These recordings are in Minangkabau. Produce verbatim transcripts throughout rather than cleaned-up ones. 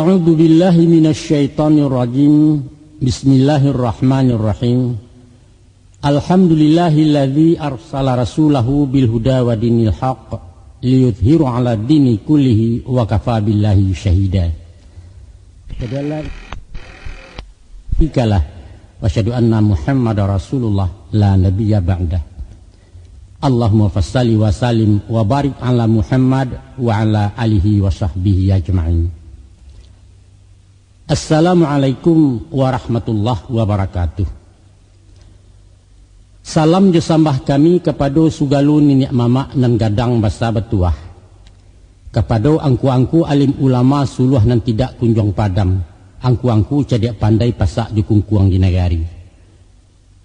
A'udzu billahi minasy syaithanir rajim. Bismillahirrahmanirrahim. Alhamdulillahilladzi arsala rasulahu bil huda wa dinil haq liyudhhiru 'ala dini kullihi wa kafa billahi syahida. Asyhadu an la ilaha illallah wa asyhadu anna Muhammadar Rasulullah la nabiyya ba'dah. Allahumma fassalli wa sallim wa barik ala Muhammad wa ala alihi wa sahbihi ajma'in. Assalamualaikum warahmatullahi wabarakatuh. Salam jo sambah kami kapado sugalo niniak mamak nan gadang basa batuah, kapado angku-angku alim ulama suluah nan tidak kunjuang padam, angku-angku cadiak pandai pasak jo kungkuang di nagari.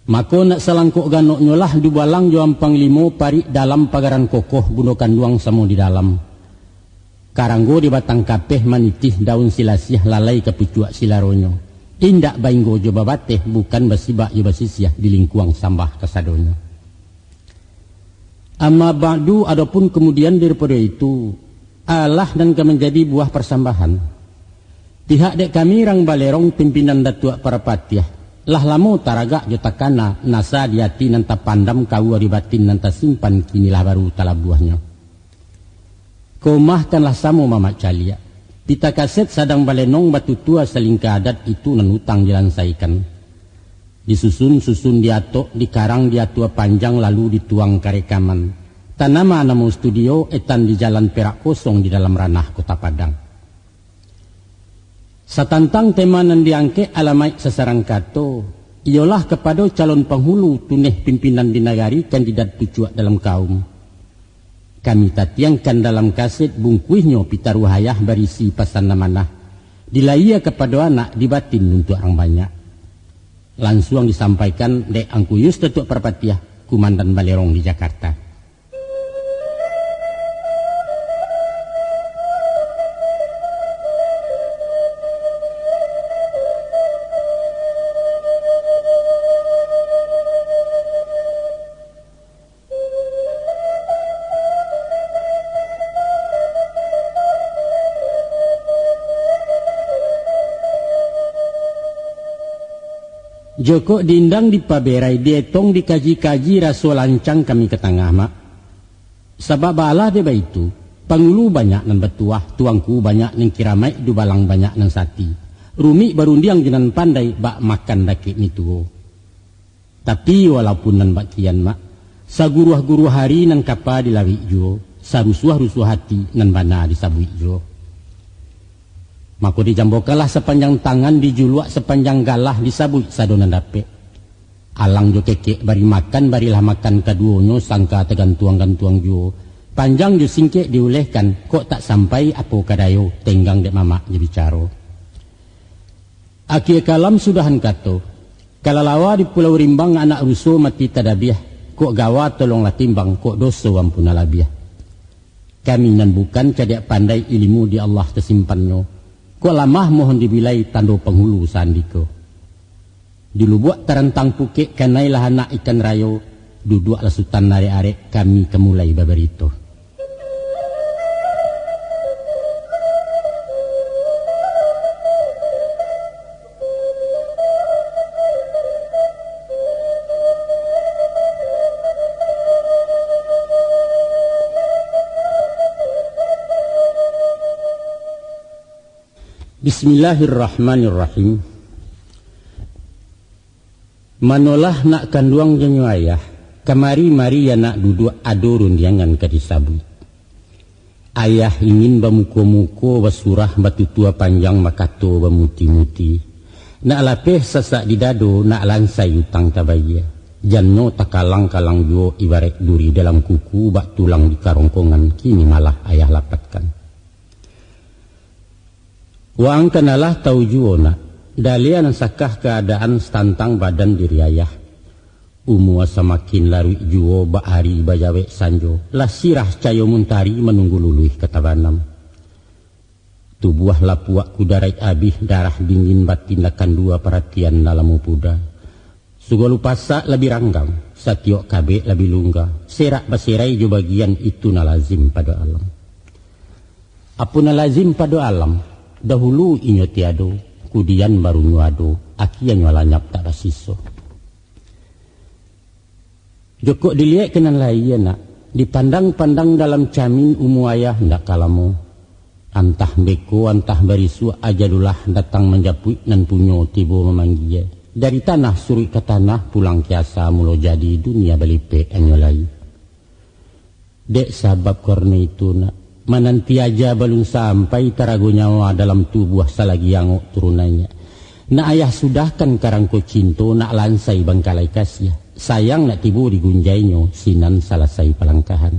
Mako, nak salangkok ganoknyo lah dubalang jo ampang limo parik dalam pagaran kokoh bundo kanduang samo di dalam. Karanggo di batang kapeh manitih daun silasiah lalai ka pucuak silaronyo. Indak bainggo jo babateh, bukan basibak jo basisiah di lingkuang sambah kasadonyo. Amma ba'du, adopun kamudian daripado itu, alah nan ka manjadi buah parsambahan. Pihak dek kami rang Balerong pimpinan Datuak Parapatiah, lah lamo taragak jo takana nasa di ati nan tapandam kaua di batin nan tasimpan kini lah baru talabuahnyo. Komah kan lah samo mamak caliak. Pita kaset sadang balenong batutua salingka adat itu nan utang dilansaikan. Disusun-susun diatok, dikarang diatua panjang lalu dituang ka rekaman. Tanama namo studio etan di Jalan Perak Kosong di dalam ranah Kota Padang. Satantang tema nan diangkek alamaik sasarang kato, iyolah kapado calon panghulu tuneh pimpinan di nagari kandidat pucuak dalam kaum. Kami tatiangkan dalam kaset bungkuihnyo pitaruah ayah barisi pasan amanah, dilayia kapado anak di batin untuak urang banyak. Lansuang disampaikan dek Angku Yus Datuak Parpatiah, Kumandan Balerong di Jakarta. Jokok diindang dipaberai, dietong dikaji-kaji, raso lancang kami ka tangah, Mak. Sabab baalah dek baitu, pangulu banyak nan batuah, tuangku banyak nan kiramaik, dubalang banyak nan sati. Rumik barundiang jo nan pandai, bak makan dakek mituo. Tapi, walaupun nan bak kian, Mak, saguruah-guruah ari nan kapa dilawik juo, sarusuah-rusuah ati nan bana disabuik juo. Mako, dijambokanlah sapanjang tangan, dijuluak sapanjang galah, disabuik sado nan dapek. Alang jo kekek bari makan, barilah makan kaduonyo, sangka tagantuang-gantuang juo. Panjang jo singkek diulehkan, kok tak sampai apo ka dayo, tenggang dek mamak jo bicaro. Akie kalam sudahan kato, kalalawa di Pulau Rimbang anak ruso mati tadabiah, kok gawa tolonglah timbang, kok doso ampunlah labiah. Kami nan bukan cadiak pandai, ilimu di Allah tasimpannyo, kok lamah mohon dibilai, tando panghulu saandiko. Di lubuak tarantang pukek, kanailah anak ikan rayo, duduaklah sutan arek-arek, kami ka mulai babarito. Bismillahirrahmanirrahim. Manolah nak kanduang janyo ayah, kamari-mari anak duduak, ado rundiangan ka disabuik. Ayah ingin bamuko-muko, basurah batutua panjang, bakato bamuti-muti. Nak lapeh sasak di dado, nak lansai utang tabayia. Jannyo takalang-kalang juo, ibaraik duri dalam kuku, bak tulang di karongkongan, kini malah ayah lapatkan. Waang kan alah tau juo nak, daliah nan sakah kaadaan satantang badan diri ayah. Umua samakin laruik juo, bak ari bajawek sanjo, lah sirah cayo muntari, manunggu luluih ka tabanam. Tubuah lapuak kudaraik abih, darah dingin batin lah kandua, paratian lah lamo puda. Sagalo pasak labiah ranggang, satiok kabek labiah lungga, serak baserai jo bagian, itu nan lazim pado alam. Apo nan lazim pado alam? Dahulu inyo tiado, kudian barunyo ado, akienyo lanyap tak basiso. Jokok diliek ka nan laie, nak, dipandang-pandang dalam camin umua ayah ndak ka lamo. Antah beko, antah barisuak, ajalulah datang manjapuik nan punyo tibo mamanggie. Dari tanah suruik ka tanah, pulang ka asa mulo jadi, dunia balipek anyo lai. Dek sabab karano itu, nak, mananti aja balun sampai, tarago nyawa dalam tubuah salagi angok turun naiak. Nak ayah sudahkan karangko cinto, nak lansai bangkalai kasiah. Sayang nak tibo di gunjainyo, sinan salasai palangkahan.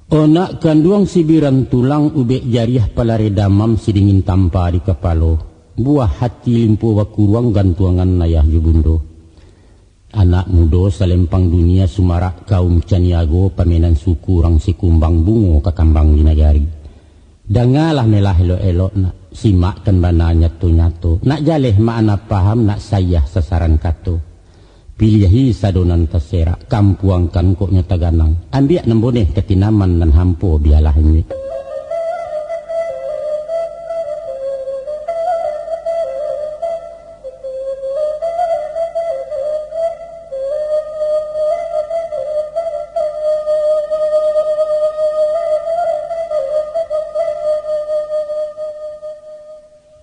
Onak kanduang sibiran tulang, ubek jariah palareh damam, sidingin tampa di kapalo. Buah hati limpo bakuruang, gantuangan ayah jo bundo. Anak mudo salempang dunia, sumarak kaum caniago, pamenan suku urang Sikumbang, bungo kakambang di nagari. Dangalah melah elok-elok, nak, simakkan bana nyato-nyato. Nak jaleh makna paham, nak saiah sasaran kato. Piliahi sado nan taserak, kampuangkan kok nyo taganang. Ambiak nan boneh ka tinaman, nan hampo bialah imbik.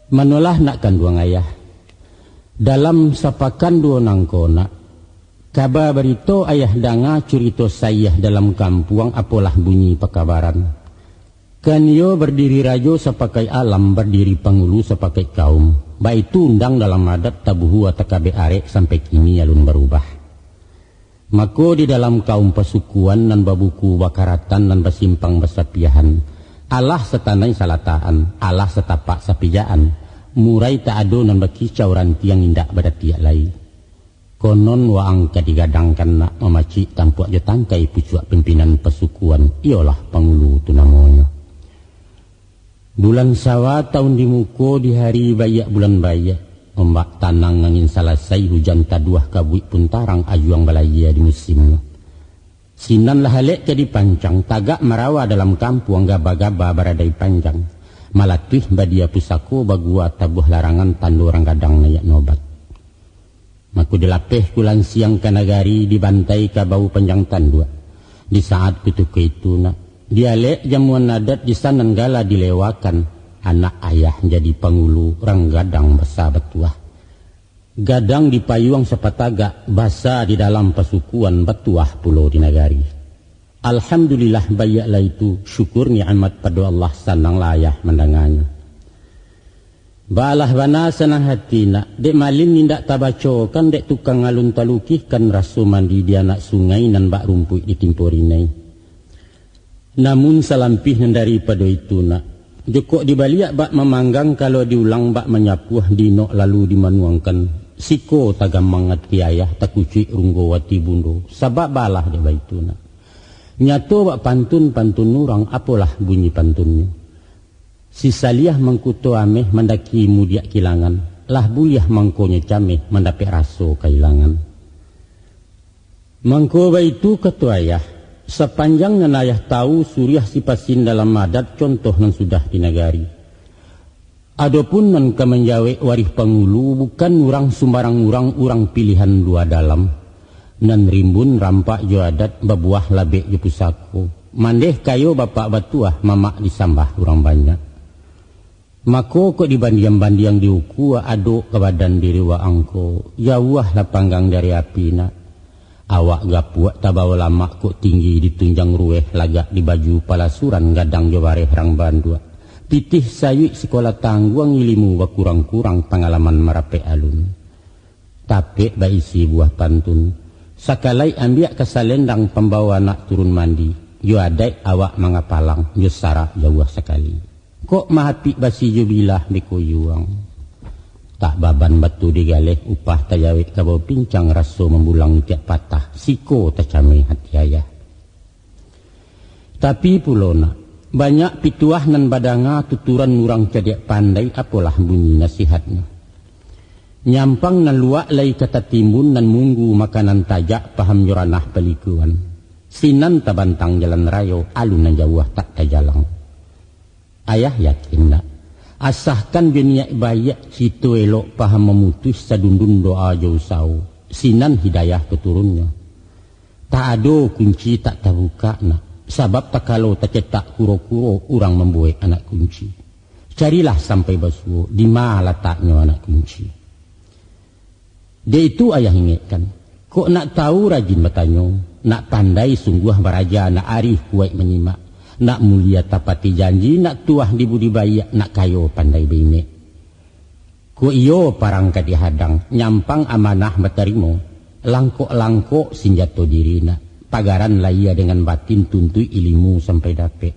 Manolah nak kanduang ayah. Dalam sapakan duo nangko, nak, kaba barito ayah danga, curito saiah dalam kampuang, apolah bunyi pakabaran. Kan iyo bardiri rajo sapakaik alam, bardiri pangulu sapakaik kaum. Baitu undang dalam adat, tabuhua takabek arek, sampai kini alun barubah. Mako, di dalam kaum pasukuan, nan babuku bakaratan, nan basimpang basapiahan, alah satanai salatakan, alah satapak sapijaan, murai tak ado nan bakicau, rantiang indak badatiak lai. Konon waang ka digadangkan, nak, mamacik tampuak jo tangkai, pucuak pimpinan pasukuan, iyolah pangulu tu namonyo. Bulan Sawa taun di muko, di hari baiak bulan baiak, ombak tanang angin salasai, hujan taduah, kabuik pun tarang, ajuang balayia di musimnyo. Sinan lah alek ka dipancang, tagak marawa dalam kampuang, gaba-gaba baradai panjang, malatuih badia pusako, bagua tabuah larangan, tando urang gadang naiak nobat. Mako dilapeh kulansiang ka nagari, dibantai kabau panjang tanduak. Di saat kutiko itu, nak, dialek jamuan adat, di sanan gala dilewakan, anak ayah jadi pangulu, rang gadang basa batuah. Gadang dipayuang sapatagak, basa di dalam pasukuan, batuah pulo di nagari. Alhamdulillah, baiaklah itu, syukur nikmat pado Allah, sananglah ayah mandanganyo. Baalah bana sanang hati, nak, dek malin indak tabacokan, dek tukang alun talukihkan, raso mandi di anak sungai, nan bak rumpuik ditimpo rinai. Namun salampih nan daripado itu, nak, jokok dibaliak bak mamanggang, kalau diulang bak manyapuah, diinok lalu dimanuangkan, siko tagamang ati ayah, takucuik runggo ati bundo, sabab baalah dek baitu, nak. Nyato bak pantun-pantun urang, apolah bunyi pantunnyo. Si Saliah mangkuto ameh, mandaki mudiak kilangan, lah buliah mangkonyo cameh, mandapek raso kailangan. Mangko baitu kato ayah, sapanjang nan ayah tahu, suriah sipasin dalam adat, contoh nan sudah di nagari. Adopun nan ka manjawek warih pangulu, bukan urang sumbarang urang, urang pilihan lua dalam. Nan rimbun rampak jo adat, babuah labek jo pusako. Mandeh kayo bapak batuah, mamak disambah urang banyak. Mako kok dibandiang-bandiang, diukua adok ka badan diri waang ko, jauahlah panggang dari api, nak. Awak gapuak tabawo lamak, kok tinggi ditunjang ruweh, lagak di baju palasuran, gadang jo bareh rang banduak. Pitih sayuik sikolah tangguang, ilimu bakurang-kurang, pangalaman marapek alun. Tapek baisi buah pantun. Sakalai ambiak ka salendang, pambawo anak turun mandi. Jo adaik awak mangapalang, jo sarak jauah sakali. Kok mahapik basi jo bilah beko yuang. Tak baban batu digaleh, upah tajawek kabau pincang, raso mambulang itiak patah, siko tacameh hati ayah. Tapi pulo nak, banyak pituah nan badanga, tuturan urang cadiak pandai, apolah bunyi nasihatnyo. Nyampang nan luak lai ka tatimbun, nan munggu makanan tajak, paham jo ranah palikuan. Sinan tabantang jalan rayo, alun nan jauah tak tajalang. Ayah yakin nak, asakan jo niaik baiak, cito elok, paham mamutuih, sadundun doa jo usawo, sinan hidayah ka turunnyo. Tak ado kunci tak tabukak nak, sabab takalo tacetak kuro-kuro urang mambuwek anak kunci. Carilah sampai basuwo, dima lataknyo anak kunci. Dek itu ayah ingekkan, kok nak tawu rajin batanyo, nak pandai sungguah baraja, nak arih kuwaik manyimak, nak mulia tapati janji, nak tuah di budi baiak, nak kayo pandai baimek. Kok iyo parang ka dihadang, nyampang amanah batarimo, langkok-langkok sinjato diri nak, pagaran lahia dengan batin tuntuik ilimu sampai dapek.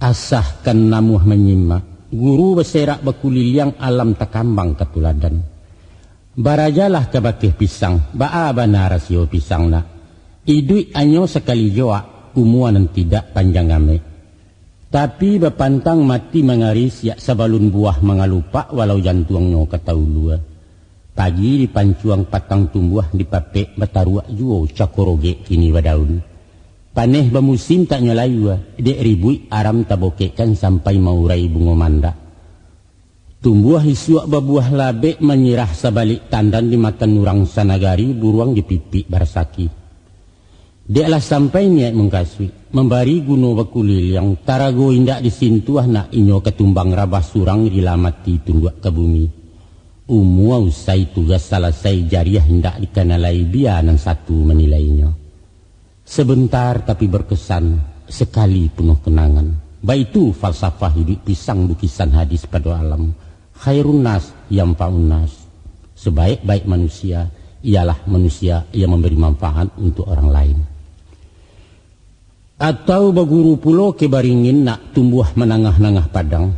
Asakan namuah manyimak, guru baserak bakuliliang, alam takambang ka tuladan. Barajalah ka bakeh pisang, baa bana rasio pisang nak. Iduik anyo sakali joak, umua nan tidak panjang amek. Tapi bapantang mati mangarisiak, sabalun buah mangalupak, walau jantuangnyo ka taulua. Pagi dipancuang patang tumbuah, dipapek bataruak juo, cako rogek kini badaun. Paneh bamusim tak nyo layua, dek ribuik aram tabokekkan, sampai maurai bungo mandak. Tumbuah isuak babuah labek, manyirah sabalik tandan, dimakan urang sanagari, buruang dipipik barasaki. Dek lah sampai niaik mangkasuik, mambari guno bakuliliang, tarago indak disintuah nak, inyo ka tumbang rabah surang, rila mati tunduak ka bumi. Umua usai, tugas salasai, jariah indak dikana lai, bia nan satu manilainyo. Sebentar tapi berkesan, sekali penuh kenangan. Baitu falsafah iduik pisang, lukisan hadis pado alam. Khairun nas yanfa'un nas. Sebaik-baik manusia ialah manusia yang memberi manfaat untuk orang lain. Atau baguru pulo ka baringin nak, tumbuah manangah-nangah padang.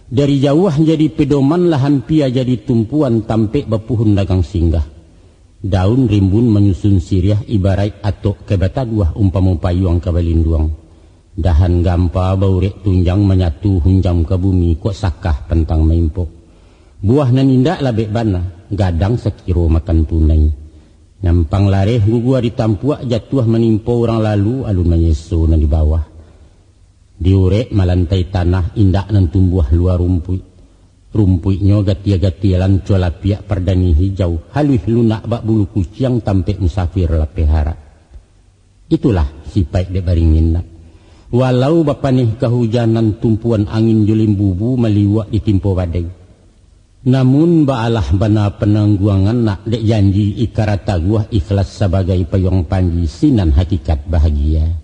Dari jauah jadi pedoman, lah ampia jadi tumpuan, tampek bapuhun dagang singgah. Daun rimbun manyusun siriah, ibaraik atok ka bataduah, umpamo payuang ka balinduang. Dahan gampa baurek tunjang, manyatu hunjam ka bumi, kok sakah pantang maimpok. Buah nan indak labek bana, gadang sakiro makan tunai. Nyampang lareh gugua ditampuak, jatuah manimpo urang lalu, alun manyeso nan di bawah. Diurek malantai tanah, indak nan tumbuah lua rumpuik. Rumpuiknyo gatia-gatia, lanco lapiak pardani hijau, haluih lunak bak bulu kuciang, tampek musafir lapeh harak. Itulah sipaik dek baringin nak. Walau bapaneh kahujanan, tumpuan angin jo limbubu, maliwak ditimpo badai. Namun baalah bana panangguangan nak, dek janji ikara taguah, ikhlas sabagai payuang panji, sinan hakikat bahagia.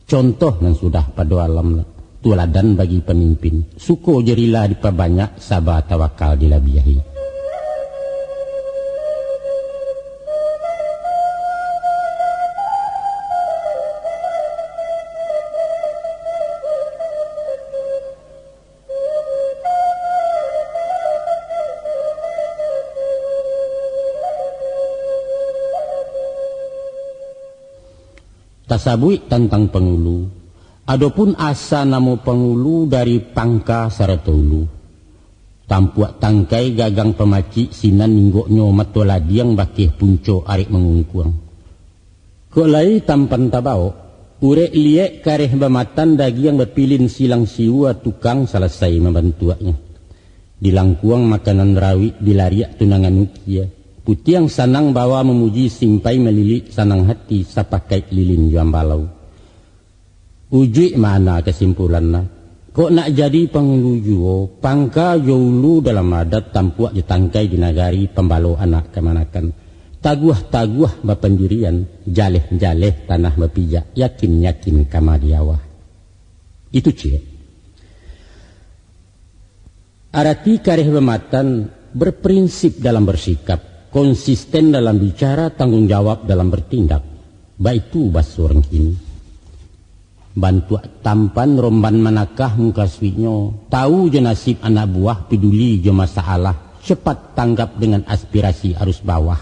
Contoh nan sudah pado alam, tuladan bagi pamimpin. Suko jo rila dipabanyak, saba tawakal dilabiahi. Tasabuik tantang pangulu. Adopun asa namo pangulu dari pangka sarato ulu. Tampuak tangkai gagang pamacik, sinan inggoknyo mato ladiang, bakeh punco arek mangungkuang. Kok lai tampan tabawok, urek liek kareh bamatan, dagiang bapilin silang siwa, tukang salasai mambantuaknyo. Dilangkuang makanan rawik, dilariak tunangan ukia. Putiang sanang bawa mamuji, simpai malilik sanang hati, sapakaik lilin jo ambalau. Ujuik mana kasimpulanna? Kok nak jadi pangulu juo, pangka jo ulu dalam adat, tampuak jo tangkai di nagari, pambalo anak kamanakan. Taguah-taguah bapandirian, jaleh-jaleh tanah bapijak, yakin-yakin kama di awah. Itu ciek. Arati kareh bamatan, berprinsip dalam bersikap, konsisten dalam bicara, tanggung jawab dalam bertindak. Baitu baso urang kini. Bantuak tampan romban manakah mukasuiknyo, tawu jo nasib anak buwah, peduli jo masalah, cepat tanggap dengan aspirasi arus bawah.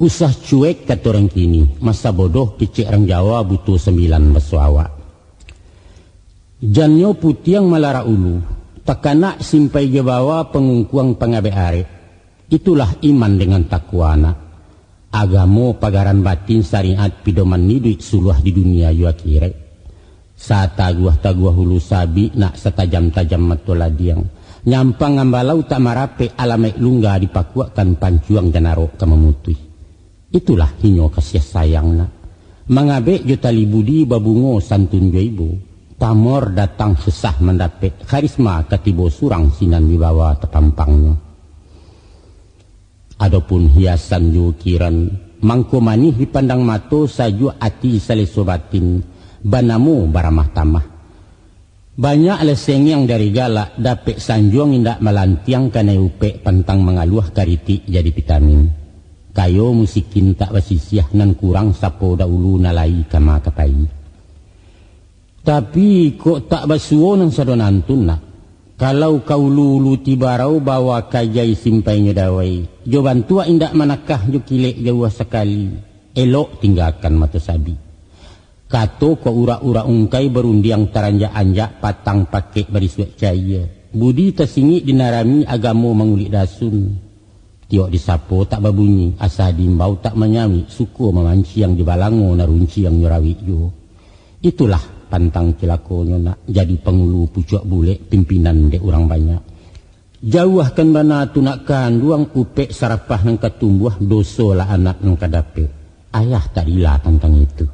Usah cuek, kato urang kini, masa bodoh kecek urang Jawa, buto sambilan baso awak. Jannyo putiang malarak ulu, takanak simpai jo bawa, pangungkuang pangabek arek. Itulah iman dengan takwa nak. Agamo pagaran batin, syariat pidoman iduik, suluah di dunia jo akhirat. Sataguah-taguah ulu sabik nak satajam-tajam mato ladiang. Nyampang ambalau tak marapek, alamaik lungga dipakuakkan, pancuang jan arok ka mamutuih. Itulah inyo kasiah sayang nak. Mangabek jo tali budi, babungo santun jo ibo. Pamor datang susah mandapek, karisma ka tibo surang sinan wibawa tapampangnyo. Adopun hiasan jo ukiran, mangko manih dipandang mato, sajuak ati saleso batin, banamo baramah tamah. Banyak lah sengiang dari galak, dapek sanjuang indak malantiang, kanai upek pantang mangaluah, karitik jadi vitamin. Kayo musikin tak basisiah, nan kurang sapo dahulu, nan lai kama ka pai. Tapi, kok tak basuo nan sado nantun nak. Kalau ka ulu-ulu tibarau, bawa kajai simpainyo dawai, jo bantuak indak manakah, jo kilek jauah sakali, elok tinggakan mato sabik. Kato kok urak-urak ungkai, barundiang taranjak-anjak, patang pakek barisuak cayia, budi tasingik dinarami, agamo mangulik dasun. Tiok disapo tak babunyi, asa diimbau tak manyawik, suko mamanciang jo balango, nan runciang nyo rawik juo. Itulah pantang cilakonyo nak, jadi pangulu pucuak bulek, pimpinan dek urang banyak. Jauahkan bana tu nak kanduang, upek sarapah nan ka tumbuah, doso lah anak nan ka dapek. Ayah tak rila tantang itu.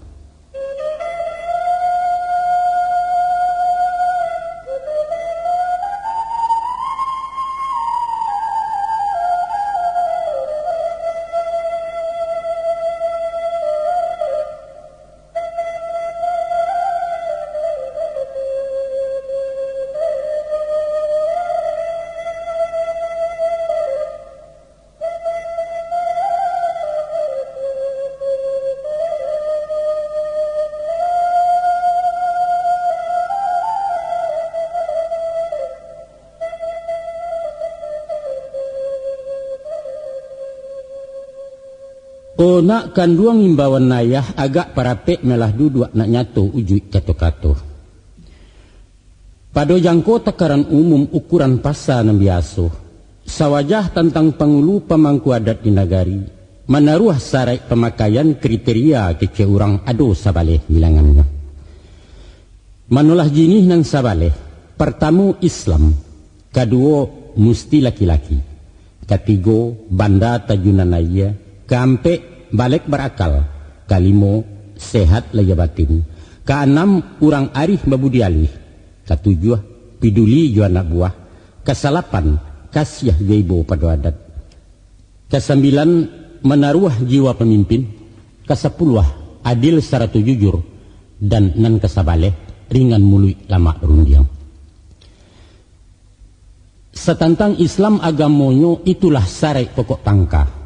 O nak kanduang, imbauan ayah, agak parapek malah duduak, nak nyato ujuik kato-kato. Pado jangko takaran umum, ukuran pasa nan biaso, sawajah tantang pangulu pamangku adat di nagari, manaruah saraik pamakaian, kriteria kecek urang ado sabaleh bilangannyo. Manolah jinih nan sabaleh, partamo Islam, kaduo musti laki-laki, katigo banda tajunan aia, kaampek balek barakal, kalimo sehat lahia batin, kaanam urang arih babudi alih, katujuah piduli jo anak buah, kasalapan kasiah jo ibo pado adat. Kasambilan, manaruah jiwa pamimpin. Kasapuluah, adil sarato jujur. Dan nan kasabaleh, ringan muluik lamak rundiang. Satantang Islam agamonyo, itulah saraik pokok pangka.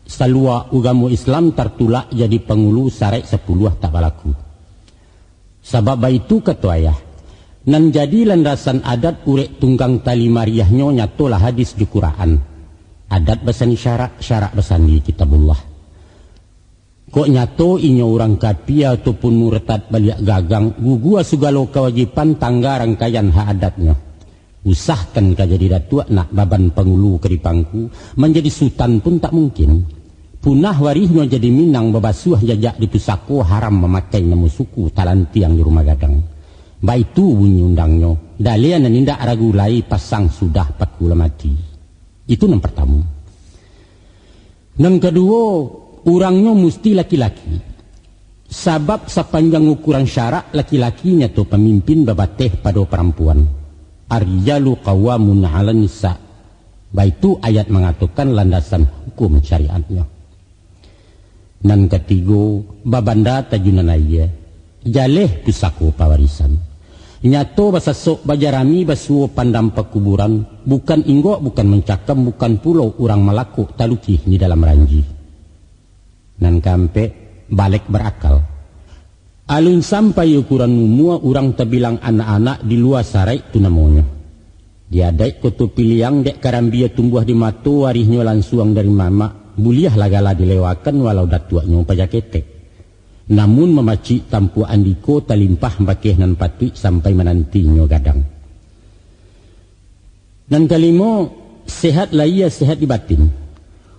Salua ugamo Islam tartulak jadi pangulu, saraik sapuluah tak balaku. Sabab baitu kato ayah, nan jadi landasan adat, urek tunggang tali mariahnyo, nyatolah hadis jo Quran. Adat basandi syarak, syarak basandi Kitabullah. Kok nyato inyo urang kapia ataupun murtad baliak gagang, gugua sugalo kawajiban, tangga rangkaian hak adatnyo. Usahkan ka jadi datuak nak, baban pangulu ka dipangku, manjadi sutan pun tak mungkin. Punah warihnyo jadi Minang, babasuah jajak di pusako, haram mamakai namo suku, talantiang di rumah gadang. Baitu bunyi undangnyo, dalia nan indak ragu lai, pasang sudah paku lah mati. Itu nan partamo. Nan kaduo, urangnyo musti laki-laki. Sabab sapanjang ukuran syarak, laki-laki nyato pamimpin babateh pado parampuan. "Ar-rijalu qawwamun 'alan nisa." Baitu ayat mangatokan landasan hukum syariatnyo. Nan katigo, babanda tajunan aia, jaleh pusako pawarisan. Nyato basasok bajarami, basuo pandam pakuburan, bukan inggok, bukan mancakam, bukan pulo urang malakok talukih di dalam ranji. Nan kaampek, balek barakal. Alun sampai ukuran umua, urang tabilang anak-anak, di lua saraik tu namonyo. Di adaik Koto Piliang, dek karambia tumbuah di mato, warihnyo lansuang dari mamak, buliahlah gala dilewakan walau datuaknyo paja ketek. Namun mamacik tampuak andiko, talimpah bakeh nan patuik, sampai mananti inyo gadang. Nan kalimo, sehat lahia, sehat di batin.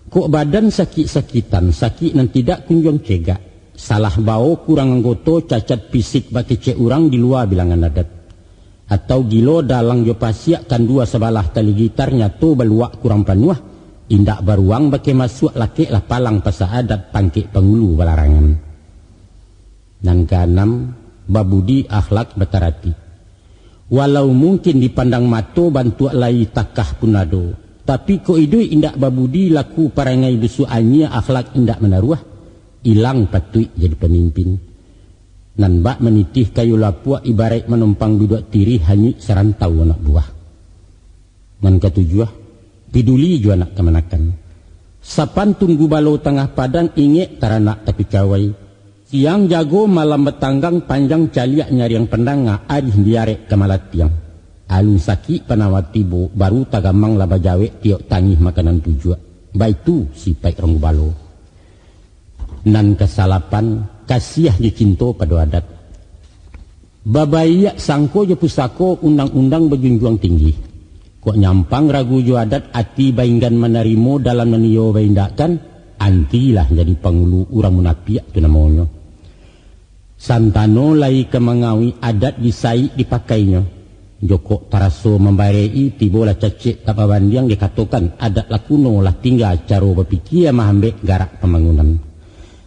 Kok badan sakik-sakitan, sakik nan tidak kunjuang cegak, Salah bao kurang anggoto, cacat pisik bakecek urang di lua bilangan adat. Atau gilo dalang jo pasiak, kandua sabalah tali gitar nyato baluak kurang panuah, indak baruang bakeh masuak, lakeklah palang pasak adat, pangkek pangulu balarangan. Nan kaanam, babudi akhlak batarati. Walau mungkin dipandang mato bantuak lai takah pun ado, tapi kok iduik indak babudi, laku parangai busuak anyia, akhlak indak manaruah, ilang patuik jadi pamimpin. Nan bak manitih kayu lapuak, ibaraik manumpang biduak tirih, hanyuik sarantau anak buah. Nan katujuah, piduli jo anak kamanakan. Sapantun gubalo tangah padang, ingek taranak takucawai. Siang jago, malam batanggang, panjang caliak nyariang pandanga, arih diarek ka malatiang. Alun sakik panawa tibo, baru tagamang lah bajawek, tiok tangih makanan tujuak. Baitu sipaik rang gubalo. Nan kasalapan, kasiah jo cinto pado adat. Babaiak sangko jo pusako, undang-undang bajunjuang tinggi. Kok nyampang ragu jo adat, ati bainggan manarimo, dalam nan iyo baindakkan, antilah jadi pangulu, urang munapiak tu namonyo. Santano lai ka mangawik, adat disaik dipakainyo. Jokok taraso mambarek-i, tibolah cacek tak babandiang, dikatokan adat lah kuno, lah tingga caro bapikia, mahambek garak pambangunan.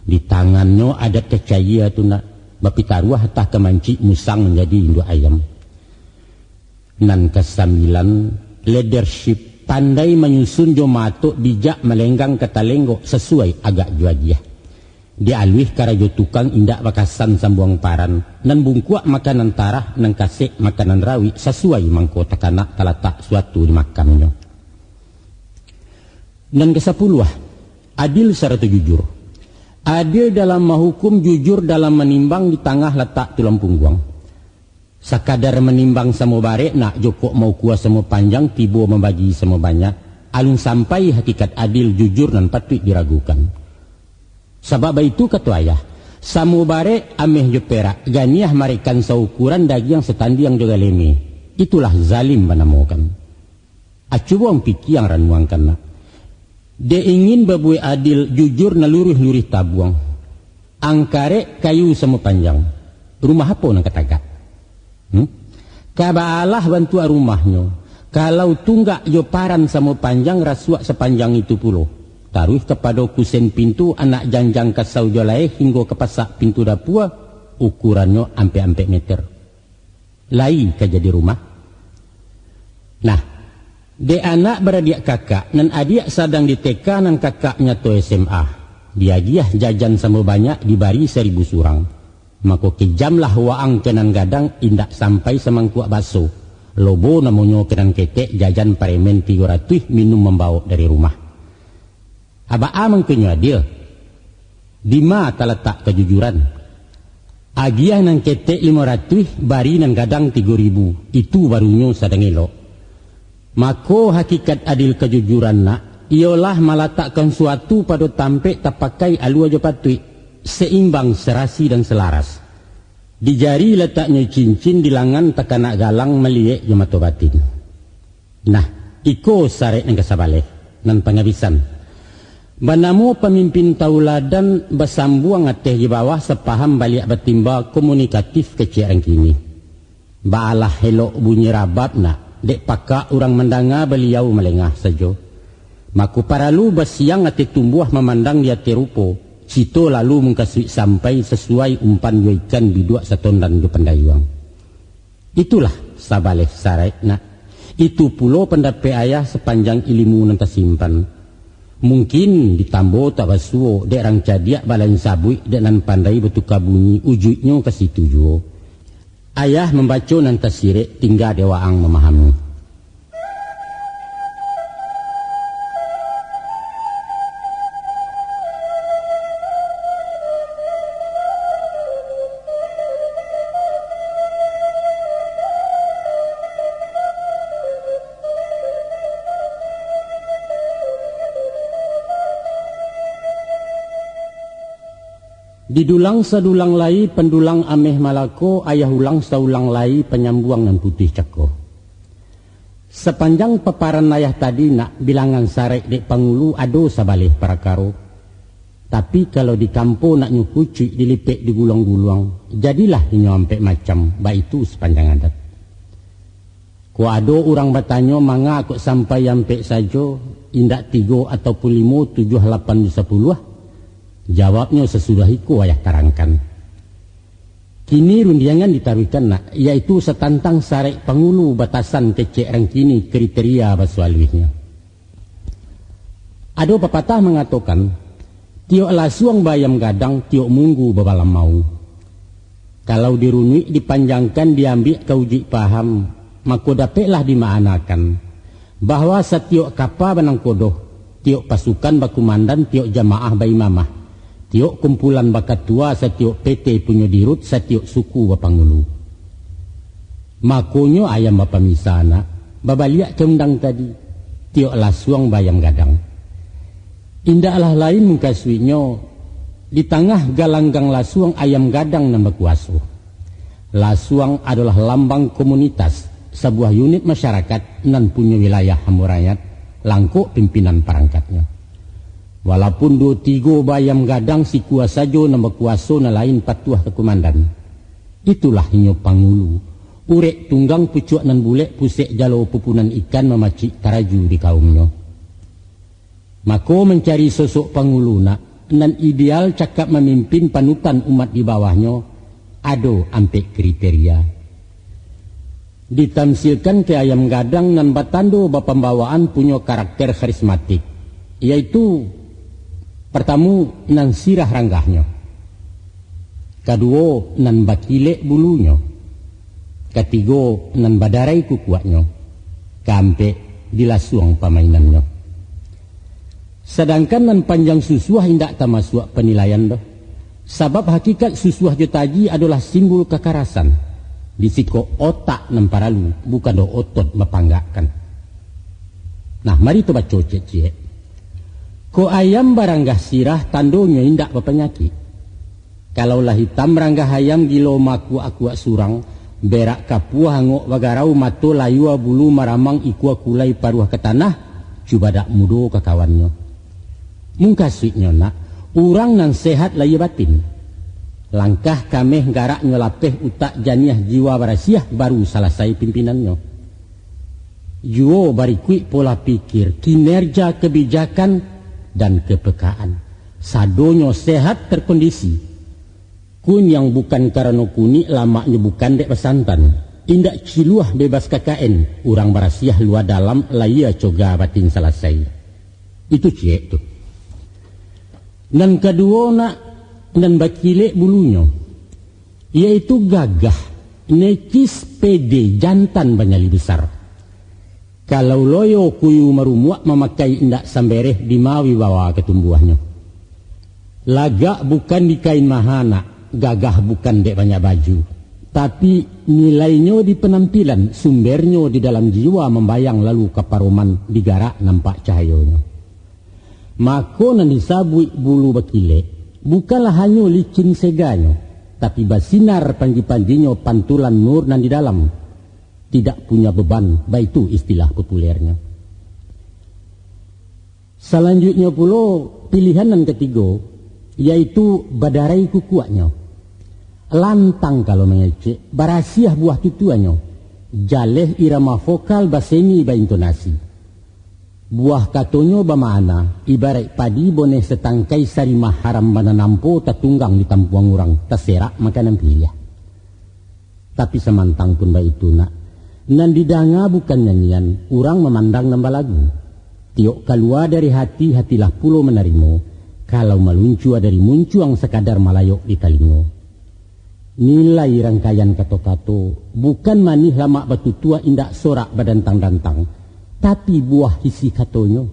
Di tangannyo adat kacayia tu nak, bapitaruah tah ka mancik, musang manjadi induak ayam. Nan kasambilan, leadership, pandai manyusun jo maatok, bijak malenggang ka talenggok, sasuai agak jo agiah. Dialuih karajo tukang, indak bakasan sambuang paran, nan bungkuak makanan tarah, nan kasek makanan rawik, sasuai mangko takanak, talatak suatu di makamnyo. Nan kasapuluah, adil sarato jujur. Adil dalam mahukum, jujur dalam manimbang, di tangah latak tulang pungguang. Sakadar manimbang samo barek nak, jokok maukua samo panjang, tibo mambagi samo banyak, alun sampai hakikat adil, jujur nan patuik diragukan. Sabab baitu kato ayah, samo barek ameh jo perak, ganiah marekan saukuran, dagiang satandiang jo galeme. Itulah zalim banamokan. A, cubo ang pikiang ranuangkan nak. Dek ingin babuek adil, jujur nan luruih-luruih tabuang. Ang karek kayu samo panjang, rumah apo nan ka tagak? Hmm? Ka baalah bantuak rumahnyo, kalau tunggak jo paran samo panjang, rasuak sapanjang itu pulo. Taruih kapado kusen pintu, anak janjang kasau jo laeh, hinggo ka pasak pintu dapua, ukurannyo ampek-ampek meter. Lai ka jadi rumah. Nah, dek anak baradiak kakak, nan adiak sadang di T K, nan kakak nyato S M A, diagiah jajan samo banyak, dibari saribu surang. Mako, kijamlah waang ka nan gadang, indak sampai samangkuak baso. Lobo namonyo ka nan ketek, jajan paremen tigo ratuih, minum mambawok dari rumah. Abaa mangkonyo adil? Dima talatak kajujuran? Agiah nan ketek limo ratuih, bari nan gadang tigo ribu, itu barunyo sadang elok. Mako, hakikat adil kajujuran nak, iyolah malatakkan suatu pado tampek tapakai, alua jo patuik, seimbang, serasi, dan selaras. Di jari lataknyo cincin, di langan takanak galang, maliek jo mato batin. Nah, iko sarek nan kasabaleh, nan pangabisan. Banamo pamimpin tauladan, basambuang ateh jo bawah, sapaham baliak batimba, komunikatif kecek rang kini. Baalah elok bunyi rabab nak, dek pakak urang mandanga, baliau malengah sajo. Mako paralu basiang ateh tumbuah, mamandang di ateh rupo, cito lalu mungkasuik sampai, sasuai umpan jo ikan, biduak satondan jo pandayuang. Itulah sabaleh sarek nak. Itu pulo pandapek ayah, sapanjang ilimu nan tasimpan. Mungkin ditambo tak basuo, dek rang cadiak balain sabuik, dek nan pandai batuka bunyi, ujuiknyo ka situ juo. Ayah mambaco nan tasirek, tingga dek waang mamahami. Didulang sadulang lai pandulang ameh Malako, ayah ulang saulang lai panyambuang nan putih cako. Sapanjang paparan ayah tadi nak, bilangan sarek dek pangulu ado sabaleh parakaro. Tapi kalau di kampo nak nyo kucuik dilipek diguluang-guluang, jadilah inyo ampek macam, baitu sapanjang adat. Kok ado urang batanyo manga kok sampai ampek sajo, indak tigo ataupun limo, tujuah, lapan, jo sapuluah, jawabnyo sasudah iko ayah tarangkan. Kini rundiangan ditaruihkan nak, yaitu satantang sarek pangulu batasan kecek rang kini kriteria baso aluihnyo. Ado papatah mangatokan, tiok lasuang baayam gadang, tiok munggu babalamau. Kalau dirunuik dipanjangkan diambiak ka ujuik paham, mako dapeklah dimaanakan, bahwa satiok kapa banangkodoh, tiok pasukan bakumandan, tiok jamaah baimamah, tiok kumpulan bakatua, satiok P T punyo dirut, satiok suku bapangulu. Makonyo ayam bapamisa nak, babaliak ka undang tadi, tiok lasuang baayam gadang. Indaklah lain mungkasuiknyo, di tangah galanggang lasuang ayam gadang nan bakuaso. Lasuang adolah lambang komunitas, sabuah unit masyarakat nan punyo wilayah hambo rakyat, langkok pimpinan parangkatnyo. Walaupun duo tigo baayam gadang, sikua sajo nan bakuaso, nan lain patuah ka kumandan. Itulah inyo pangulu, urek tunggang pucuak nan bulek, pusek jalo pupunan ikan, mamacik taraju di kaumnyo. Mako mancari sosok pangulu nak, nan ideal cakap mamimpin panutan umat di bawahnyo, ado ampek kriteria. Ditamsilkan ka ayam gadang nan batando bapambawaan punyo karakter karismatik, yaitu, partamo, nan sirah ranggahnyo, kaduo, nan bakilek bulunyo, katigo, nan badarai kukuaknyo, kaampek, dilasuang pamainannyo. Sadangkan nan panjang susuah indak tamasuak panilaian doh. Sabab hakikat susuah jo taji adolah simbol kakarasan. Di siko otak nan paralu, bukan doh otot bapanggakkan. Nah, mari tu baco ciek-ciek. Kok ayam baranggah sirah, tandonyo indak bapanyakik. Kalau lah itam ranggah ayam, gilo makuak-akuak surang, berak kapuah angok bagarau, mato layua bulu maramang, ikua kulai paruah ka tanah, cubadak mudo ka kawannyo. Mungkasuiknyo nak, urang nan sehat lahia batin. Langkah kameh garaknyo lapeh, utak janiah jiwa barasiah, baru salasai pimpinannyo. Juo barikuik pola pikir, kinerja, kebijakan, dan kepekaan. Sadonyo sehat terkondisi. Kuniang bukan karano kunik, lamaknyo bukan dek basantan. Indak ciluah bebas K K N, urang barasiah lua dalam, lahia coga batin salasai. Itu ciek tu. Nan kaduo nak, nan bakilek bulunyo, yaitu gagah, necis, pede, jantan, banyali besar. Kalau loyo kuyu marumuak, mamakai indak sambereh, di ma wibawa katumbuahnyo. Lagak bukan di kain maha nak, gagah bukan dek banyak baju, tapi nilainyo di panampilan, sumbernyo di dalam jiwa, mambayang lalu ka paroman, di garak nampak cahayonyo. Mako nan disabuik bulu bakilek, bukanlah hanyo licin seganyo, tapi basinar panji-panjinyo, pantulan nur nan di dalam. Tidak punya beban, baitu istilah populernyo. Salanjuiknyo pulo, pilihan nan katigo, yaitu badarai kukuaknyo. Lantang kalau mangecek, barasiah buah tutuanyo, jaleh irama vokal, baseni baintonasi. Buah katonyo bamakna, ibaraik padi boneh satangkai, sarimah haram bana nampo, tatunggang di tampuang urang, taserak makanan piliah. Tapi samantang pun baitu nak, nan didanga bukan nyanyian, urang mamandang nan balagu. Tiok kalua dari hati, hatilah pulo manarimo, kalau maluncua dari muncuang, sakadar malayok di talingo. Nilai rangkaian kato-kato, bukan manih lamak batutua, indak sorak badantang-dantang, tapi buah isi katonyo.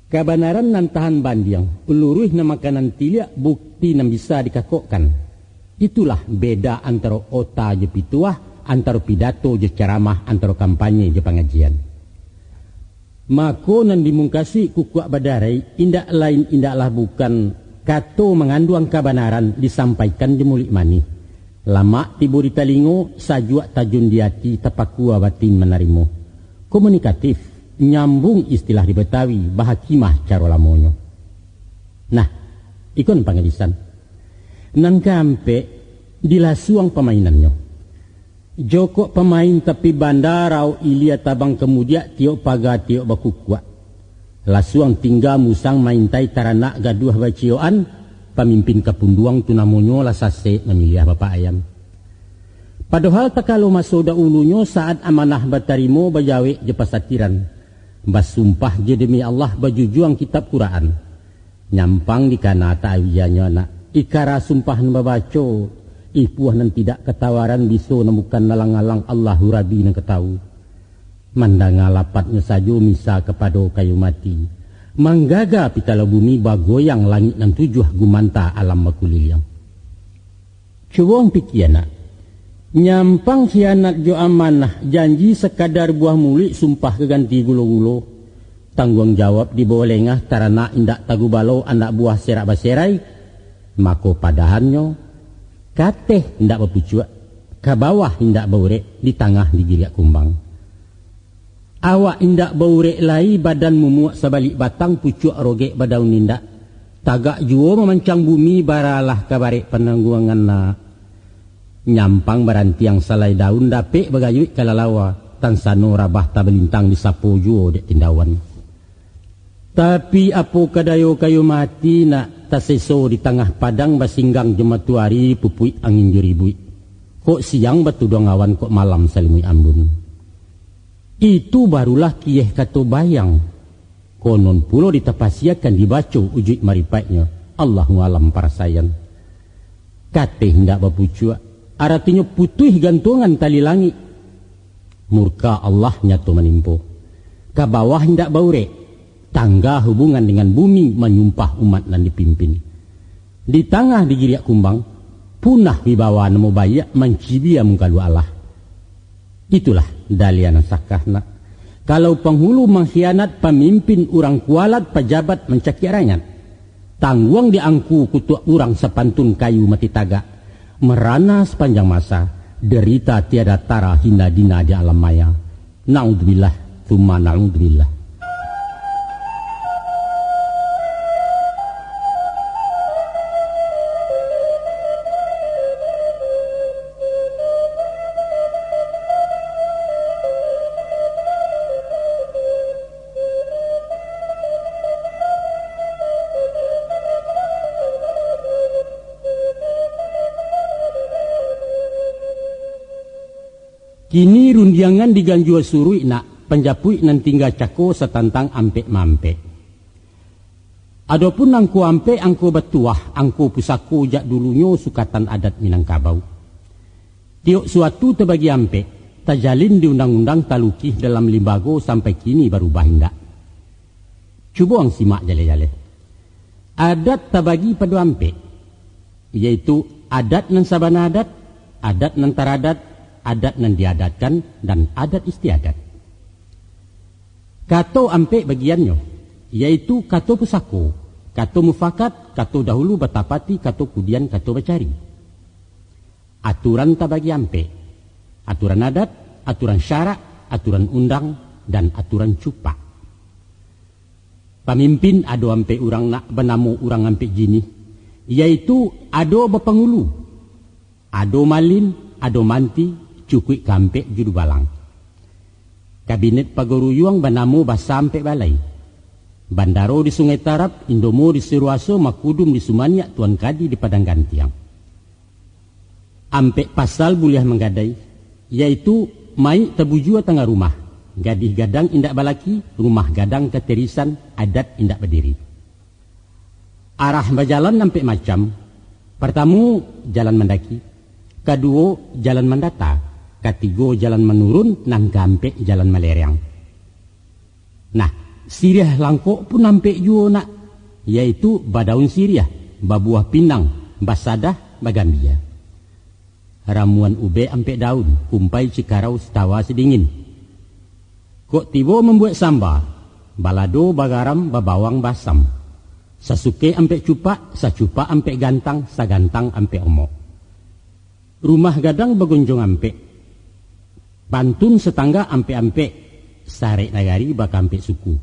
Kabanaran nan tahan bandiang, luruih nan makanan tiliak, bukti nan bisa dikakokkan. Itulah beda antaro ota jo pituah, antaro pidato jo caramah, antaro kampanye jo pangajian. Mako, nan dimungkasuik kukuak badarai, indak lain indaklah bukan kato manganduang kabanaran disampaikan jo muluik manih. Lamak tibo di talingo, sajuak tajun di ati, tapakua batin manarimo. Komunikatif, nyambung istilah di Betawi, bahakimah caro lamonyo. Nah, Iko nan pangadisan. Nan kaampek, dilasuang pamainannyo. Jokok pamain tapi banda, raok ilia tabang kamudiak, tiok paga tiok bakukuak. Lasuang tingga musang maintai taranak gaduah baciyokan, pamimpin kapunduang tu namonyo lah sasek mamiliah bapak ayam. Padohal takalo maso daulunyo saat amanah batarimo bajawek jo pasatiran, basumpah jo demi Allah bajujuang kitab Quraan. Nyampang dikana ta'awianyo nak, ikara sumpah nan babaco, ipuah nan tidak katawaran biso nan bukan nalang-alang Allahu Rabi nan katawu. Mandanga lapatnyo sajo misa kapado kayu mati, manggaga pitalo bumi bagoyang langik nan tujuah gumanta alam bakuliliang. Cubo ang pikia nak, nyampang khianat jo amanah, janji sakadar buah muluik, sumpah ka ganti gulo-gulo, tangguang jawab dibawa lengah, taranak indak tagubalo, anak buah serak baserai, mako padahannyo, kateh indak bapucuak, ka bawah indak baurek, di tangah digiriak kumbang. Awak indak baurek lai, badan mumuak sabalik batang, pucuak rogek badaun indak. Tagak juo mamancang bumi, baralah ka barek panangguangan nak. Nyampang barantiang salai daun, dapek bagayuik kalalawa, tansano rabah tabalintang, disapo juo dek tindawan. Tapi apo ka dayo kayu mati nak, taseso di tangah padang, basinggang jo matoari, pupuik angin jo ribuik. Kok siang batuduang awan, kok malam salimuik ambun. Itu barulah kiyeh kato bayang. Konon pulo ditapasiakan, dibaco ujuik maripaiknyo. Allahu alam parasaian. Kateh indak bapucuak, aratinyo putuih gantuangan tali langik. Murka Allah nyato manimpo. Ka bawah indak baurek, tangga hubungan dengan bumi, manyumpah umat nan dipimpin. Di tangah digiriak kumbang, punah wibawa namo baiak, mancibia mungkalu Allah. Itulah daliah nan sakah nak. Kalau panghulu mangkhianat, pamimpin urang kualat, pajabat mancakiak rakyat. Tangguang di angku kutuak urang, sapantun kayu mati tagak. Marana sapanjang masa, derita tiada tara, hina dina di alam maya. Naudzubillah, tsumma naudzubillah. Kini rundiangan diganjua suruik nak, panjapuik nan tingga cako satantang ampek maampek. Adopun angko ampek, angko batuah, angko pusako jak dulunyo sukatan adat Minangkabau. Tiok suatu tabagi ampek, tajalin di undang-undang, talukih dalam limbago, sampai kini barubah indak. Cubo ang simak jaleh-jaleh. Adat tabagi pado ampek, yaitu adat nan sabana adat, adat nan taradat, adat nan diadatkan, dan adat istiadat. Kato ampek bagiannyo, yaitu kato pusako, kato mufakat, kato dahulu batapati, kato kudian, kato bacari. Aturan tabagi ampek, aturan adat, aturan syarak, aturan undang, dan aturan cupak. Pamimpin ado ampek urang nak, banamo urang ampek jinih, yaitu ado bapangulu, ado malin, ado manti, cukuik ka ampek judubalang. Kabinet pagoruyuang banamo basa ampek balai. Bandaro di Sungai Tarab, Indomo di Siruaso, Makudum di Sumaniak, Tuan Kadi di Padang Gantiang. Ampek pasal buliah manggadai, yaitu maik tabujua tangah rumah, gadih gadang indak balaki, rumah gadang katirisan, adat indak badiri. Arah bajalan ampek macam, partamo, jalan mandaki, kaduo, jalan mandata, katigo, jalan manurun, nan kaampek, jalan malereang. Nah, siriah langkok pun ampek juo nak, yaitu badaun siriah, babuah pinang, basadah, bagambia. Ramuan ubek ampek daun, kumpai cikarau sitawa sidingin. Kok tibo mambuek samba, balado, bagaram, babawang, baasam. Sasukek ampek cupak, sacupak ampek gantang, sagantang ampek omok. Rumah gadang bagonjong ampek, pantun satangga ampek-ampek, sarek nagari bakaampek suku.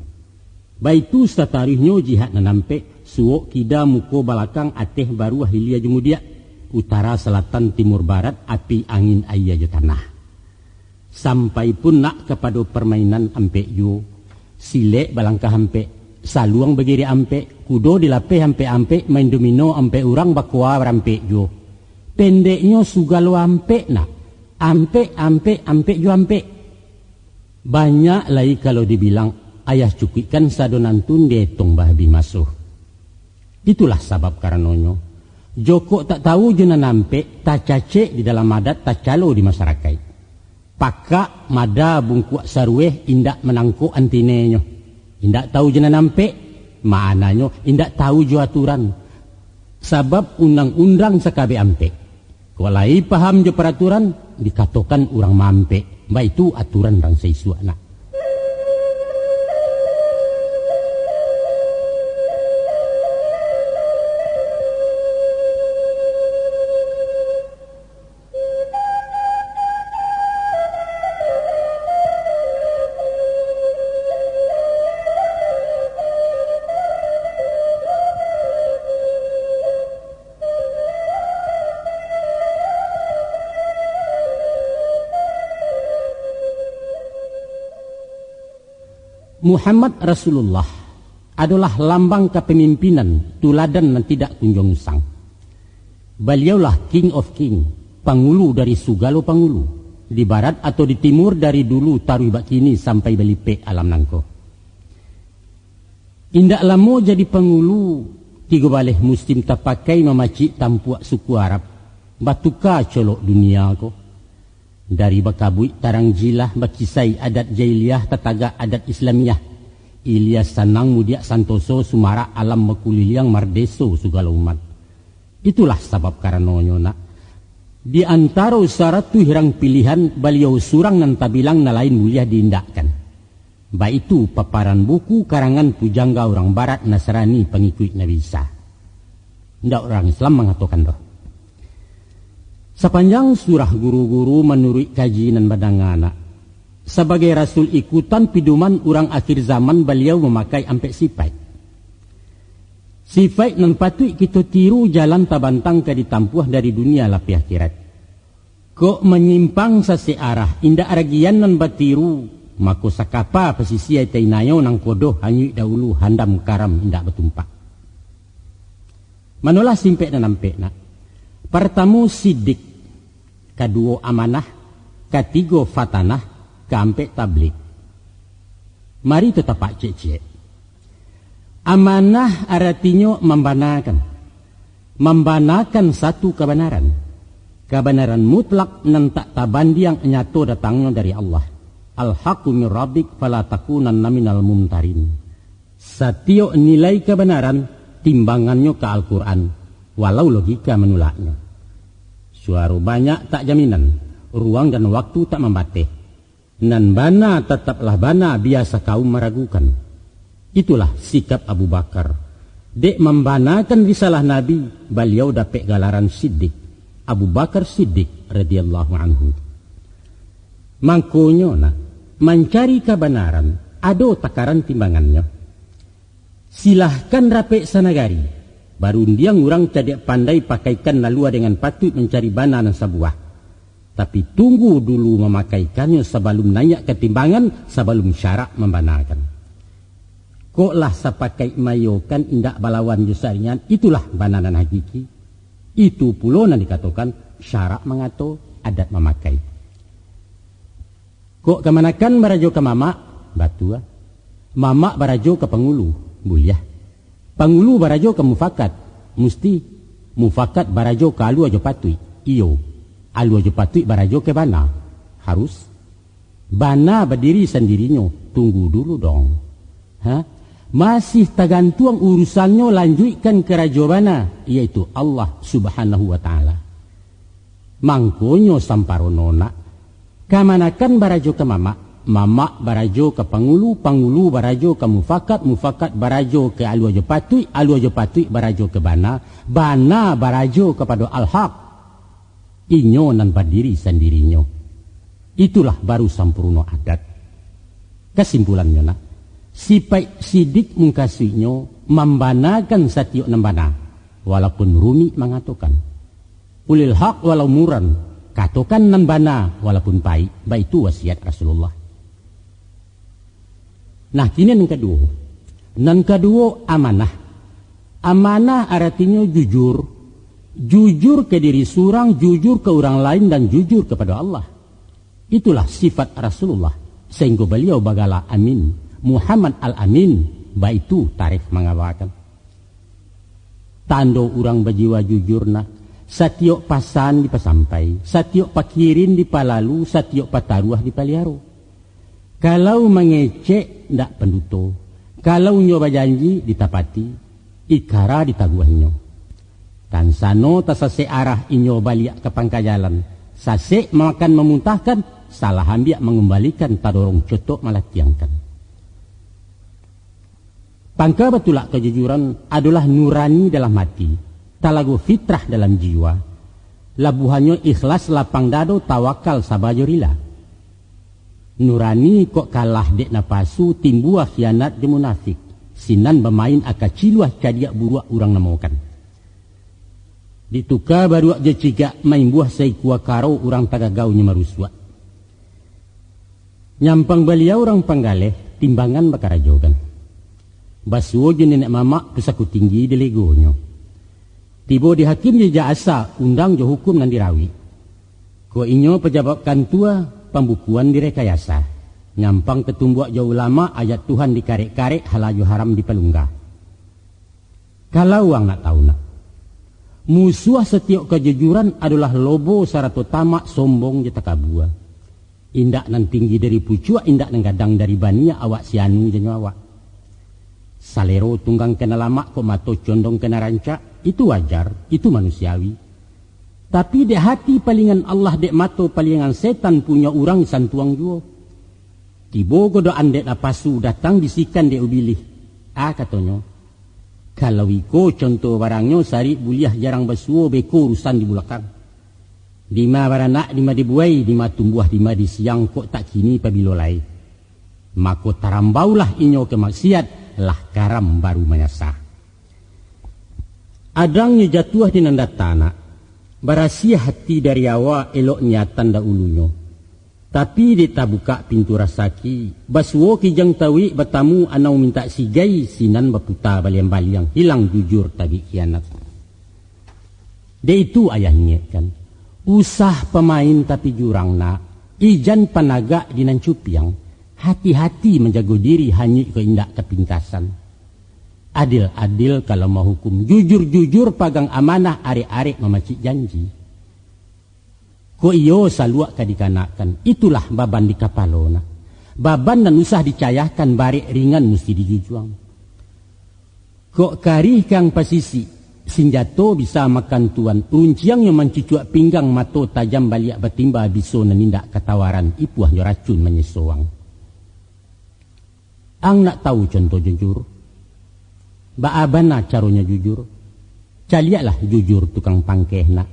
Baitu sataruihnyo jihad nan ampek, Suok kida muko balakang, ateh baruah hilia jo mudiak, utara salatan timur barat, api angin aia jo tanah. Sampai pun nak kapado parmainan ampek juo, silek balangkah ampek, saluang bagiriak ampek, kudo dilapeh ampek-ampek, main domino ampek urang, bakoa barampek juo. Pendeknyo sugalo ampek nak, ampek, ampek, ampek juo ampek. Banyak lai kalau dibilang, ayah cukuikkan sado nantun dietong bahabih maso. Itulah sabab karanonyo, jokok tak tahu jo nan ampek, tacacek di dalam adat, tacalo di masarakaik. Pakak mada bungkuak sarueh indak manangkok antinenyo. Indak tahu jo nan ampek, maknanyo indak tahu jo aturan. Sabab undang-undang sakabek ampek. Kok lai paham jo paraturan, dikatokan urang mampek. Baitu aturan rang saisuak nak. Muhammad Rasulullah adolah lambang kapamimpinan, tuladan nan tidak kunjuang usang. Baliaulah King of King, pangulu dari sugalo pangulu, di barat atau di timur, dari dulu taruih bak kini sampai balipek alam nangko. Indak lamo jadi pangulu, tigo baleh musim tapakai mamacik tampuak suku Arab, batuka colok dunia ko. Dari bakabuik tarang jilah, bakisai adat jahiliah, tatagak adat Islamiah. Ilia sanang mudiak santoso, sumarak alam bakuliliang, mardeso sugalo umat. Itulah sabab karanonyo nak, di antaro saratuih rang pilihan, baliau surang nan tabilang nan lain buliah diindakkan. Baitu paparan buku karangan pujangga urang barat Nasrani pangikuik Nabi Isa. Indak urang Islam mangatokan doh. Sapanjang surah guru-guru manuruik kaji nan badanga nak, sabagai rasul ikutan pidoman urang akhir zaman baliau mamakai ampek sipaik. Sipaik nan patuik kito tiru jalan tabantang ka ditampuah dari dunia lapiah akhirat. Kok manyimpang sasek arah, indak ragian nan batiru, mako sakapa pasisia tainayo nang kodoh hanyuik dahulu handam karam indak batumpak. Manolah simpek nan ampek nak. Partamo sidik, kaduo amanah, katigo fatanah, kaampek tablik. Mari tatapak ciek-ciek. Amanah aratinyo mambanakan. Mambanakan satu kabanaran. Kabanaran mutlak nan tak tabandiang nyato datangnyo dari Allah. Al-haqqu min rabbik fala takunanna minal mumtarin. Satiok nilai kabanaran timbangannyo ka Al-Quran, walau logika manulaknyo. Suaro banyak tak jaminan, ruang dan waktu tak mambateh. Nan bana tataplah bana, biasa kaum maragukan. Itulah sikap Abu Bakar. Dek mambanakan risalah Nabi, baliau dapek galaran Siddiq, Abu Bakar Siddiq radhiyallahu anhu. Mangkonyo nak, mancari kabanaran, ado takaran timbangannyo. Silahkan rapek sanagari, barundiang urang cadiak pandai pakaikan nalua dengan patuik mancari bana nan sabuah. Tapi tunggu dulu mamakaikannyo sabalum naiak ka timbangan, sabalum syarak mambanakan. Kok lah sapakaik mayokan indak balawan jo saringan, itulah bana nan hakiki. Itu pulo nan dikatokan syarak mangato, adat mamakai. Kok kamanakan barajo ka mamak, batua. Mamak barajo ka pangulu, buliah. Pangulu barajo ka mufakat, musti. Mufakat barajo ka alua jo patuik, iyo. Alua jo patuik barajo ka bana, harus. Bana badiri sandirinyo, tunggu dulu dong. Ha? Masih tagantuang urusannyo, lanjuikkan karajo bana, yaitu Allah Subhanahu wa Ta'ala. Mangkonyo samparono nak, kamanakan barajo ka mamak, mamak barajo ka pangulu, pangulu barajo ka mufakat, mufakat barajo ka alua jo patuik, alua jo patuik barajo ka bana, bana barajo kapado Al-Haq. Inyo nan badiri sandirinyo. Itulah baru sampurno adat. Kasimpulannyo nak, Sipaik sidik mungkasuiknyo mambanakan satiok nan bana, walaupun rumik mangatokan. Ulil haq walau muran, katokan nan bana walaupun paik, baitu wasiat Rasulullah. Nah, kini nan kaduo. Nan kaduo, amanah. Amanah aratinyo jujur. Jujur ka diri surang, jujur ka urang lain, dan jujur kapado Allah. Itulah sifat Rasulullah, sahinggo baliau bagala Amin. Muhammad Al-Amin, baitu tarikh mangabakan. Tando urang bajiwa jujur nak, satiok pasan dipasampai, satiok pakirin dipalalu, satiok pataruah dipaliaro. Kalau mangecek, ndak panduto. Kalau inyo bajanji, ditapati. Ikara ditaguahinyo. Tansano tasasek arah inyo baliak ka pangka jalan. Sasek mamakan mamuntahkan, salah ambiak mangumbalikan, tadorong cotok malatiangkan. Pangka batulak kajujuran adolah nurani dalam hati, talago fitrah dalam jiwa, labuahannyo ikhlas lapang dado tawakal saba jo rila. Nurani kok kalah dek napasu, timbua khianat jo munafik, sinan bamain aka ciluah cadiak buruak urang namokan. Dituka baruak jo cigak maimbuah saikua karo urang tagagau nyo marusuak. Nyampang baliau urang panggaleh, timbangan bakarajokan. Basuo jo nenek mamak pusako tinggi dilegonyo. Tibo di hakim jo jak asa, undang jo hukum nan dirawik. Kok inyo pajabat kantua, pambukuan direkayasa. Nyampang tatumbuak jo ulama, ayat Tuhan dikarek-karek, halal jo haram dipalungga. Kalau ang nak tahu nak, musuah satiok kajujuran adolah lobo sarato tamak, sombong jo takabua. Indak nan tinggi dari pucuak, indak nan gadang dari baniak, awak si anu janyo awak. Salero tunggang ka nan lamak, kok mato condong ka nan rancak, itu wajar, itu manusiawi. Tapi dek hati palingan Allah, dek mato palingan setan, punyo urang santuang juo. Tibo godaan dek napasu, datang bisikan dek ubilih. Ah, katonyo, kalau iko conto barangnyo, sarik buliah jarang basuo, beko urusan di bulakang. Dima baranak, dima dibuai, dima tumbuah, dima disiang, kok tak kini pabilo lai. Mako tarambaulah inyo ka maksiat, lah karam baru manyasa. Adangnyo jatuah di nan data nak, barasiah hati dari awak, elok niatan dahulunyo. Tapi dek tabukak pintu rasaki, basuo kijang tauik batamu anau mintak sigai, sinan baputa baliang-baliang, hilang jujur tabik khianat. Dek itu ayah ingekkan, usah pamain tapi jurang nak, ijan panagak di nan cupiang, hati-hati manjago diri hanyuik ko indak kapintasan. Adil-adil kalau mahukum, jujur-jujur pagang amanah, arek-arek mamacik janji. Kok iyo saluak ka dikanakkan, itulah baban di kapalo nak. Baban nan usah dicayahkan, barek ringan musti dijujuang. Kok karih kang pasisik, sinjato bisa makan tuan, runciangnyo mancucuak pinggang, mato tajam baliak batimba, biso nan indak katawaran, ipuahnyo racun manyesoang. Ang nak tahu contoh jujur? Baa bana caronyo jujur? Caliaklah jujur tukang pangkeh nak.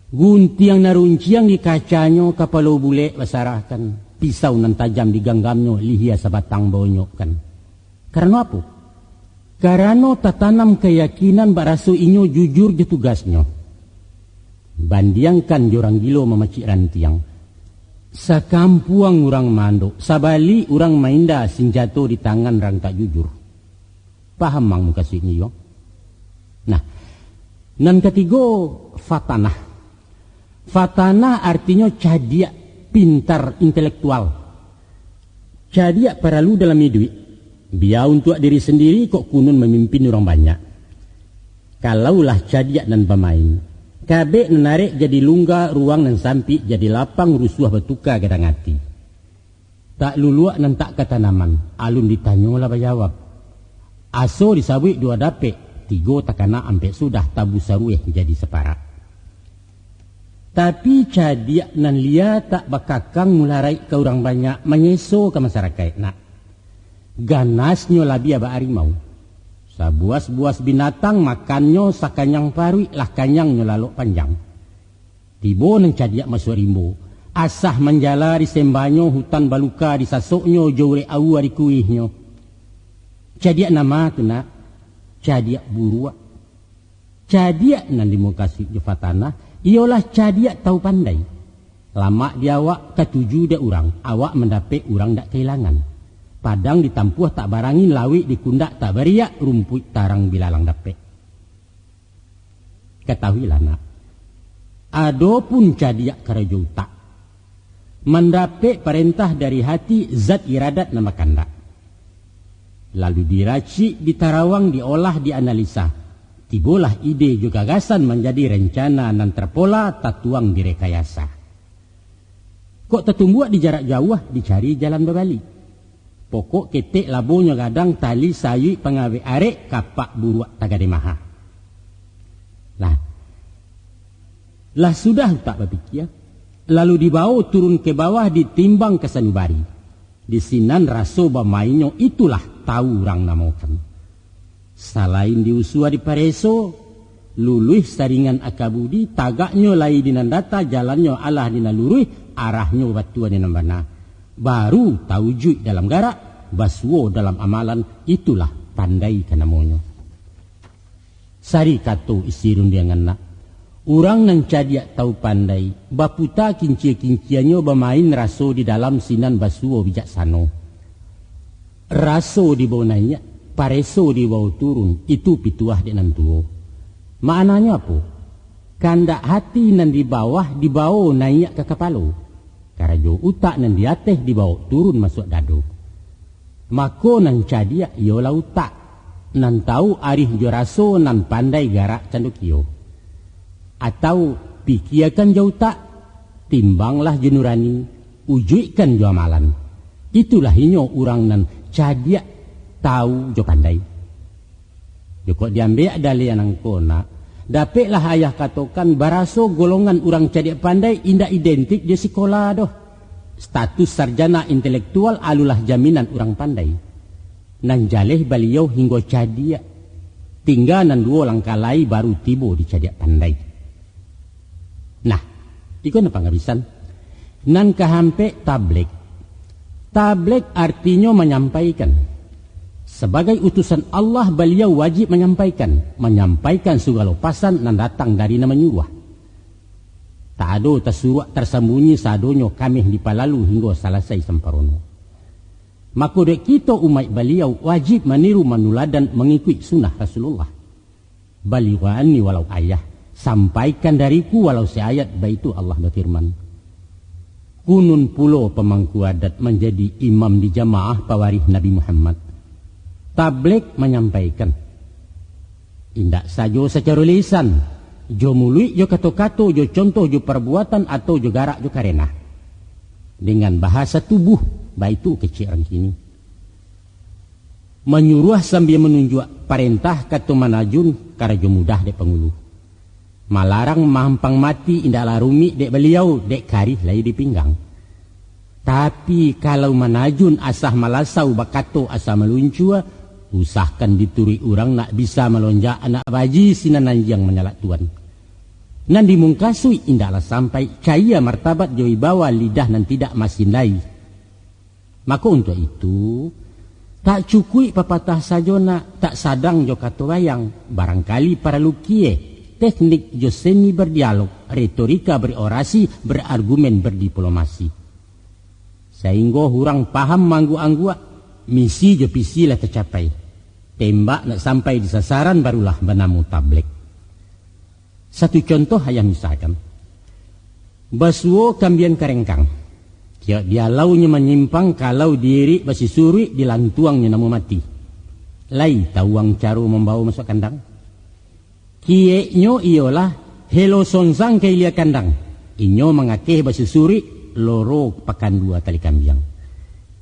Guntiang nan runciang di kacanyo, kapalo bulek basarahkan, pisau nan tajam diganggamnyo, lihia sabatang baonyokkan. Karano apo? Karano tatanam kayakinan baraso inyo jujur jo tugasnyo. Bandiangkan jo urang gilo mamacik rantiang. Sakampuang urang maandok, sabalik urang mainda, sinjato di tangan urang tak jujur. Paham ang mukasuiknyo iyo? Nah, nan katigo, fatanah. Fatanah artinyo cadiak, pintar, intelektual. Cadiak paralu dalam iduik. Bia untuak diri sandiri kok kunun mamimpin urang banyak. Kalaulah cadiak nan bamain, kabek nan arek jadi lungga, ruang nan sampik jadi lapang, rusuah batuka gadang ati. Tak luluak nan tak katanaman, alun ditanyo lah bajawab. Aso disabuik duo dapek, tigo takana ampek sudah, tabu sarueh jadi saparak. Tapi cadiak nan lia tak bakakang, mularaik ka urang banyak, manyeso ka masarakaik nak. Ganasnyo labiah bak arimau. Sabuas-buas binatang makannyo, sakanyang paruik lah kanyangnyo lalok panjang. Tibo nan cadiak masuak rimbo, asah manjala disembanyo, hutan baluka disasoknyo, jo urek aua dikuihnyo. Cadiak nan ma tu, nak? Cadiak buruak. Cadiak nan dimukasuik jo fatanah, iyolah cadiak tau pandai. Lamak di awak katuju dek urang, awak mandapek urang dak kailangan. Padang ditampuah tak barangin, lawik dikundak tak bariak, rumpuik tarang bilalang dapek. Katahuilah, nak, adopun cadiak karajo utak, mandapek parentah dari hati, zat iradat nan bakandak. Lalu diracik, ditarawang, diolah, dianalisa. Tibolah ide jo gagasan manjadi rencana nan terpola, tatuang di rekayasa. Kok tatumbuak di jarak jauah, dicari jalan babalik. Pokok ketek labonyo gadang, tali sayuik pangawek arek, kapak buruak tagade maha. Lah, lah sudah utak bapikia, lalu dibawo turun ke bawah, ditimbang ka sanubari. Di sinan raso bamainnyo, itulah tau urang namokan. Salain diusua dipareso, luluih saringan aka budi, tagaknyo lai di nan data, jalannyo alah di nan luruih, arahnyo batua di nan bana. Baru tawujuik dalam garak, basuo dalam amalan, itulah pandai ka namonyo. Sari kato isi rundiangan, nak. Urang nan cadiak tau pandai, baputa kincia-kinciannyo, bamain raso di dalam, sinan basuo bijaksano. Raso dibawo naiak, pareso dibawo turun, itu pituah dek nan tuo. Maknanyo apo? Kandak hati nan di bawah dibawo naiak ka kapalo. Karajo utak nan di ateh dibawo turun masuak dado. Mako nan cadiak iyolah utak, nan tau arih jo raso, nan pandai garak cando kio. Atau pikiakan jo utak, timbanglah jo nurani, ujuikkan jo amalan. Itulah inyo urang nan cadiak, tau jo pandai. Jokok diambiak daliah nangko, nak, dapeklah ayah katokan, baraso golongan urang cadiak pandai indak identik jo sikola doh. Status sarjana intelektual alulah jaminan urang pandai. Nan jaleh baliau hinggo cadiak. Tingga nan duo langkah lai baru tibo di cadiak pandai. Nah, iko nan pangabisan. Nan kahampek, tablek. Tablek artinyo manyampaikan. Sabagai utusan Allah, baliau wajib manyampaikan, manyampaikan sagalo pasan nan datang dari Nan Manyuruah. Tak ado tasuruak tarsambunyi, sadonyo kameh dipalalu hinggo salasai samparono. Mako, dek kito umaik Baliau wajib maniru manuladan mangikuik sunnah Rasulullah. Baliwani walau ayah, sampaikan dariku walau seayat, baitu Allah bafirman. Kunun pulo pamangku adat manjadi imam di jamaah pawarih Nabi Muhammad. Tablek manyampaikan. Indak sajo sacaro lisan, jo muluik, jo kato-kato, jo contoh, jo parbuatan, atau jo garak, jo karenah. Dengan bahasa tubuh, baitu kecek urang kini. Manyuruah sambia manunjuak, parentah kato manajun, karajo mudah dek pangulu. Malarang mahampang mati, indaklah rumik dek Baliau, dek karih lai di pinggang. Tapi, kalau manajun asa malasau, bakato asa maluncua, usahkan dituruik urang, nak bisa malonjak anak baji, sinan anjiang manyalak tuan. Nan dimungkasuik indaklah sampai, cayia martabat jo wibawa, lidah nan tidak masindai. Mako untuak itu, tak cukuik papatah sajo nak, tak sadang jo kato bayang, barangkali paralu kieh, teknik jo seni berdialog, retorika berorasi, berargumen berdiplomasi. Sainggo urang paham maangguak-angguak, misi jo visi lah tacapai. Tembak nak sampai di sasaran, barulah banamo tablek. Satu contoh ayah misalkan. Basuo kambiang karengkang. Tiok dialaunyo manyimpang, kalau diirik basisuruik, dilantuangnyo namo mati. Lai tawuang caro mambawo masuak kandang? Kieknyo iyolah helo songsang ka ilia kandang. Inyo mangakeh basisuruik, loro pakandua tali kambiang.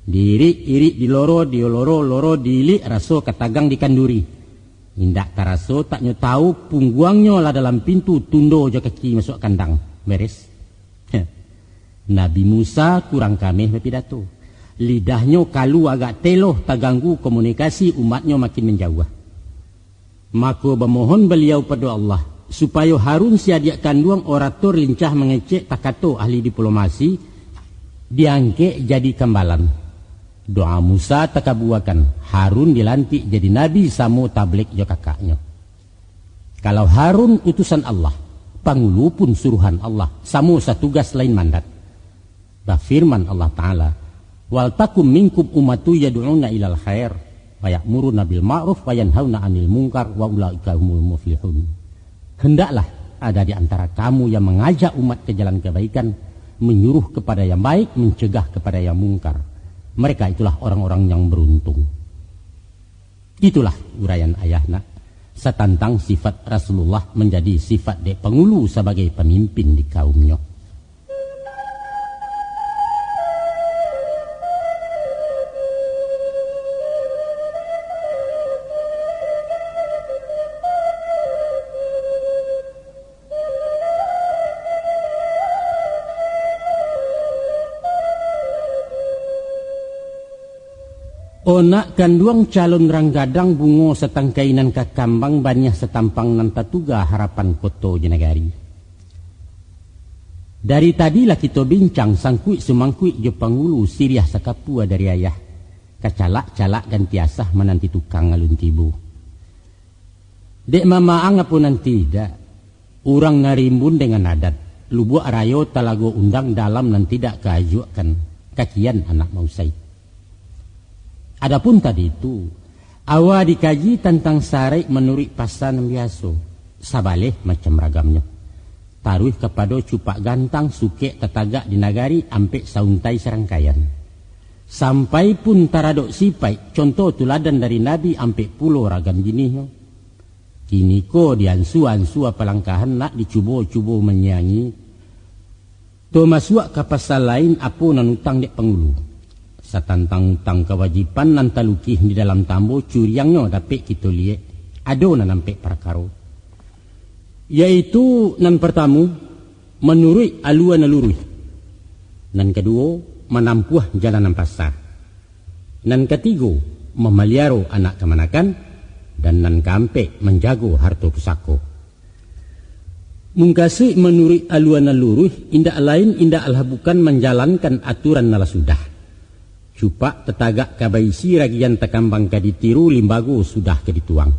Diirik-irik diloro, diloro-loro diilik, raso ka tagang dikanduri. Indak taraso, tak nyo tahu, pungguangnyo lah dalam pintu, tundo jo kaki masuak kandang. Beres. Heh. Nabi Musa kurang kameh bapidato. Lidahnyo kalu agak teloh, taganggu komunikasi, umatnyo makin manjauah. Mako, bamohon baliau pado Allah, supayo Harun si adiak kanduang, orator lincah mangecek, takato ahli diplomasi, diangkek jadi kambalan. Doa Musa takabuakan, Harun dilantik jadi nabi samo tablik jo kakaknyo. Kalau Harun utusan Allah, pangulu pun suruhan Allah, samo satugas lain mandat. Bafirman Allah Ta'ala, "Wal takum minkum ummatu yad'una ilal khair, wa ya'muruna bil ma'ruf, wa yanhauna 'anil munkar, wa ulaika humul muflihun." Hendaklah ada di antara kamu yang mengajak umat ke jalan kebaikan, menyuruh kepada yang baik, mencegah kepada yang mungkar. Mereka itulah orang-orang yang beruntung. Itulah uraian ayah nak, satantang sifat Rasulullah manjadi sifat dek pangulu sabagai pamimpin di kaumnyo. Onak kanduang calon rang gadang, bungo satangkai nan ka kambang, baniah satampang nan tatuga, harapan koto jo nagari. Dari tadi lah kito bincang, sangkuik sumangkuik jo pangulu, siriah sakapua dari ayah. Kacalak-calak ganti asah, mananti tukang alun tibo. Dek mamaang apo nan tidak, urang nan rimbun dengan adat, lubuak rayo talago undang, dalam nan tidak kaajuakkan, kakian anak mausai. Adapun tadi tu, awa dikaji tantang saraik manuruik pasa nan biaso, sabaleh macam ragamnyo. Taruih kapado cupak gantang, sukek tatagak di nagari, ampek sauntai sarangkaian. Sampai pun taradok sipaik, contoh tuladan dari Nabi, ampek pulo ragam jinihnyo. Kiniko diansua-ansua palangkahan, nak dicubo-cubo manyiangi. Tamasuak ka pasa lain, apo nan utang dek pangulu. Satantang utang kawajiban nan talukih di dalam tambo, curiangnyo dapek kito liek, ado nan ampek parakaro. Yaitu nan partamu, manuruik alua nan luruih. Nan kaduo, manampuah jalan nan pasa. Nan katigo, mamaliaro anak kamanakan. Dan nan kaampek, manjago harto pusako. Mungkasuik manuruik alua nan luruih, indak lain, indak alah bukan, manjalankan aturan nan lah sudah. Cupak tatagak ka baisi, ragian takambang ka ditiru, limbago sudah ka dituang.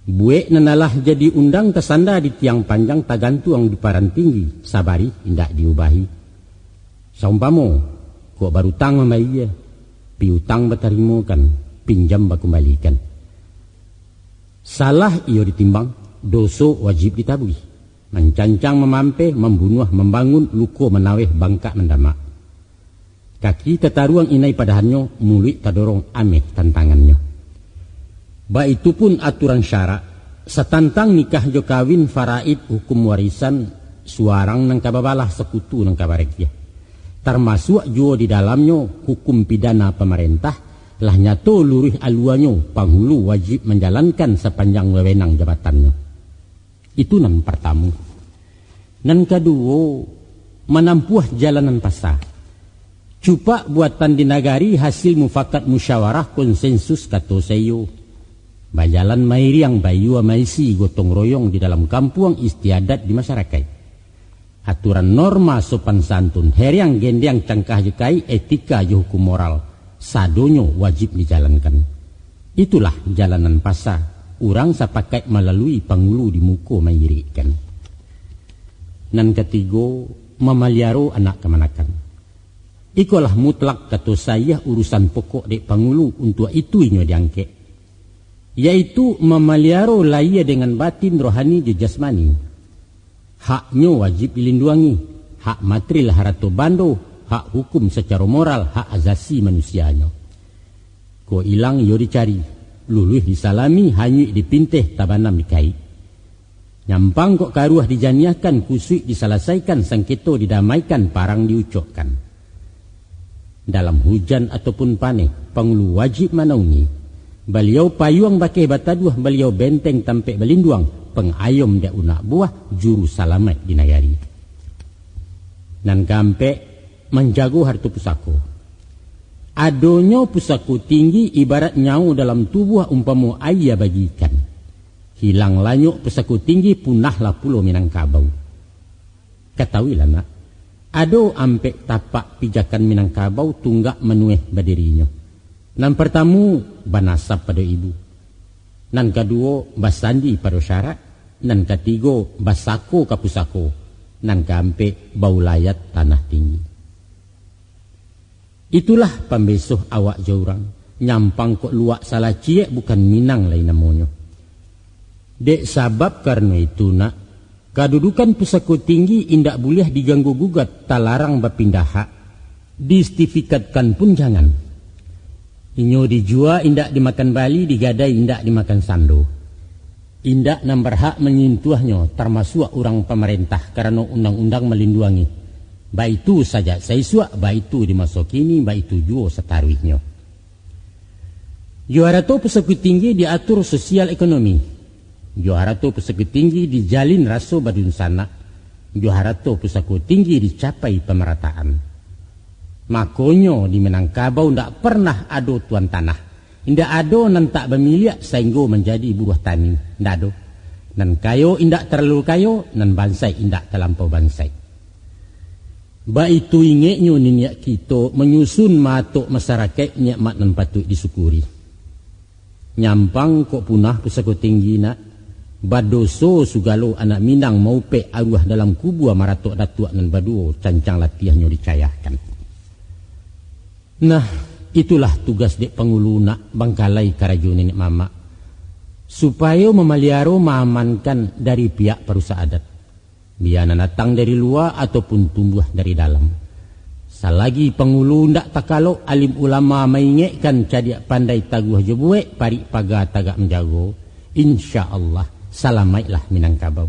Buek nan alah jadi undang, tasanda di tiang panjang, tagantuang di paran tinggi, sabarih indak diubahi. Saumpamo, kok barutang mambayia, piutang batarimokan, pinjam bakumbalikan. Salah iyo ditimbang, doso wajib ditabuih. Mancancang mamampeh, mambunuah mambangun, luko manaweh, bangkak mandamak. Kaki tataruang inai padahannyo, muluik tadorong ameh tantangannyo. Baitu pun aturan syarak, satantang nikah jo kawin, faraid, hukum warisan, suarang nan ka babalah, sakutu nan ka barekiah. Tarmasuak juo di dalamnyo hukum pidana pamarentah, lah nyato luruih aluanyo, panghulu wajib manjalankan sapanjang wewenang jabatannyo. Itu nan partamu. Nan kaduo, manampuah jalan nan pasa. Cupak buatan di nagari, hasil mufakat musyawarah, konsensus kato saiyo. Bajalan mairiang, bayua maisi, gotong royong di dalam kampuang, istiadat di masyarakaik. Aturan norma sopan santun, heriang gendiang cangkah jo kai, etika jo hukum moral, sadonyo wajib dijalankan. Itulah jalan nan pasa, urang sapakaik malalui, pangulu di muko mairikkan. Nan katigo, mamaliaro anak kamanakan. Ikolah mutlak kato saiah, urusan pokok dek pangulu, untuak itu inyo diangkek, yaitu mamaliaro lahia dengan batin, rohani jo jasmani. Haknyo wajib dilinduangi, hak materil harato bando, hak hukum sacaro moral, hak azasi manusianyo. Kok ilang iyo dicari, luluih disalami, hanyuik dipinteh, tabanam dikaik. Nyampang kok karuah dijaniahkan, kusuik disalasaikan, sangketo didamaikan, parang diucokkan. Dalam hujan ataupun paneh, pangulu wajib manaungi. Baliau payuang bakeh bataduah, baliau benteng tampek balinduang, pangayom dek unak buah, juru salamaik di nagari. Nan kaampek, manjago harto pusako. Adonyo pusako tinggi ibarat nyawo dalam tubuah, umpamo aia bagi ikan. Hilang lanyok pusako tinggi, punahlah pulo Minangkabau. Katahuilah nak, Ado ampek tapak pijakan Minangkabau tunggak manueh badirinyo. Nan partamu, banasab pado ibu. Nan kaduo, basandi pado syarak. Nan katigo, basako ka pusako. Nan kaampek, baulayat tanah tinggi. Itulah pambesoh awak jo urang, nyampang kok luak salah ciek, bukan Minang lai namonyo. Dek sabab karano itu, nak, kadudukan pusako tinggi indak buliah diganggu gugat, talarang bapindah hak, disertifikatkan pun jangan. Inyo dijua indak dimakan bali, digadai indak dimakan sando. Indak nan barhak manyintuahnyo, tarmasuak urang pamarentah, karano undang-undang malinduangi. Baitu sajak saisuak, baitu di maso kini, baitu juo sataruihnyo. Jo harato pusako tinggi diatur sosial ekonomi. Jo harato pusako tinggi dijalin raso badunsanak. Jo harato pusako tinggi dicapai pamarataan. Makonyo di Minangkabau ndak parnah ado tuan tanah. Indak ado nan tak bamiliak sainggo manjadi buruah tani. Ndak ado. Nan kayo indak talalu kayo, nan bansaik indak talampau bansaik. Baitu ingeknyo niniak kito manyusun maatok masarakaik nikmat nan patuik disyukuri. Nyampang kok punah pusako tinggi, nak, badoso sugalo anak Minang maupek aruah dalam kubua maratok datuak nan baduo cancang latiahnyo dicayahkan. Nah, itulah tugas dek pangulu, nak, bangkalai karajo niniak mamak, supayo mamaliaro, maamankan dari pihak parusak adat. Bia nan datang dari lua ataupun tumbuah dari dalam. Salagi pangulu ndak takalok, alim ulama maingekkan, cadiak pandai taguah jo buek, parik paga tagak manjago, insya Allah, salamaiklah Minangkabau.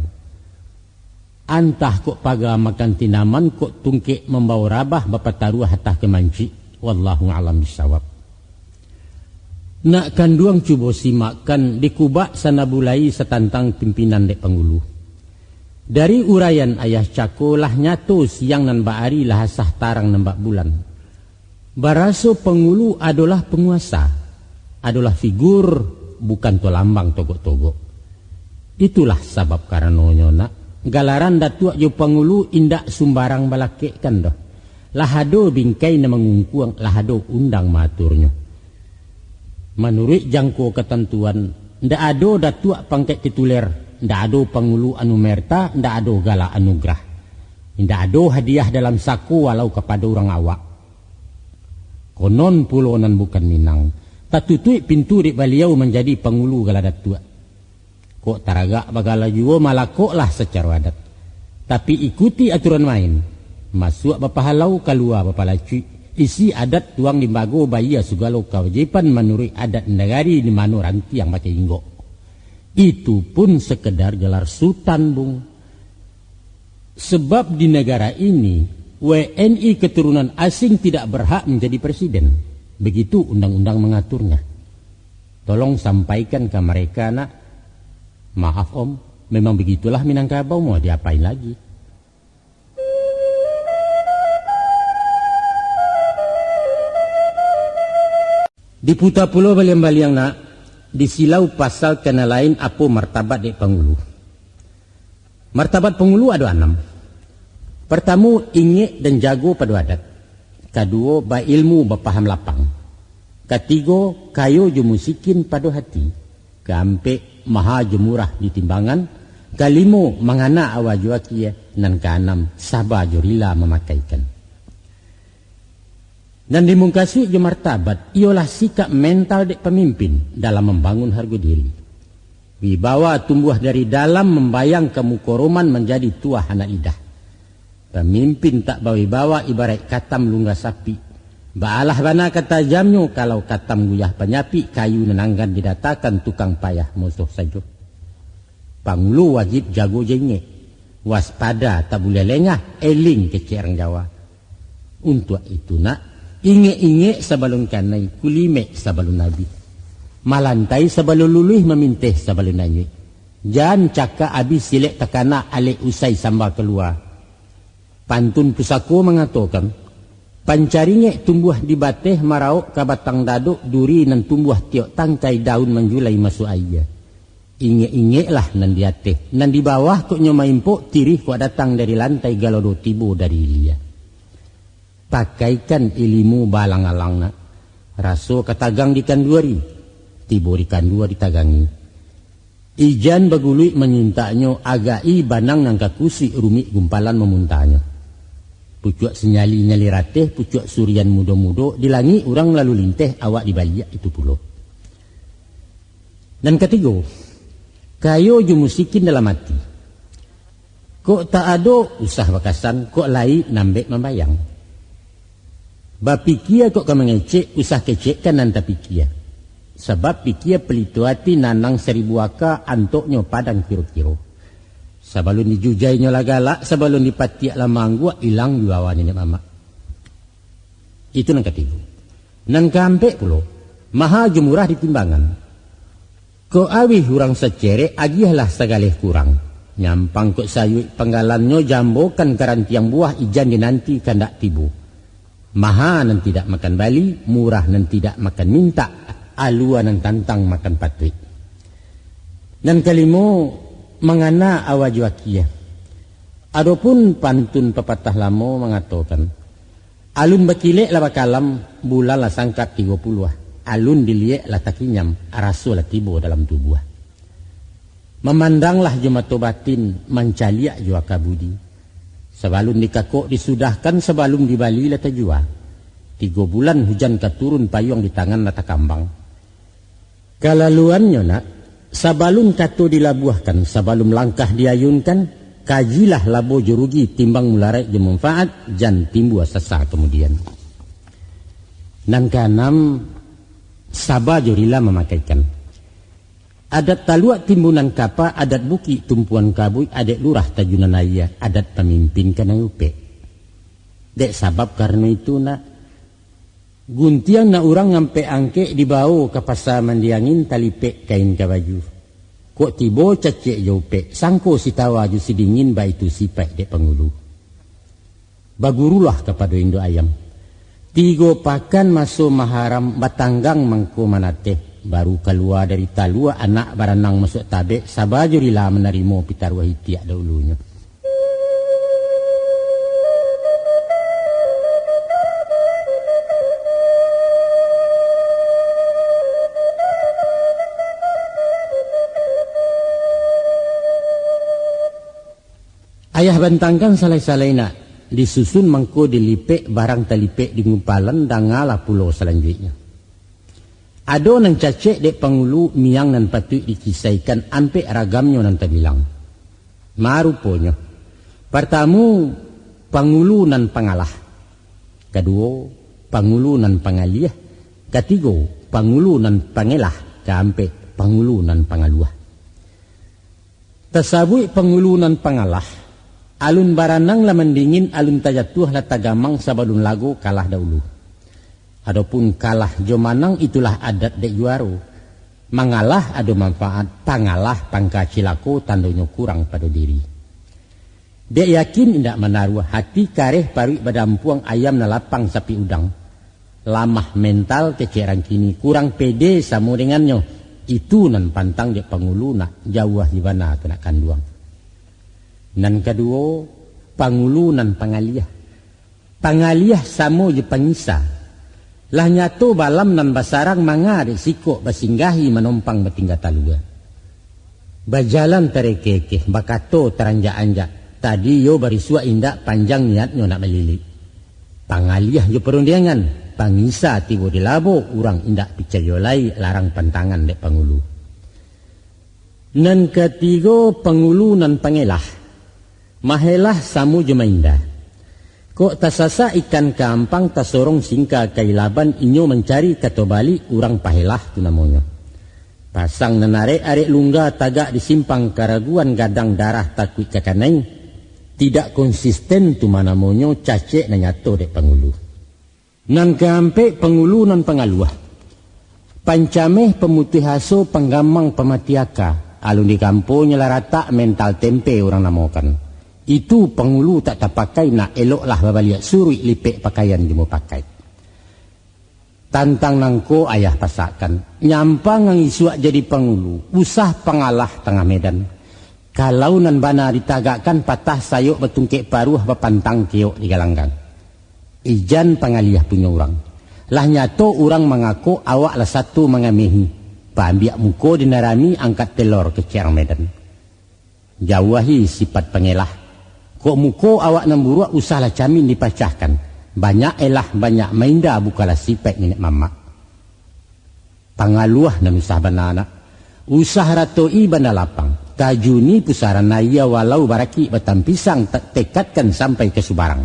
Antah kok paga makan tinaman, kok tungkek mambawo rabah, bapataruah atah ka mancik. Wallahu a'lam bissawab. Nak kanduang cubo simakkan, dikubak sanabulai satantang pimpinan dek pangulu. Dari uraian ayah cako lah nyato siang nan bak ari, lah asah tarang nan bak bulan. Baraso pangulu adolah panguasa, adolah figur, bukan to lambang togok-togok. Itulah sabab karanonyo, nak, galaran datuak jo pangulu indak sumbarang balakekkan doh. Lah ado bingkai nan mangungkuang, lah ado undang maaturnyo. Manuruik jangko katantuan, ndak ado datuak pangkek tituler, ndak ado pangulu anu merta, ndak ado galak anugerah. Indak ado hadiah dalam sako walau kapado urang awak. Konon pulo nan bukan Minang, tatutuik pintu dek baliau manjadi pangulu gala datuak. Kok taragak bagala juo, malakoklah sacaro adat. Tapi ikuti aturan main. Masuak bapahalau, kalua bapalacuik. Isi adat tuang limbago, bayia sugalo kawajiban manuruik adat nagari di mano rantiang pakai inggok. Itu pun sekedar gelar sutan, Bung. Sebab di negara ini, W N I keturunan asing tidak berhak menjadi presiden. Begitu undang-undang mengaturnya. Tolong sampaikan ka mereka, nak. Maaf, Om, memang begitulah Minangkabau, mau diapain lagi. Diputa pulo baliang-baliang, nak, disilau pasal ka nan lain, apo martabat dek pangulu. Martabat pangulu ado anam. Partamu, ingek dan jago pado adat. Kaduo, bailmu, bapaham lapang. Katigo, kayo jo musikin pado hati. Kaampek, maha jo murah di timbangan. Kalimo, mangana awa jo akie. Nan kaanam, saba jo rila mamakaikan. Nan dimukasuik jo martabat, iyolah sikap mental dek pamimpin dalam mambangun hargo diri. Wibawa tumbuah dari dalam, mambayang ka muko roman, manjadi tuah anak lidah. Pamimpin tak bawibawa, ibaraik katam lunggah sapi. Baalah bana ka tajamnyo, kalau katam guyah panyapik, kayu nan anggan didatakan, tukang payah musuh sajo. Pangulu wajib jago jo ingek. Waspada, tak buliah lengah, eling kecek urang Jawa. Untuak itu, nak, ingek-ingek sabalun kanai, kulimek sabalun abih. Malantai sabalun luluih, maminteh sabalun anyuik. Jan cakak abih silek takana, alek usai samba kalua. Pantun pusako mangatokan, pancaringek tumbuah di bateh, maraok ka batang dadok, duri nan tumbuah tiok tangkai, daun manjulai masuak aia. Ingek-ingeklah nan di ateh, nan di bawah kok nyo maimpok, tirih kok datang dari lantai, galodo tibo dari ilia. Pakaikan ilimu balang-alang nak. Raso ka tagang di kandua ri, tibo di kandua ditagangi. Ijan baguluik manyintaknyo agak-i banang nan ka kusuik rumik gumpalan mamuntahnyo. Pucuak sinyali-nyali rateh, pucuak surian mudo-mudo, di langik urang lalu linteh, awak dibaliak itu pulo. Nan katigo, kayo jo musikin dalam ati. Kok tak ado, usah bakasan, kok lai nambek mambayang. Bapikia kok ka mangecek, usah kecekkan nan tapikia. Sabab pikia pelito ati nanang saribu aka, antoknyo padang kiro-kiro. Sabalun dijujainyo lah galak, sabalun dipatiak lah mangguak, ilang juawa niniak mamak. Itu nan katigo. Nan kaampek pulo, maha jo murah di timbangan. Kok awih urang sacerek, agiahlah sagaleh kurang. Nyampang kok sayuik panggalannyo, jambokan karantiang buah, ijan dinanti kandak tibo. Maha nan tidak makan bali, murah nan tidak makan mintak, alua nan tantang makan patuik. Nan kalimo, mangana awa jo akia. Adopun pantun papatah lamo mangatokan, alun bakilek lah bakalam, bulan lah sangkap tigo puluah, alun diliek lah takinyam, raso lah tibo dalam tubuah. Mamandanglah jo mato batin, mancaliak jo aka budi. Sabalun dikakok disudahkan, sabalun dibali lah tajua. Tigo bulan hujan ka turun, payuang di tangan lah takambang. Kalaluannyo nak, sabalun kato dilabuahkan, sabalun langkah diayunkan, kajilah labo jo rugi, timbang mularaik jo manfaat, jan timbua sasa kamudian. Nan kaanam, saba jo rila mamakaikan. Adat taluak timbunan kapa, adat bukik tumpuan kabuik, adat lurah tajunan aia, adat pamimpin kanai upek. Dek sabab karano itu nak, guntiang nak urang ampek angkek, dibawo ka pasa mandi angin, talipek kain ka baju. Kok tibo cacek jo upek, sangko si tawa jo si dingin, baitu sipaik dek pangulu. Bagurulah kapado induak ayam. Tigo pakan maso maharam, batanggang mangko manateh, baru kalua dari talua, anak baranang masuak tabek, saba jo rila manarimo pitaruah itiak dahulunyo. Ayah bantangkan salai-salai nak, disusun mangko dilipek, barang talipek di gumpalan, dangalah pulo salanjuiknyo. Ado nan cacek dek pangulu, miang nan patuik dikisaikan, ampek ragamnyo nan tabilang. Maruponyo, partamu, pangulu nan pangalah. Kaduo, pangulu nan pangaliah. Katigo, pangulu nan pangelah. Kaampek, pangulu nan pangaluah. Tasabuik pangulu nan pangalah, alun baranang lah mandingin, alun tajatuah lah tagamang, sabalun lago kalah dahulu. Adopun kalah jo manang, itulah adat dek juaro. Mangalah ado manfaat, pangalah pangka cilako, tandonyo kurang pado diri. Dek yakin indak manaruah, hati kareh paruik badampuang, ayam nan lapang sapik udang. Lamah mental kecek rang kini, kurang pede samo dengannyo. Itu nan pantang dek pangulu nak, jauah di bana tu nak kanduang. Nan kaduo, pangulu nan pangaliah. Pangaliah samo jo pangisa. Lah nyato balam nan basarang, manga dek sikok, basinggahi manompang batingga talua. Bajalan tarekeh-ekeh, bakato taranjak-anjak, tadi iyo barisuak indak, panjang niatnyo nak malilik. Pangaliah jo parundiangan, pangisa tibo di labo, urang indak picayo lai, larang pantangan dek pangulu. Nan katigo, pangulu nan pangelah. Mahelah samo jo mainda. Kok tasasak ikan ka ampang, tasorong singka ka ilaban, inyo mancari kato balik, urang pahelah tu namonyo. Pasang nan arek-arek lungga, tagak di simpang karaguan, gadang darah takuik ka kanai. Tidak konsisten tu ma namonyo, cacek nan nyato dek pangulu. Nan kaampek, pangulu nan pangaluah. Pancameh, pamutuih aso, panggamang, pamati aka. Alun dikamponyo lah ratak, mental tempe urang namokan. Itu pangulu tak tapakai, nak eloklah babaliak suruik, lipek pakaian jo mupakaik. Tantang nangko ayah pasakkan, nyampang ang isuak jadi pangulu, usah pangalah tangah medan. Kalau nan bana ditagakkan, patah sayok batungkek paruah, bapantang keok di galanggang. Ijan pangaliah punyo urang. Lah nyato urang mangako awak lah sato mangamehi. Paambiak muko di nan rami angkat telor kecek Medan. Jauahi sipat pangelah. Kok muko awak nan buruak usahlah camin dipacahkan. Banyak elah, banyak mainda bukanlah sipaik niniak mamak. Pangaluah nan usah bana nak. Usah rato'i banda lapang. Tajuni pusaran aia walau barakik batang pisang ta-, tekatkan sampai ka subarang.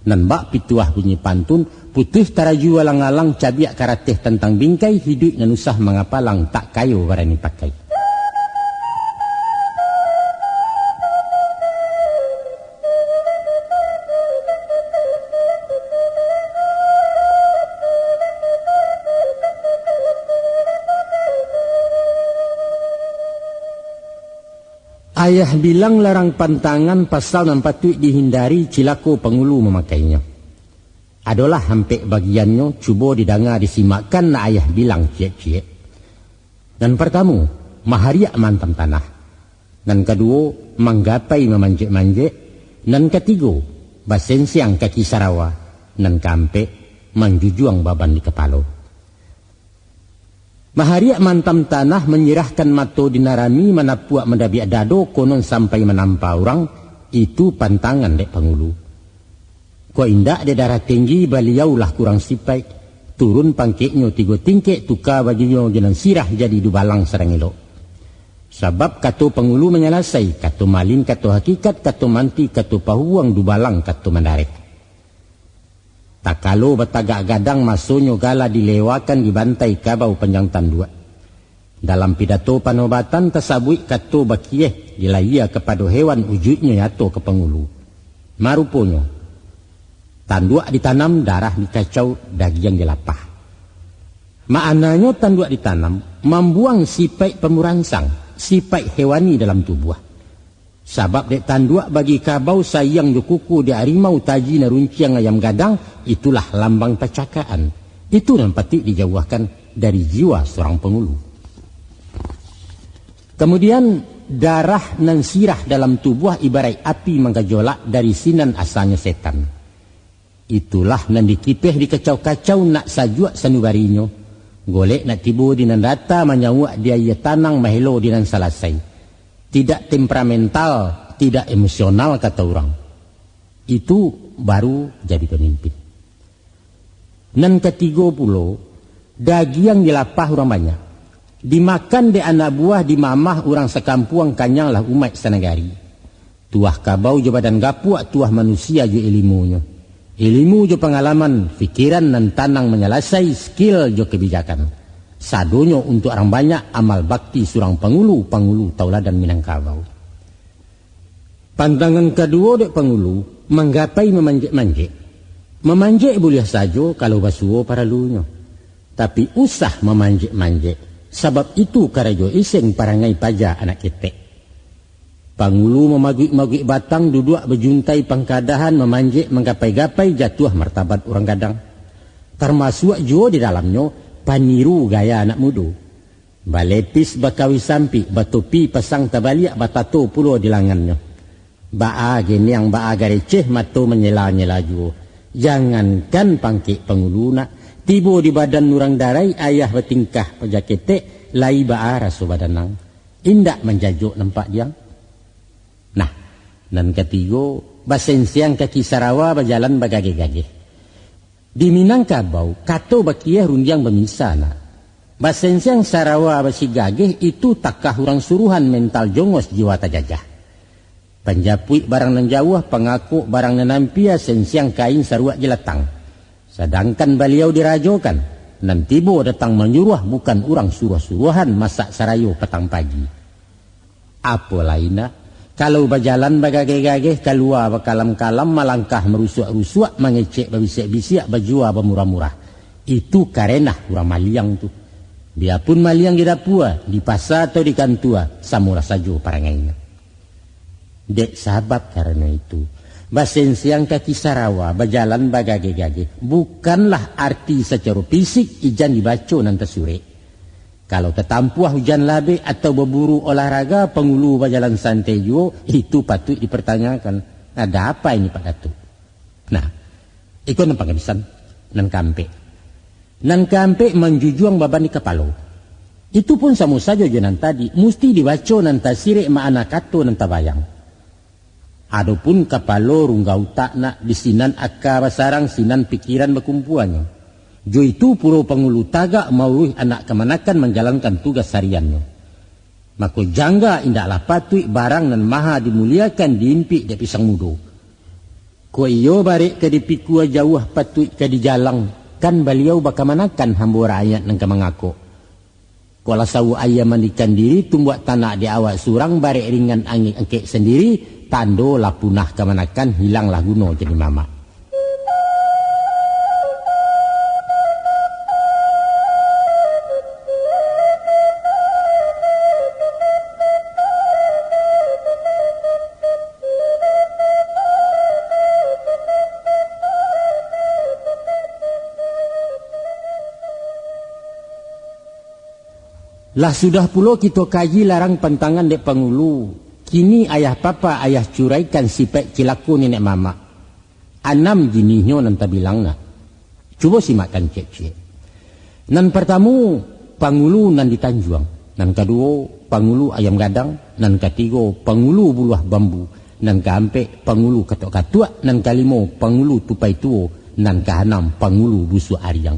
Nan bak pituah bunyi pantun, putuih taraju alang-alang cabiak karateh tantang bingkai hiduik nan usah mangapalang tak kayo barani pakai. Ayah bilang larang pantangan pasal nan patuik dihindari, cilako pangulu mamakainyo. Adolah ampek bagiannyo, cubo didanga disimakkan nak ayah bilang ciek-ciek. Nan partamu, mahariak maantam tanah. Nan kaduo, manggapai mamanjek-manjek. Nan katigo, basensiang kaki sarawa. Nan kaampek, manjujuang baban di kapalo. Mahariak maantam tanah, manyirahkan mato di nan rami, manapuak mandabiak dado, konon sampai manampa urang, itu pantangan dek pangulu. Kok indak dek darah tinggi, baliau lah kurang sipaik. Turun pangkeknyo tigo tingkek, tuka bajunyo jo nan sirah, jadi dubalang sadang elok. Sabab kato pangulu manyalasai, kato malin kato hakikat, kato manti kato pahuang, dubalang kato mandarek. Takalo batagak gadang, masonyo gala dilewakan, dibantai kabau panjang tanduak. Dalam pidato panobatan tasabuik kato bakieh, dilayia kapado hewan, ujuiknyo nyato ka pangulu. Maruponyo, tanduak ditanam, darah dikacau, dagiang dilapah. Maknanyo tanduak ditanam, mambuang sipaik pamuransang, sipaik hewani dalam tubuah. Sabab dek tanduak bagi kabau, sayang jo kuku dek arimau, taji nan runciang ayam gadang, itulah lambang pacakaan. Itu nan patuik dijauahkan dari jiwa surang pangulu. Kamudian, darah nan sirah dalam tubuah ibaraik api manggajolak, dari sinan asanyo setan. Itulah nan dikipeh dikacau-kacau, nak sajuak sanubarinyo. Golek nak tibo di nan data, manyauak di aia tanang, mahelo di nan salasai. Tidak temperamental, tidak emosional, kato urang. Itu baru jadi pamimpin. Nan katigo pulo, dagiang dilapah urang banyak. Dimakan dek anak buah, dimamah urang sakampuang, kanyanglah umaik sanagari. Tuah kabau jo badan gapuak, tuah manusia jo ilimunyo. Ilimu jo pangalaman, pikiran nan tanang manyalasai, skill jo kabijakan. Sadonyo untuak urang banyak, amal bakti surang pangulu, pangulu tauladan Minangkabau. Pantangan kaduo dek pangulu, manggapai mamanjek-manjek. Mamanjek buliah sajo kalau basuo paralunyo. Tapi usah mamanjek-manjek, sabab itu karajo iseng, parangai paja anak ketek. Pangulu mamaguik-maguik batang, duduak bajuntai pangkadahan, mamanjek manggapai-gapai, jatuah martabat urang gadang. Tarmasuak juo di dalamnyo paniru gaya anak mudo. Balepis, bakawi sampik, batopi pasang tabaliak, batato pulo di langannyo. Baa geniang, baa gareceh, mato manyela-nyela juo. Jangankan pangkek pangulu nak, tibo di badan urang darai, ayah batingkah paja ketek, lai baa raso badanang. Indak manjajok nampak diang. Nah, nan katigo, basensiang kaki sarawa, bajalan bagageh-gageh. Di Minangkabau, kato bakieh rundiang bamisa nak. Basensiang sarawa basigageh, itu takah urang suruhan, mental jongos jiwa tajajah. Panjapuik barang nan jauah, pangakok barang nan ampia, sensiang kain saruak jelatang. Sadangkan baliau dirajokan, nan tibo datang manyuruah, bukan urang suruah-suruahan, masak sarayo patang pagi. Apo lai nak, kalau bajalan bagageh-gageh, kalua bakalam-kalam, malangkah marusuak-rusuak, mangecek babisiak-bisiak, bajua bamurah-murah. Itu karenah urang maliang tu. Biapun maliang di dapua, di pasa atau di kantua, samolah sajo parangainyo. Dek sabab karano itu, basensiang kaki sarawa, bajalan bagageh-gageh, bukanlah arti sacaro fisik, ijan dibaco nan tasurek. Kalau tatampuah ujan labek atau baburu olahraga, pangulu bajalan santai juo, itu patuik dipartanyakan. Ada apa ini, Pak Datuk? Nah, Iko nan pangabisan, nan kaampek. Nan kaampek manjujuang baban di kapalo. Itu pun samo sajo jo nan tadi, musti dibaco nan tasirek makna kato nan tabayang. Adopun kapalo rungga utak nak, di sinan aka basarang, sinan pikiran bakumpuanyo. Jo itu pulo pangulu tagak mauruih anak kamanakan manjalankan tugas hariannyo. Mako jangga indaklah patuik, barang nan maha dimuliakan diimpik dek pisang mudo. Kok iyo barek ka dipikua, jauah patuik ka dijalang, kan baliau bakamanakan hambo rakyat nan ka mangakok. Kok lah sawuak ayam mandikan diri, tumbuak tanak di awak surang, barek ringan angek angkek sandiri, tando lah punah kamanakan, hilanglah guno jadi mamak. Lah sudah pulo kito kaji larang pantangan dek pangulu, kini ayah papa ayah curaikan sipaik cilako niniak mamak. Anam jinihnyo nan tabilang nak. Cubo simakkan ciek-ciek. Nan partamo, pangulu nan di tanjuang. Nan kaduo, pangulu ayam gadang. Nan katigo, pangulu buluah bambu. Nan kaampek, pangulu katok-katuak. Nan kalimo, pangulu tupai tuo. Nan kaanam, pangulu busuak ariang.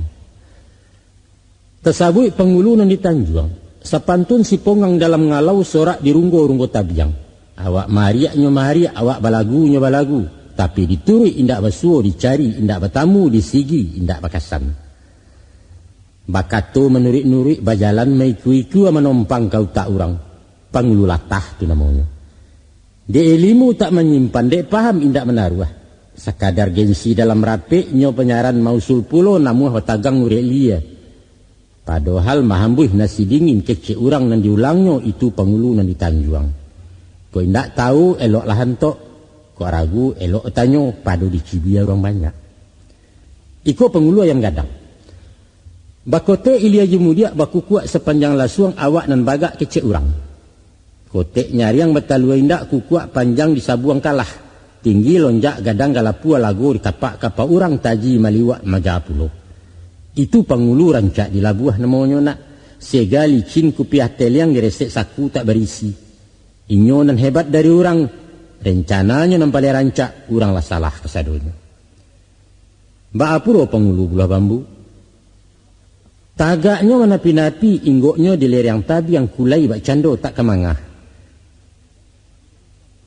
Tasabuik pangulu nan di tanjuang, sapantun sipongang dalam ngalau, sorak di runggo-runggo tabiang. Awak maariaknyo maariak, awak balagunyo balagu, tapi dituruik indak basuo, dicari indak batamu, disigi indak bakasan. Bakato manuruik-nuruik, bajalan maiku-iku, manompang ka utak urang. Pangulu latah tu namonyo. Dek ilimu tak manyimpan, dek paham indak manaruah. Sakadar gengsi dalam rapek, nyo panyaran mausul pulo, namuah batagang urek lia. Padohal mahambuih nasi dingin kecek urang nan diulangnyo, itu pangulu nan di tanjuang. Kok indak tahu, eloklah antok. Kok ragu, elok tanyo, pado dicibia urang banyak. Iko pangulu ayam gadang. Bakotek ilia jo mudiak, bakukuak sapanjang lasuang, awak nan bagak kecek urang. Kotek nyariang batalua indak, kukuak panjang disabuang kalah. Tinggi lonjak gadang galapua, lago dikapak-kapak urang, taji maliwak maja pulo. Itu pangulu rancak di labuah namonyo nak. Sega licin kupiah teliang, diresek saku tak barisi. Inyo nan hebat dari urang, rencananyo nan paliang rancak, urang lah salah kasadonyo. Baa pulo pangulu buluah bambu? Tagaknyo manapi-napi, inggoknyo di lereng tabiang, kulai bak cando tak ka mangah.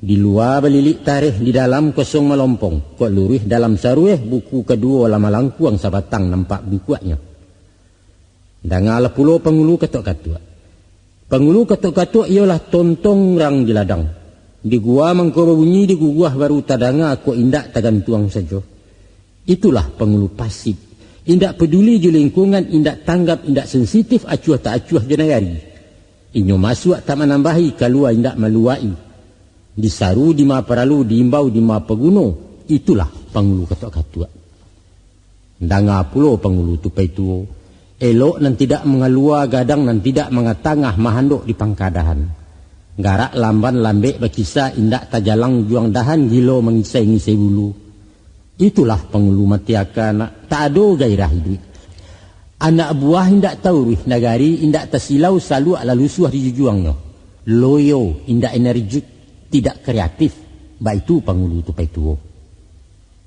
Di lua balilik tareh, di dalam kosong malompong, kok luruih dalam sarueh, buku kaduo lah malangkuang, sabatang nampak bungkuaknyo. Dangalah pulo pangulu katok-katuak. Pangulu katok-katuak iyolah tontong rang di ladang. Di gua mangko babunyi, di guguah baru tadanga, kok indak tagantuang sajo. Itulah pangulu pasif. Indak paduli jo lingkungan, indak tanggap, indak sensitif, acuah tak acuah jo nagari. Inyo masuak tak manambahi, kalua indak maluwai. Disaru dima paralu, diimbau dima paguno, itulah pangulu katok-katuak. Danga pulo pangulu tupai tuo, elok nan tidak mangalua, gadang nan tidak mangatangah, mahandok di pangkadahan. Garak lamban lambek bakisa, indak tajalang juang dahan, gilo mangisai-ngisai bulu. Itulah pangulu mati aka nak, tak ado gairah iduik. Anak buah indak tauruih, nagari indak tasilau, saluak lah lusuah di jujuangnyo. Loyo, indak energik, tidak kreatif, baitu pangulu tupai tuo.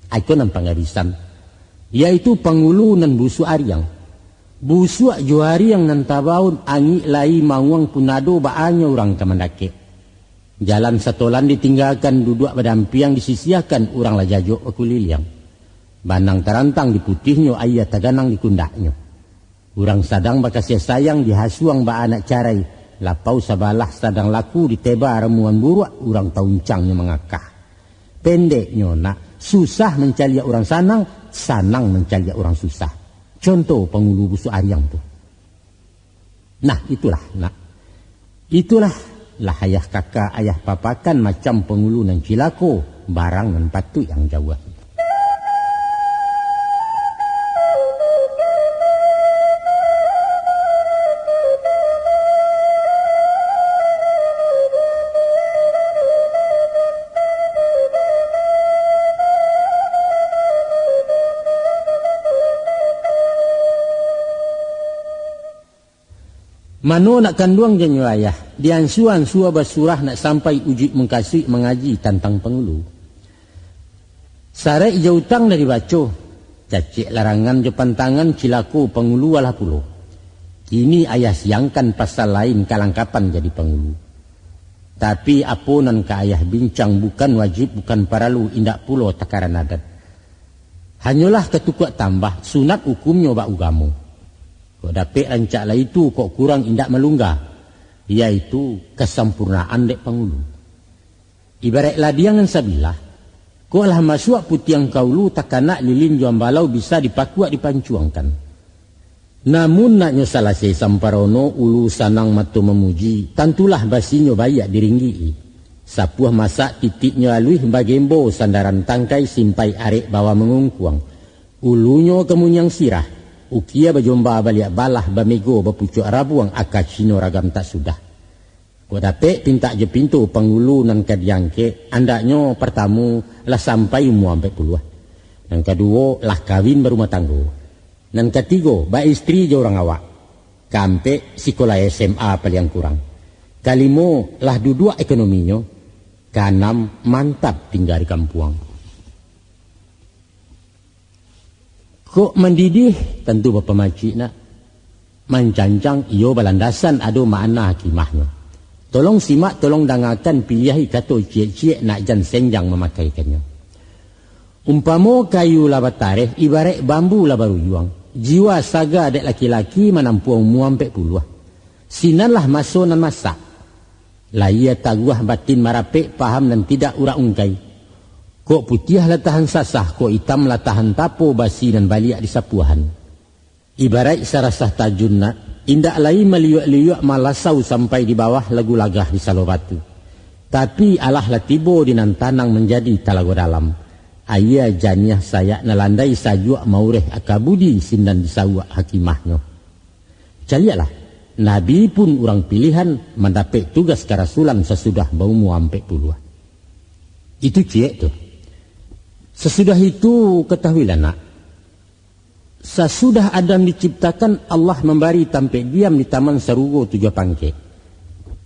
Iko nan pangabisan, yaitu pangulu nan busuak ariang. Busuak jo ariang nan tabaun, angik lai mauang pun ado, baanyo urang ka mandakek. Jalan satolan ditinggakan, duduak badampiang disisiahkan, urang lah jajok bakuliliang. Banang tarantang di putihnyo, aia taganang di kundaknyo. Urang sadang bakasiah sayang, dihasuang baanak carai, lapau sabalah sadang laku, diteba ramuan buruak, urang tauncang nyo mangakah. Pendeknyo nak, susah mancaliak urang sanang, sanang mancaliak urang susah. Contoh pangulu busuak ariang tu. Nah, itulah, nak. Itulah, lah ayah kaka, ayah papakan, macam pangulu nan cilako, barang nan patuik ang jauahi. Mano nak kanduang janyo ayah, diansua-ansua basurah nak sampai ujuik mungkasuik mangaji tantang pangulu. Saraik jo utang lah dibaco, cacek larangan jo pantangan cilako pangulu alah pulo. Kini ayah siangkan pasal lain kalangkapan jadi pangulu. Tapi apo nan ka ayah bincang bukan wajib, bukan paralu, indak pulo takaran adat. Hanyolah katukuak tambah, sunat ukumnyo bak ugamo. Kok dapek rancak lah itu, kok kurang indak malungga, yaitu kasampurnaan dek pangulu. Ibaraik ladiang nan sabilah, kok lah masuak putiang ka ulu, takanak lilin jo ambalau bisa dipakuak dipancuangkan. Namun naknyo salasai samparono, ulu sanang mato mamuji, tantulah basinyo baiak diringgik-i. Sapuah masak titiknyo aluih, bagembo sandaran tangkai, simpai arek bawa mangungkuang. Ulunyo kamuniang sirah, ukia bajomba baliak balah, bamego bapucuak rabuang, aka Cino ragam tak sudah. Kok dapek pintak jo pinto pangulu nan ka diangkek, andaknyo partamo lah sampai umua ampek puluah. Nan kaduo lah kawin barumah tanggo. Nan katigo baistri jo urang awak. Kaampek sikolah S M A paliang kurang. Kalimo lah duduak ekonominyo. Kaanam mantap tingga di kampuang. Kok mandidiah, tantu bapamacik nak. Mancancang iyo balandasan ado makna hikmahnyo. Tolong simak, tolong dangakan, piliahi kato ciek-ciek nak jan senjang mamakai kanyo. Umpamo kayu lah batareh, ibaraik bambu lah barujuang, jiwa saga dek laki-laki manampuah umua ampek puluah. Sinan lah maso nan masak. Lahia taguah, batin marapek, paham nan tidak urak ungkai. Kok putiah lah tahan sasah, kok itam lah tahan tapo basi nan baliak di sapuahan. Ibaraik sarasah tajun nak, indak lai maliuak-liuak malasau sampai di bawah lagu lagah di Salo Batu. Tapi alah lah tibo di nan tanang manjadi talago dalam. Aia janiah sayak nan landai sajuak maureh aka budi sinan disauak hakimahnyo. Caliaklah, Nabi pun urang pilihan mandapek tugas karasulan sasudah baumua ampek puluah. Itu ciek tu. Sasudah itu, katahuilah nak, sasudah Adam diciptakan, Allah mambari tampek diam di taman sarugo tujuah pangkek.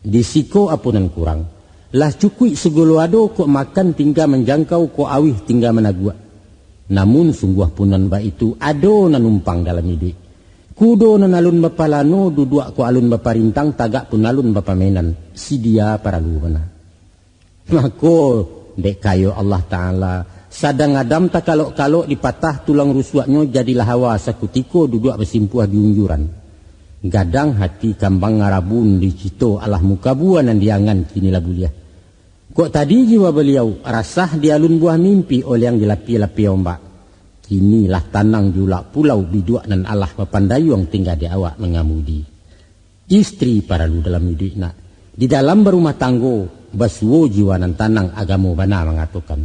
Di siko apo nan kurang? Lah cukuik sagalo ado, kok makan tingga manjangkau, kok auih tingga managuak. Namun sungguah pun nan baitu, ado nan numpang dalam iduik. Kudo nan alun bapalano, duduak kok alun baparintang, tagak pun alun bapamainan. Sidia paralu bana. Mako, dek kayo Allah Ta'ala, sadang Adam takalok-kalok dipatah tulang rusuaknyo, jadilah Hawa sakutiko duduak basimpuah di unjuran. Gadang hati kambang ngarabun dicito, alah mukabua nan diangan kini lah buliah. Kok tadi jiwa baliau rasah di alun buah mimpi, oleang di lapia-lapia ombak. Kini lah tanang di ulak pulau, biduak nan alah bapandayuang tingga di awak mangamudi. Istri paralu dalam iduik nak. Di dalam barumah tanggo, basuo jiwa nan tanang, agamo bana mangatokan.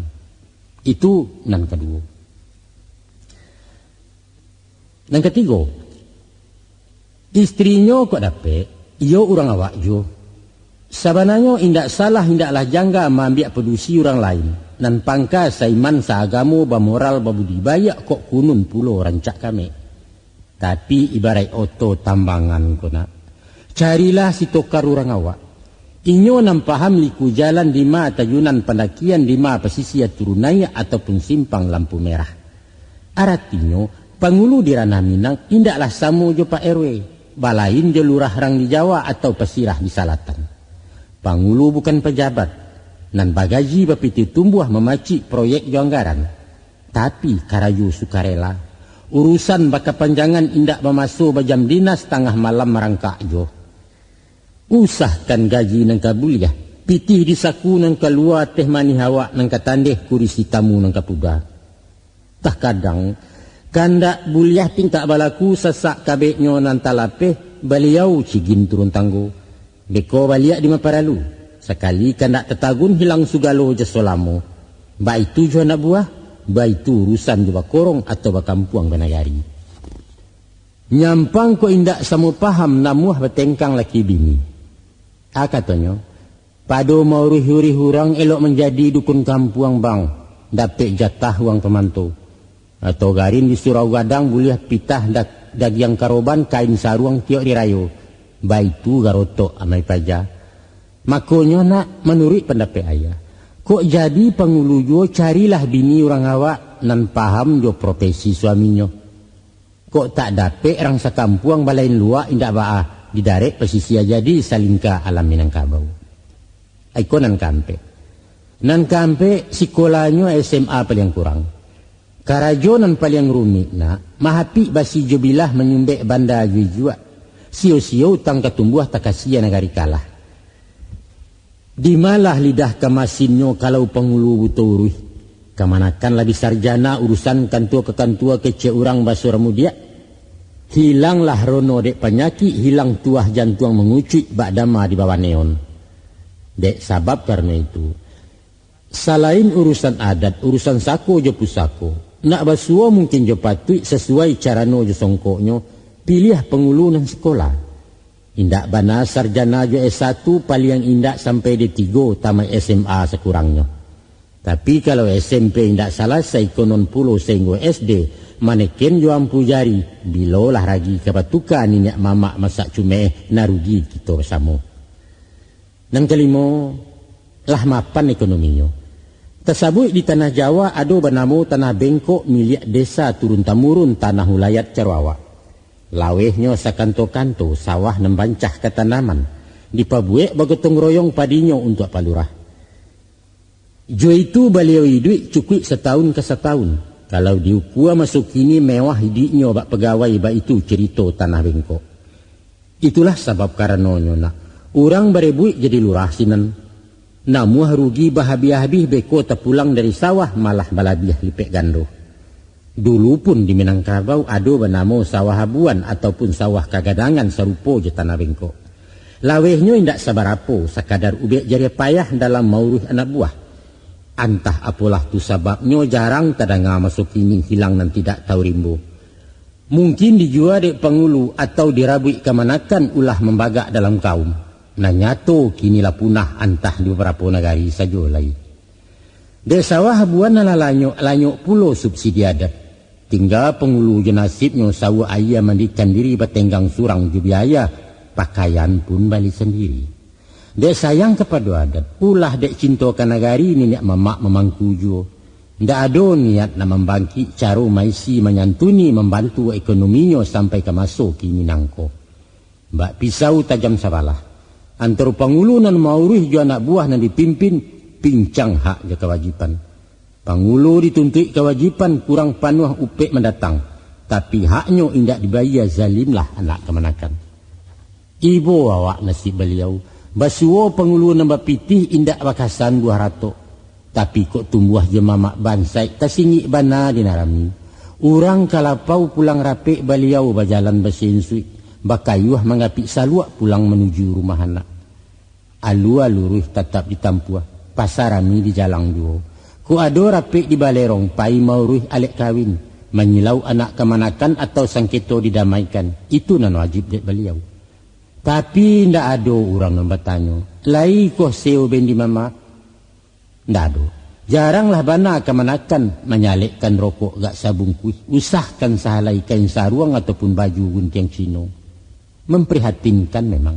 Itu nan kaduo. Nan katigo, istrinyo kok dapek, iyo urang awak juo. Sabananyo indak salah, indaklah jangga maambiak padusi urang lain, nan pangka, saiman, saagamo, bamoral, babudi baiak, kok kunun pulo rancak kamek. Tapi ibaraik oto tambangan ko nak. Carilah sitokar urang awak. Inyo nan paham liku jalan, dima tayunan pandakian, dima pasisia turun naiak, ataupun simpang lampu merah. Aratinyo, pangulu di Ranah Minang indaklah samo jo Pak R W, balain jo lurah rang di Jawa atau pasirah di salatan. Pangulu bukan pajabat, nan bagaji bapitih tumbuah, mamacik proyek jo anggaran. Tapi karajo sukarela. Urusan bakapanjangan, indak bamaso bajam dinas, tangah malam marangkak juo. Usahkan gaji nan ka buliah, pitih di saku nan kalua, teh manih awak nan ka tandeh, kurisi tamu nan ka puda. Takadang, kandak buliah tingkak balaku, sasak kabeknyo nan talapeh, baliau cigin turun tanggo. Beko baliak di maparalu, sakali kandak tatagun, hilang sugalo jaso lamo. Baitu jo anak buah, baitu urusan jo bakorong atau bakampuang banagari. Nyampang kok indak samo paham, namuah batengkang laki bini. A katonyo, pado mauruih-uruih urang, elok manjadi dukun kampuang bang, dapek jatah uang pamanto. Atau garin di surau gadang, buliah pitah da-, dagiang karoban, kain saruang tiok di rayo. Baitu garotok amai paja. Makonyo nak, manuruik pandapek ayah, kok jadi pangulu juo, carilah bini urang awak nan paham jo profesi suaminyo. Kok tak dapek rang sakampuang balain luak indak baa, didarek pasisia jadi salingka alam Minangkabau. Iko nan kaampek. Nan kaampek, sikolahnyo S M A paliang kurang. Karajo nan paliang rumik nak, mahapik basi jo bilah, manyumbek banda jo ijuak. Sio-sio utang ka tumbuah, takasia nagari kalah. Dimalah lidah ka masinnyo kalau pangulu buto uruih. Kamanakan lah bi sarjana urusan kantua ka kantua kecek urang baso ramudiak. Hilanglah rono dek panyakik, hilang tuah jantuang mangucuik bak dama di bawah neon. Dek sabab karano itu, salain urusan adat, urusan sako jo pusako, nak basuo mungkin jo patuik sasuai carano jo songkoknyo, piliah pangulu nan sikola. Indak bana sarjana jo S satu, paliang indak sampai D tigo, tamaik S M A sakurangnyo. Tapi kalau S M P indak salasai, konon pulo sainggo S D, maneken jo ampu jari, bilolah ragi ka batuka niniak mamak masak cumeh, nan rugi kito basamo. Nan kalimo, lah mapan ekonominyo. Tasabuik di Tanah Jawa ado banamo Tanah Bengkok, miliak desa turun-tamurun, tanah ulayat caro awak. Lawehnyo sakanto-kanto sawah nan bancah katanaman, dipabuek bagotong royong padinyo untuak palurah. Jo itu baliau iduik cukuik satahun ka satahun. Kalau diukua maso kini, mewah iduiknyo bak pagawai, baitu carito Tanah Bengkok. Itulah sabab karanonyo nak, urang barebuik jadi lurah sinan. Namuah rugi bahabiah-habiah, beko tapulang dari sawah malah balabiah lipek gando. Dulu pun di Minangkabau ado banamo sawah abuan ataupun sawah kagadangan sarupo jo Tanah Bengkok. Lawehnyo indak sabarapo, sakadar ubek jariah payah dalam mauruih anak buah. Antah apolah tu sababnyo, jarang tadanga maso kini hilang nan tidak tahu rimbo. Mungkin dijua dek pangulu atau dirabuik kamanakan ulah mambagak dalam kaum. Nan nyato kini lah punah antah di babarapo nagari sajo lai. Dek sawah abuan nan lah lanyok, lanyok pulo subsidi adat. Tingga pangulu jo nasibnyo, sawuak aia mandikan diri, batenggang surang jo biaya, pakaian pun bali sandiri. Dek sayang kapado adat, ulah dek cinto ka nagari, niniak mamak mamangku juo. Ndak ado niat nak mambangkik, caro maisi, manyantuni, mambantu ekonominyo sampai ka maso kini nangko. Bak pisau tajam sabalah, antaro pangulu nan mauruih jo anak buah nan dipimpin, pincang hak jo kawajiban. Pangulu dituntuik kawajiban, kurang panuah upek mandatang, tapi haknyo indak dibayia, zalimlah anak kamanakan. Ibo awak nasib baliau, basuo pangulu nan bapitih, indak bakasan buah ratok. Tapi kok tumbuah jo mamak bansaik, tasingik bana di nan rami. Urang ka lapau pulang rapek, baliau bajalan basensuik, bakayuah mangapik saluak, pulang manuju rumah anak. Alua luruih tatap ditampuah, pasa rami dijalang juo. Kok ado rapek di balerong, pai mauruih alek kawin, manyilau anak kamanakan atau sangketo didamaikan, itu nan wajib dek baliau. Tapi indak ado urang nan batanyo, "Lai koh seo ben di mamak?" Ndak ado. Jaranglah bana kamanakan manyalekkan rokok gak sabungkuih, usahkan sahalai kain saruang ataupun baju guntiang Cino. Memprihatinkan memang.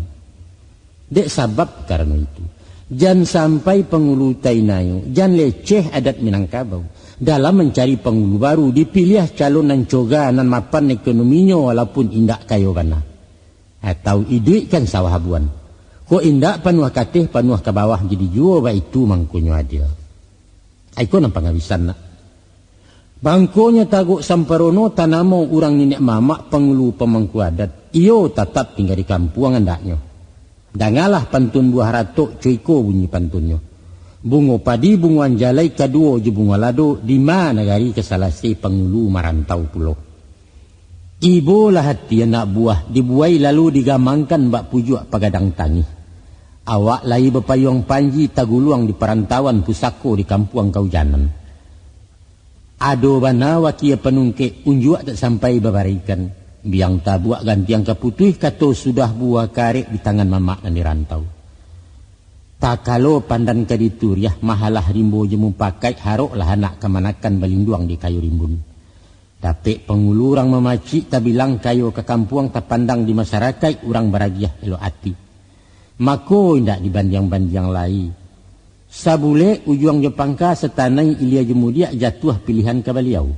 Dek sabab karano itu, jan sampai pangulu tainayo, jan leceh adat Minangkabau. Dalam mancari pangulu baru, dipiliah calon nan coga, nan mapan ekonominyo walaupun indak kayo bana. Atau iduikkan sawah abuan. Kok indak panuah kateh, panuah ka bawah jadi juo, baitu mangkonyo adil. Aiko nan pangabisan nak. Bangkonyo tagok samparono, tanamo urang niniak mamak pangulu pamangku adat. Iyo tatap tingga di kampuang andaknyo. Dangalah pantun buah ratok, co iko bunyi pantunnyo. Bungo padi, bungo anjalai, kaduo jo bungo lado, dima nagari ka salase, pangulu marantau pulo. Ibo lah ati anak buah, dibuai lalu digamangkan bak pujuak pagadang tangih. Awak lai bapayuang panji, taguluang di parantauan, pusako di kampuang kaujanan. Ado bana wakia panungkek, unjuak tak sampai babaraikan. Biang tabuak gantiang ka putuih, kato sudah buah karek di tangan mamak nan di rantau. Takalo pandan ka dituriah, mahalah rimbo jo mupakaik, haroklah anak kamanakan balinduang di kayu rimbun. Dapek pangulu urang mamacik, tabilang kayo ka kampuang, tapandang di masarakaik urang baragiah elok ati. Mako indak dibandiang-bandiang lai. Sabulek ujuang jo pangka, satanai ilia jo mudiak, jatuah pilihan ka baliau.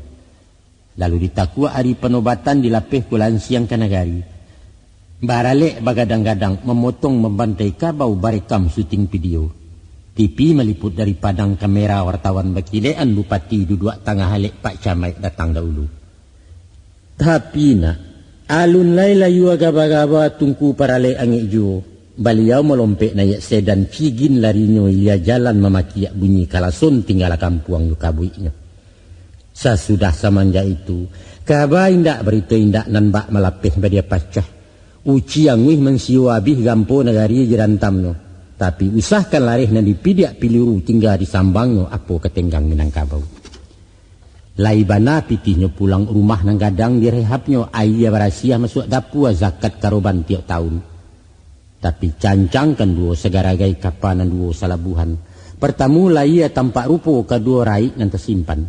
Lalu ditakuak ari panobatan, dilapeh kulansiang ka nagari. Baralek bagadang-gadang, mamotong mambantai kabau, barekam syuting video. T V maliput dari Padang, kamera wartawan bakilekan, bupati duduak tangah alek, pak camaik datang dahulu. Tapi nak, alun lai layua gaba-gaba, tungku paralek angek juo. Baliau malompek naiak sedan, cigin larinyo ilia jalan, mamakiak bunyi kalason, tinggalah kampuang jo kabuiknyo. Sasudah samanjak itu, kaba indak, barito indak, nan bak malapeh badia pacah. Uci anguih mansio abih, gampo nagari jo dantamnyo. Tapi usahkan lareh nan dipidiak piliru, tingga disambangnyo apo ka tenggang Minangkabau. Lai bana pitihnyo pulang, rumah nan gadang direhabnyo, aia barasiah masuak dapua, zakat karoban tiok taun. Tapi cancangkan duo sagaragai, kapa nan duo salabuhan. Partamo, layia tampak rupo, kaduo, raik nan tasimpan.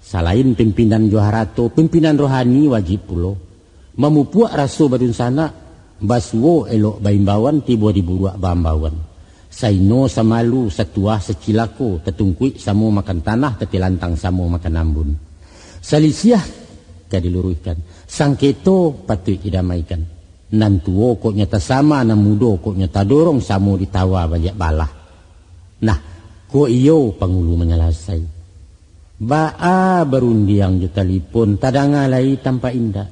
Salain pimpinan jo harato, pimpinan rohani wajib pulo. Mamupuak raso badunsanak, basuo elok baimbauan, tibo di buruak baambauan. Saino samalu, satuah sacilako, tatungkuik samo makan tanah, tatilantang samo makan ambun. Salisiah ka diluruihkan, sangketo patuik didamaikan. Nan tuo kok nyo tasama, nan mudo kok nyo tadorong, samo ditawa baliak balah. Nah, kok iyo pangulu manyalasai. Baa barundiang jo talipon, tadanga lai tampak indak.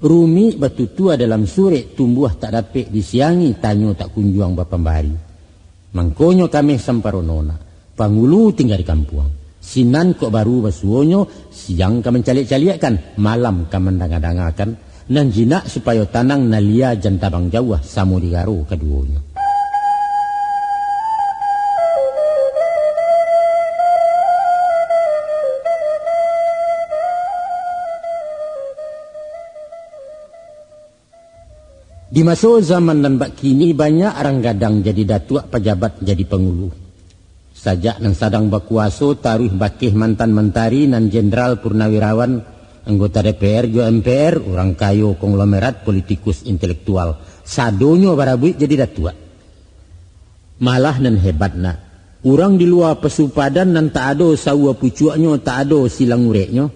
Rumik batutua dalam surek, tumbuah tak dapek disiangi, tanyo tak kunjuang bapambari. Mangkonyo kameh samparono nak, pangulu tingga di kampuang. Sinan kok baru basuonyo, siang ka mancaliak-caliakkan, malam ka mandanga-dangakan, nan jinak supayo tanang, nan lia jan tabang jauah, samo digaro kaduonyo. Di maso zaman nan bak kini, banyak rang gadang jadi datuak, pajabat jadi pangulu. Sajak nan sadang bakuaso, taruih bakeh mantan mantari, nan jenderal purnawirawan, anggota D P R jo M P R, urang kayo, konglomerat, politikus, intelektual, sadonyo barabuik jadi datuak. Malah nan hebat nak, urang di lua pasupadan, nan tak ado saua pucuaknyo, tak ado silang ureknyo,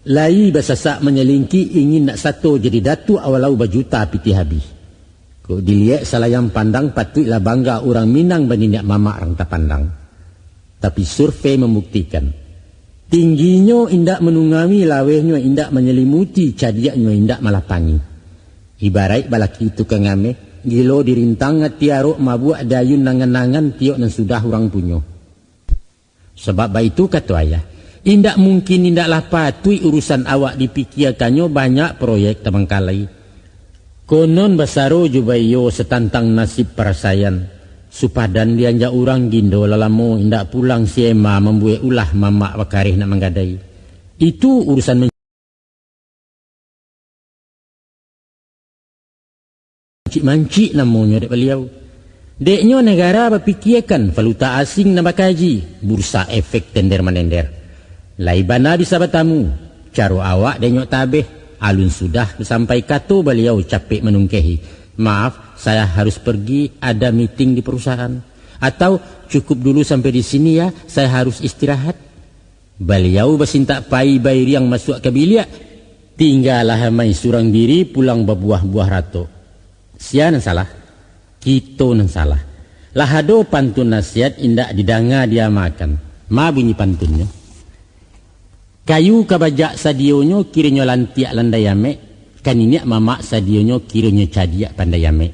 lai basasak manyalingki, ingin nak sato jadi datuak, walau bajuta pitih abih. Kok diliek salayang pandang, patuiklah bangga urang Minang, baniniak mamak rang tapandang. Tapi survei mambuktikan, tingginyo indak manungami, lawehnyo indak manyalimuti, cadiaknyo indak malapangi. Ibaraik balaki tukang ameh, gilo dirintang ati arok, mabuak dayun nangan-nangan, tiok nan sudah urang punyo. Sabab baitu kato ayah, indak mungkin, indaklah patuik urusan awak dipikiakannyo, banyak proyek tabangkalai. Konon basaro jo baiyo satantang nasib parasaian. Supadan dianjak urang, gindo lah lamo indak pulang, si Ema mambuek ulah, mamak bakareh nak manggadai. Itu urusan mancik-mancik namonyo dek baliau. Deknyo nagara bapikiakan, valuta asing nan bakaji, bursa efek tender-manender. Lai bana bisa batamu, caro awak denyok tabeh, alun sudah basampai kato, baliau capek manungkehi. Maaf, saya harus pergi, ada meeting di perusahaan. Atau, cukup dulu sampai di sini ya, saya harus istirahat. Baliau basintak pai, bairiang masuak ka biliak. Tinggalah amai surang diri, pulang babuah-buah ratok. Sia nan salah? Kito nan salah. Lah ado pantun nasihat, indak didanga diamakan. Ma bunyi pantunnyo. Kayu ka bajak sadionyo, kironyo lantiak landai amek, ka niniak mamak sadionyo, kironyo cadiak pandai amek.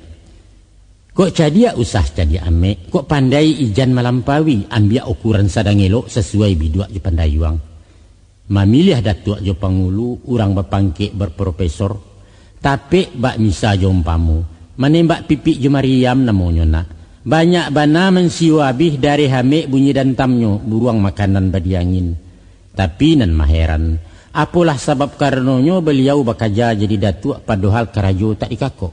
Kok cadiak usah cadiak amek, kok pandai ijan malampaui, ambiak ukuran sadang elok, sasuai biduak jo pandayuang. Mamiliah datuak jo pangulu, urang bapangkek berprofesor, tapek bak misa jo umpamo, manembak pipik jo mariam namonyo nak. Banyak bana mansio abih, dareh amek bunyi dantamnyo, buruang makanan badiangin. Tapi nan maheran, apolah sabab karanonyo baliau bakaja jadi datuak, padohal karajo tak dikakok?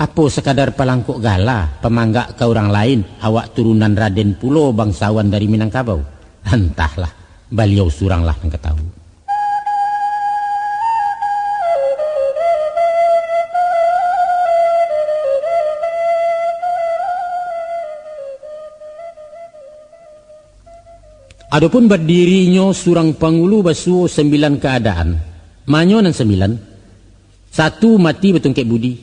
Apo sakadar palangkok gala, pamanggak ka urang lain, awak turunan raden pulo, bangsawan dari Minangkabau? Antahlah, baliau suranglah nan ka tahu. Adopun badirinyo surang pangulu basuo sambilan kaadaan. Manyo nan sambilan? Satu mati batungkek budi,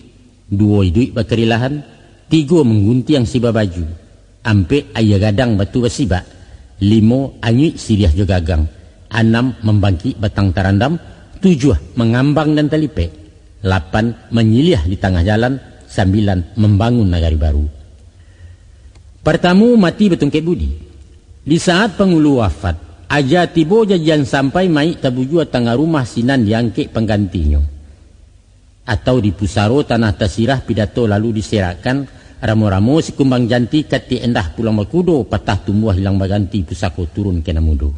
duo iduik bakarilahan, tigo mangguntiang siba baju, ampek aia gadang batu basibak, limo anyuik siriah jo gagang, anam mambangkik batang tarandam, tujuah mangambang nan talipek, lapan manyiliah di tangah jalan, sambilan mambangun nagari baru. Partamu mati batungkek budi. Di saat pangulu wafat, aja tibo jajian sampai mayik tabujua tangah rumah sinan diangkek panggantinyo. Atau di pusaro tanah tasirah pidato lalu diserakkan, ramo-ramo sikumbang janti katik endah pulang bakudo patah tumbuah hilang baganti pusako turun ka nan mudo.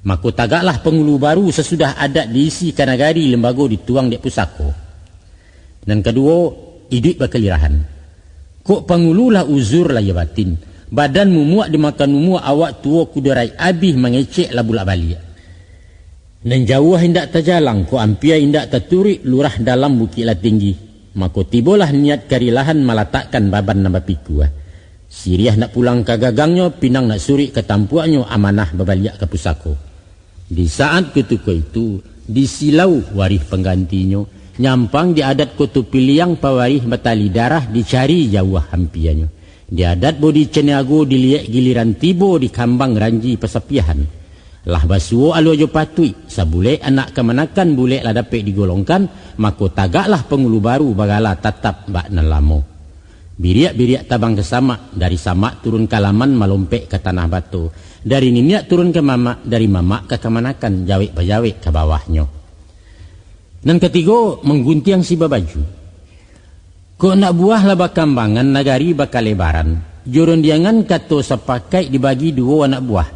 Mako tagaklah pangulu baru sasudah adat diisi ka nagari lembago dituang dek pusako. Nan kaduo, iduik bakalirahan. Kok pangulu lah uzur lahia batin, badan mumuak dimakan umua awak tuo kudo raik abih mangecek lah bulak baliak. Nan jauah indak tajalang, kok ampia indak taturuik lurah dalam bukik lah tinggi. Mako tibolah niat karilahan malatakkan baban nan bapikua. Siriah nak pulang ka gagangnyo, pinang nak suruik ka tampuaknyo, amanah babaliak ka pusako. Di saat kutiko itu, disilau warih panggantinyo, nyampang di adat Koto Piliang pawarih batali darah dicari jauah ampianyo. Di adat Bodi Caniago diliek giliran tibo di kambang ranji pasapiahan. Lah basuo alua jo patuik, sabulek anak kamanakan bulek lah dapek digolongkan, mako tagaklah pangulu baru bagala tatap bak nan lamo. Biriak-biriak tabang ka samak, dari samak turun ka laman malompek ka tanah bato, dari niniak turun ka mamak, dari mamak ka kamanakan, jawek bajawek ka bawahnyo. Nan katigo, mangguntiang siba baju. Kok nak buah lah bakambangan, nagari bakalebaran, jo rondiangan kato sapakaik dibagi duo anak buah.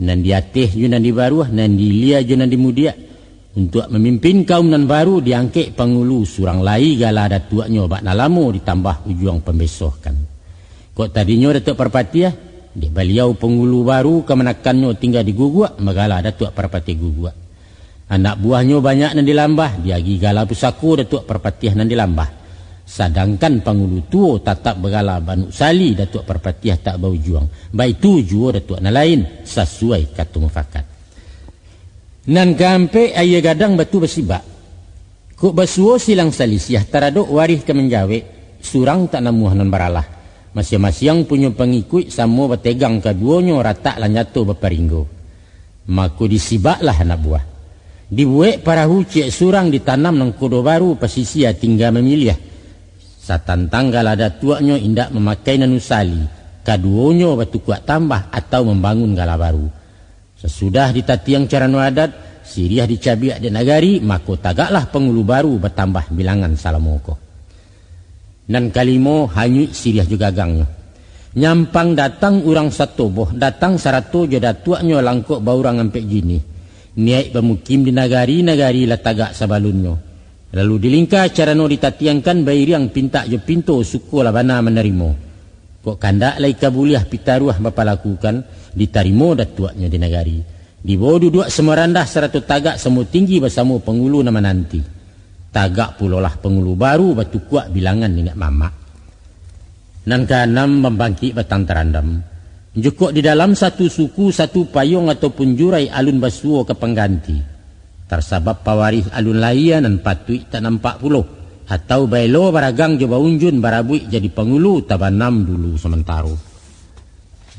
Nan di ateh jo nan di baruah, nan di ilia jo nan di mudiak. Untuak mamimpin kaum nan baru diangkek pangulu surang lai gala datuaknyo bak nan lamo ditambah ujuang pambesohkan. Kok tadinyo Datuak Parpatiah, dek baliau pangulu baru kamanakannyo tingga di Guguak, bagala Datuak Parpatiah Guguak. Anak buahnyo banyak nan di Lambah, diagi gala pusako Datuak Parpatiah nan di Lambah. Sadangkan pangulu tuo tatap bagala Banuk Sali Datuak Parpatiah tak baujuang, baitu juo Datuak nan lain, sasuai kato mufakat. Nan kaampek, aia gadang batu basibak. Kok basuo silang salisiah taradok warih ka manjawek, surang tak namuah nan baralah. Masiang-masiang punyo pangikuik samo bategang kaduonyo ratak lah nyato baparinggo. Mako disibaklah anak buah. Dibuek parahu ciek surang ditanam nangkodo baru pasisia tingga mamiliah. Satantang gala datuaknyo indak mamakai nan usali, kaduonyo batukuak tambah atau mambangun gala baru. Sasudah ditatiang carano adat, siriah dicabiak dek nagari, mako tagaklah pangulu baru batambah bilangan salamo ko. Nan kalimo, hanyuik siriah jo gagangnyo. Nyampang datang urang satoboh, datang sarato jo datuaknyo langkok baurang ampek jinih. Niaik bamukim di nagari, nagari lah tagak sabalunnyo. Lalu dilingka carano ditatiangkan bairiang pintak jo pinto, suko lah bana manarimo. Kok kandak lai ka buliah pitaruah bapalakukan, ditarimo datuaknyo di nagari. Dibawo duduak samo randah sarato tagak samo tinggi basamo pangulu nan mananti. Tagak pulolah pangulu baru batukuak bilangan niniak mamak. Nan kaanam, mambangkik batang tarandam. Jukok di dalam satu suku, satu payuang ataupun jurai alun basuo ka pangganti. Tarsabab pawarih alun lahia nan patuik tak nampak pulo, atau baelo baragang jo baunjun barabuik jadi pangulu tabanam dulu samantaro.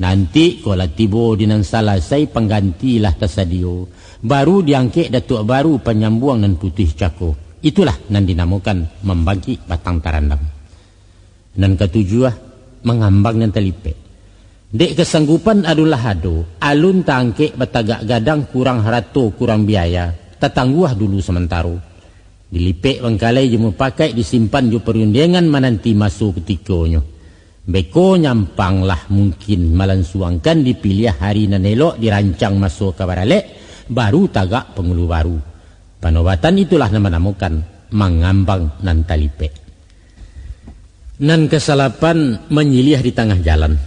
Nanti kok lah tibo di nan salasai pangganti lah tasadio, baru diangkek datuak baru panyambuang nan putuih cako. Itulah nan dinamokan mambangkik batang tarandam. Nan katujuah, mangambang nan talipek. Dek kasanggupan alun lah ado, alun taangkek batagak gadang kurang harato kurang biaya, tatangguah dulu samantaro. Dilipek bangkalai jo mupakaik disimpan jo parundiangan mananti maso kutikonyo. Beko nyampang lah mungkin malansuangkan dipiliah hari nan elok dirancang maso ka baralek, baru tagak pangulu baru. Panobatan itulah nan manamokan mangambang nan talipek. Nan kasalapan, manyiliah di tangah jalan.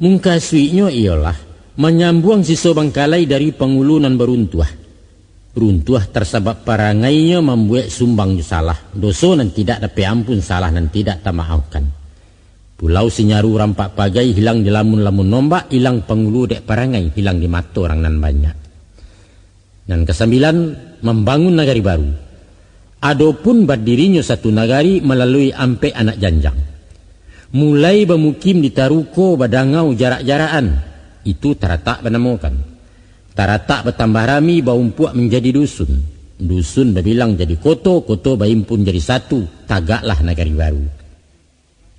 Mungkasuiknyo iyolah, manyambuang siso bangkalai dari pangulu nan baruntuah. Runtuah tarsabab parangainyo mambuek sumbang jo salah, doso nan tidak dapek ampun, salah nan tidak tamaafkan. Pulau Sinyaru rampak pagai, hilang di lamun-lamun nombak, hilang pangulu dek parangai, hilang di mato urang nan banyak. Nan kasambilan, mambangun nagari baru. Adopun badirinyo satu nagari malalui ampek anak janjang. Mulai bamukim di taruko badangau jarak-jarakan, itu taratak banamokan. Taratak batambah rami, baumpuak manjadi dusun. Dusun babilang jadi koto, koto baimpun jadi satu, tagaklah nagari baru.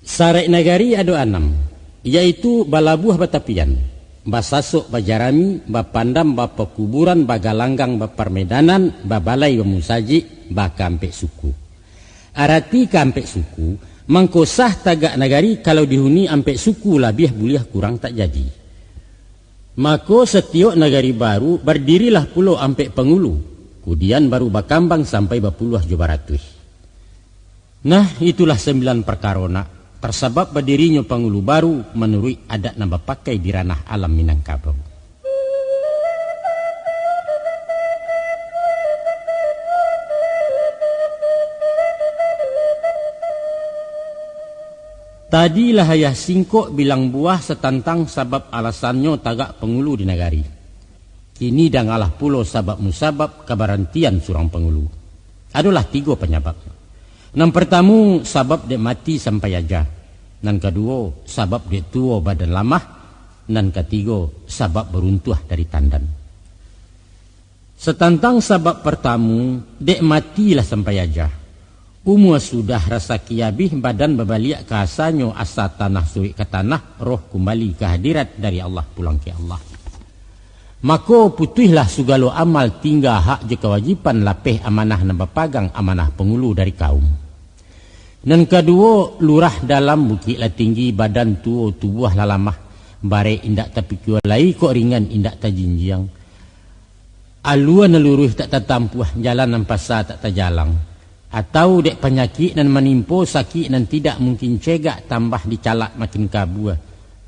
Saraik nagari ado anam, yaitu balabuah batapian, basasok bajarami, bapandam bapakuburan, bagalanggang baparmedanan, babalai bamusajik, bakaampek suku. Arati kaampek suku, mangko sah tagak nagari kalau dihuni ampek suku labiah buliah kurang tak jadi. Mako, satiok nagari baru bardirilah pulo ampek pangulu, kudian baru bakambang sampai bapuluah jo baratuih. Nah, itulah sambilan parkaro nak, tarsabab badirinyo pangulu baru manuruik adat nan bapakai di ranah alam Minangkabau. Tadi lah ayah singkok bilang buah satantang sabab alasannyo tagak pangulu di nagari. Kini dangalah pulo sabab musabab kabarantian surang pangulu. Adolah tigo panyabab. Nan partamu, sabab dek mati sampai aja. Nan kaduo, sabab dek tuo badan lamah. Nan katigo, sabab baruntuah dari tandan. Satantang sabab partamu, dek mati lah sampai aja. Umua sudah, rasaki abih, badan babaliak ka asanyo, asa tanah suruik ka tanah, roh kumbali ka hadirat, dari Allah pulang ka Allah. Mako, putuihlah sugalo amal, tingga hak jo kawajiban, lapeh amanah nan bapagang, amanah pangulu dari kaum. Nan kaduo, lurah dalam bukik lah tinggi, badan tuo, tubuah lah lamah, barek indak tapikua lai, kok ringan indak tajinjiang. Alua nan luruih tak tatampuah, jalan nan pasa tak tajalang. Atau dek panyakik nan manimpo, sakik nan tidak mungkin cegak, tambah dicalak makin kabua.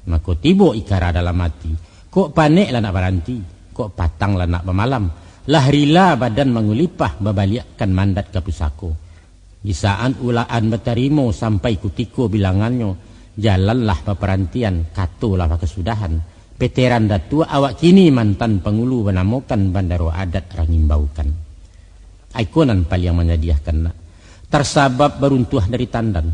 Mako tibo ikara dalam ati, kok panek lah nak baranti, kok patang lah nak bamalam. Lah rila badan mangulipah, babaliakkan mandat ka pusako. Di saat ulaan batarimo, sampai kutiko bilangannyo, jalan lah baparantian, kato lah bakasudahan. Peteran datuak awak kini, mantan pangulu banamokan, bandaro adat rangimbaukan. Aiko nan paliang manyadiahkan nak, tarsabab baruntuah dari tandan.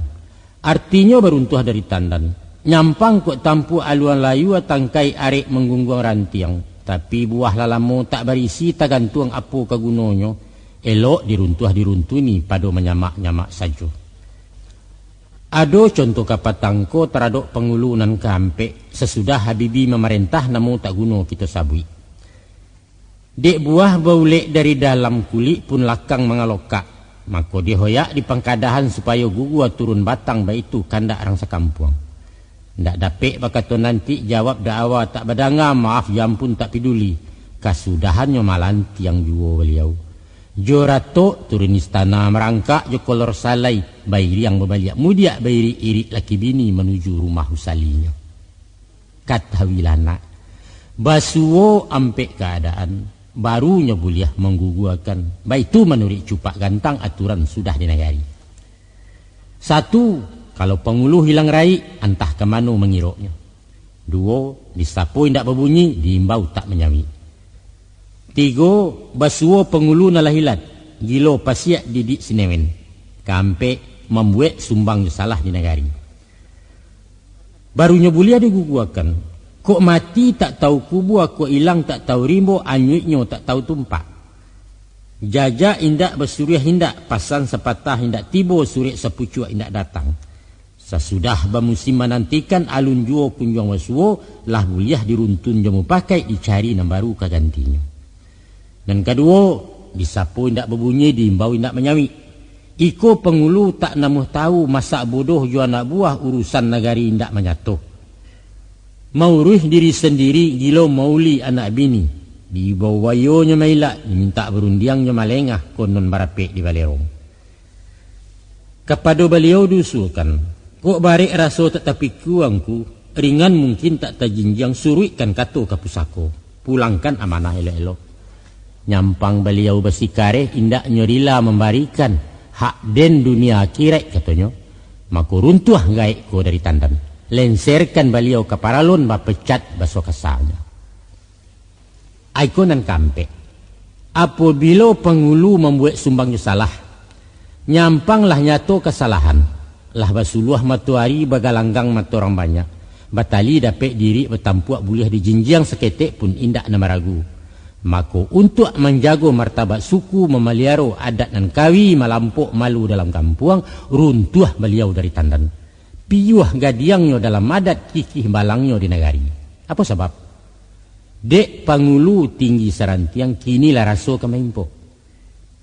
Artinyo baruntuah dari tandan. Nyampang kok tampuak aluan layua, tangkai arek manggungguang rantiang. Tapi buah lah lamo tak barisi, tagantuang apo ka gunonyo, elok diruntuah diruntuni, pado manyamak-nyamak sajo. Ado contoh ka patangko taradok pangulu nan kaampek, sasudah Habibi mamarentah, namo tak guno kito sabuik. Dek buah baulek dari dalam, kulik pun lakang mangalokak, mako dihoyak di pangkadahan supayo gugua turun batang, baitu kandak rang sakampuang. Ndak dapek bakato nanti, jawab da'awa tak badanga, maaf jo ampun tak piduli, kasudahannyo malantiang juo baliau. Jo ratok turun istana, marangkak jo kolor salai, bairiang babaliak mudiak, bairik-irik laki bini manuju rumah usalinyo. Katahuilah nak, basuo ampek kaadaan, baru nyo buliah mangguguakan, baitu manuruik cupak gantang aturan sudah di nagari. Satu, kalau pangulu hilang raik, antah ka mano mangiroknyo. Duo, disapo indak babunyi, diimbau tak manyawik. Tigo, basuo pangulu nan lah ilat, gilo pasiak didik sinewen. Kaampek, mambuek sumbang jo salah di nagari. Barunyo buliah diguguakan. Kok mati tak tahu kubua, kok ilang tak tahu rimbo, anyuiknyo tak tahu tumpak. Jajak indak, basuruah indak, pasan sapatah indak tibo, surek sapucuak indak datang. Sasudah bamusim manantikan, alun juo kunjuang basuo, lah buliah diruntun jo mupakaik, dicari nan baru ka gantinyo. Nan kaduo, disapo indak babunyi, diimbau indak manyawik. Iko pangulu tak namuah tahu, masak bodoh jo anak buah, urusan nagari indak manyato. Mauruih diri sandiri, gilo mauli anak bini. Diimbau bayonyo mailak, dimintak barundiangnyo malengah, konon barapek di balerong. Kapado baliau diusulkan, kok barek raso tak tapikua ngku, ringan mungkin tak tajinjiang, suruikkan kato ka pusako, pulangkan amanah elok-elok. Nyampang baliau basikareh, indaknyo rila mambarikan hak den dunia akiraik, katonyo. Mako runtuah gaek ko dari tandan, lenserkan baliau ka paralun, bapecat baso kasanyo. Iko nan kaampek, apobilo pangulu mambuek sumbang jo salah, nyampang lah nyato kasalahan, lah basuluah matoari, bagalanggang mato urang banyak, batali dapek dirik, batampuak buliah dijinjiang, saketek pun indak nan maragu. Mako, untuak manjago martabat suku, mamaliaro adat nan kawi, malampok malu dalam kampuang, runtuah baliau dari tandan. Piyuah gadiangnyo dalam adat, kikih balangnyo di nagari. Apo sabab? Dek pangulu tinggi sarantiang, kini lah raso ka maimpok.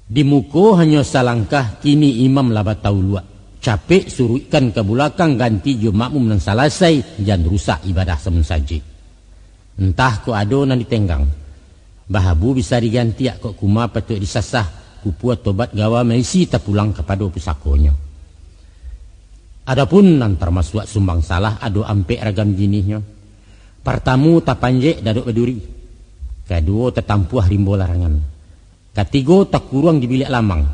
Di muko hanyo salangkah, kini imam lah batauluak. Capek suruikkan ka bulakang, ganti jo makmum nan salasai, jan rusak ibadah samun sajik. Antah kok ado nan ditenggang. Bahabu bisa digantiak, kok kuma patuik disasah, kupua tobat gawa maisi, tapulang kapado pusakonyo. Adopun nan tarmasuak sumbang salah, ado ampek ragam jinihnyo. Partamo, tapanjek dadok baduri. Kaduo, tatampuah rimbo larangan. Katigo, takuruang di biliak lamang.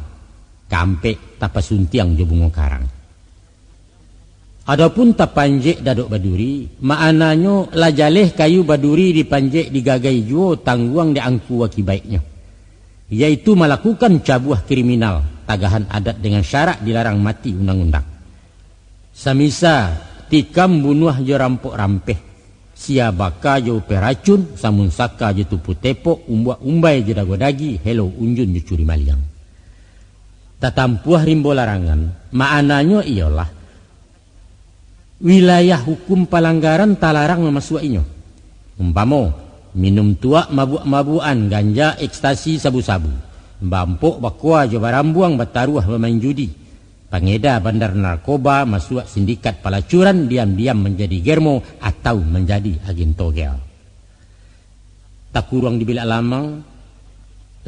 Kaampek, tapasuntiang jo bungo karang. Adopun tapanjek dadok baduri, maknanyo lah jaleh kayu baduri dipanjek digagai juo, tangguang di angku akibaiknyo, yaitu malakukan sabuah kriminal, tagahan adat dengan syarak, dilarang mati undang-undang. Samisa tikam bunuah jo rampok rampeh, sia baka jo upeh racun, samun saka jo tupu tepok, umbuak umbai jo dago dagi, helo unjun jo curi maliang. Tatampuah rimbo larangan, maknanyo iyolah, wilayah hukum palanggaran talarang mamasuak inyo. Umpamo, minum tuak, mabuak-mabuakan, ganja, ekstasi, sabu-sabu, bampok, bakoa jo barambuang, bataruah, bamain judi, pangeda bandar narkoba, masuak sindikat palacuran, diam-diam manjadi germo atau manjadi agen togel. Takuruang di bilak lamang,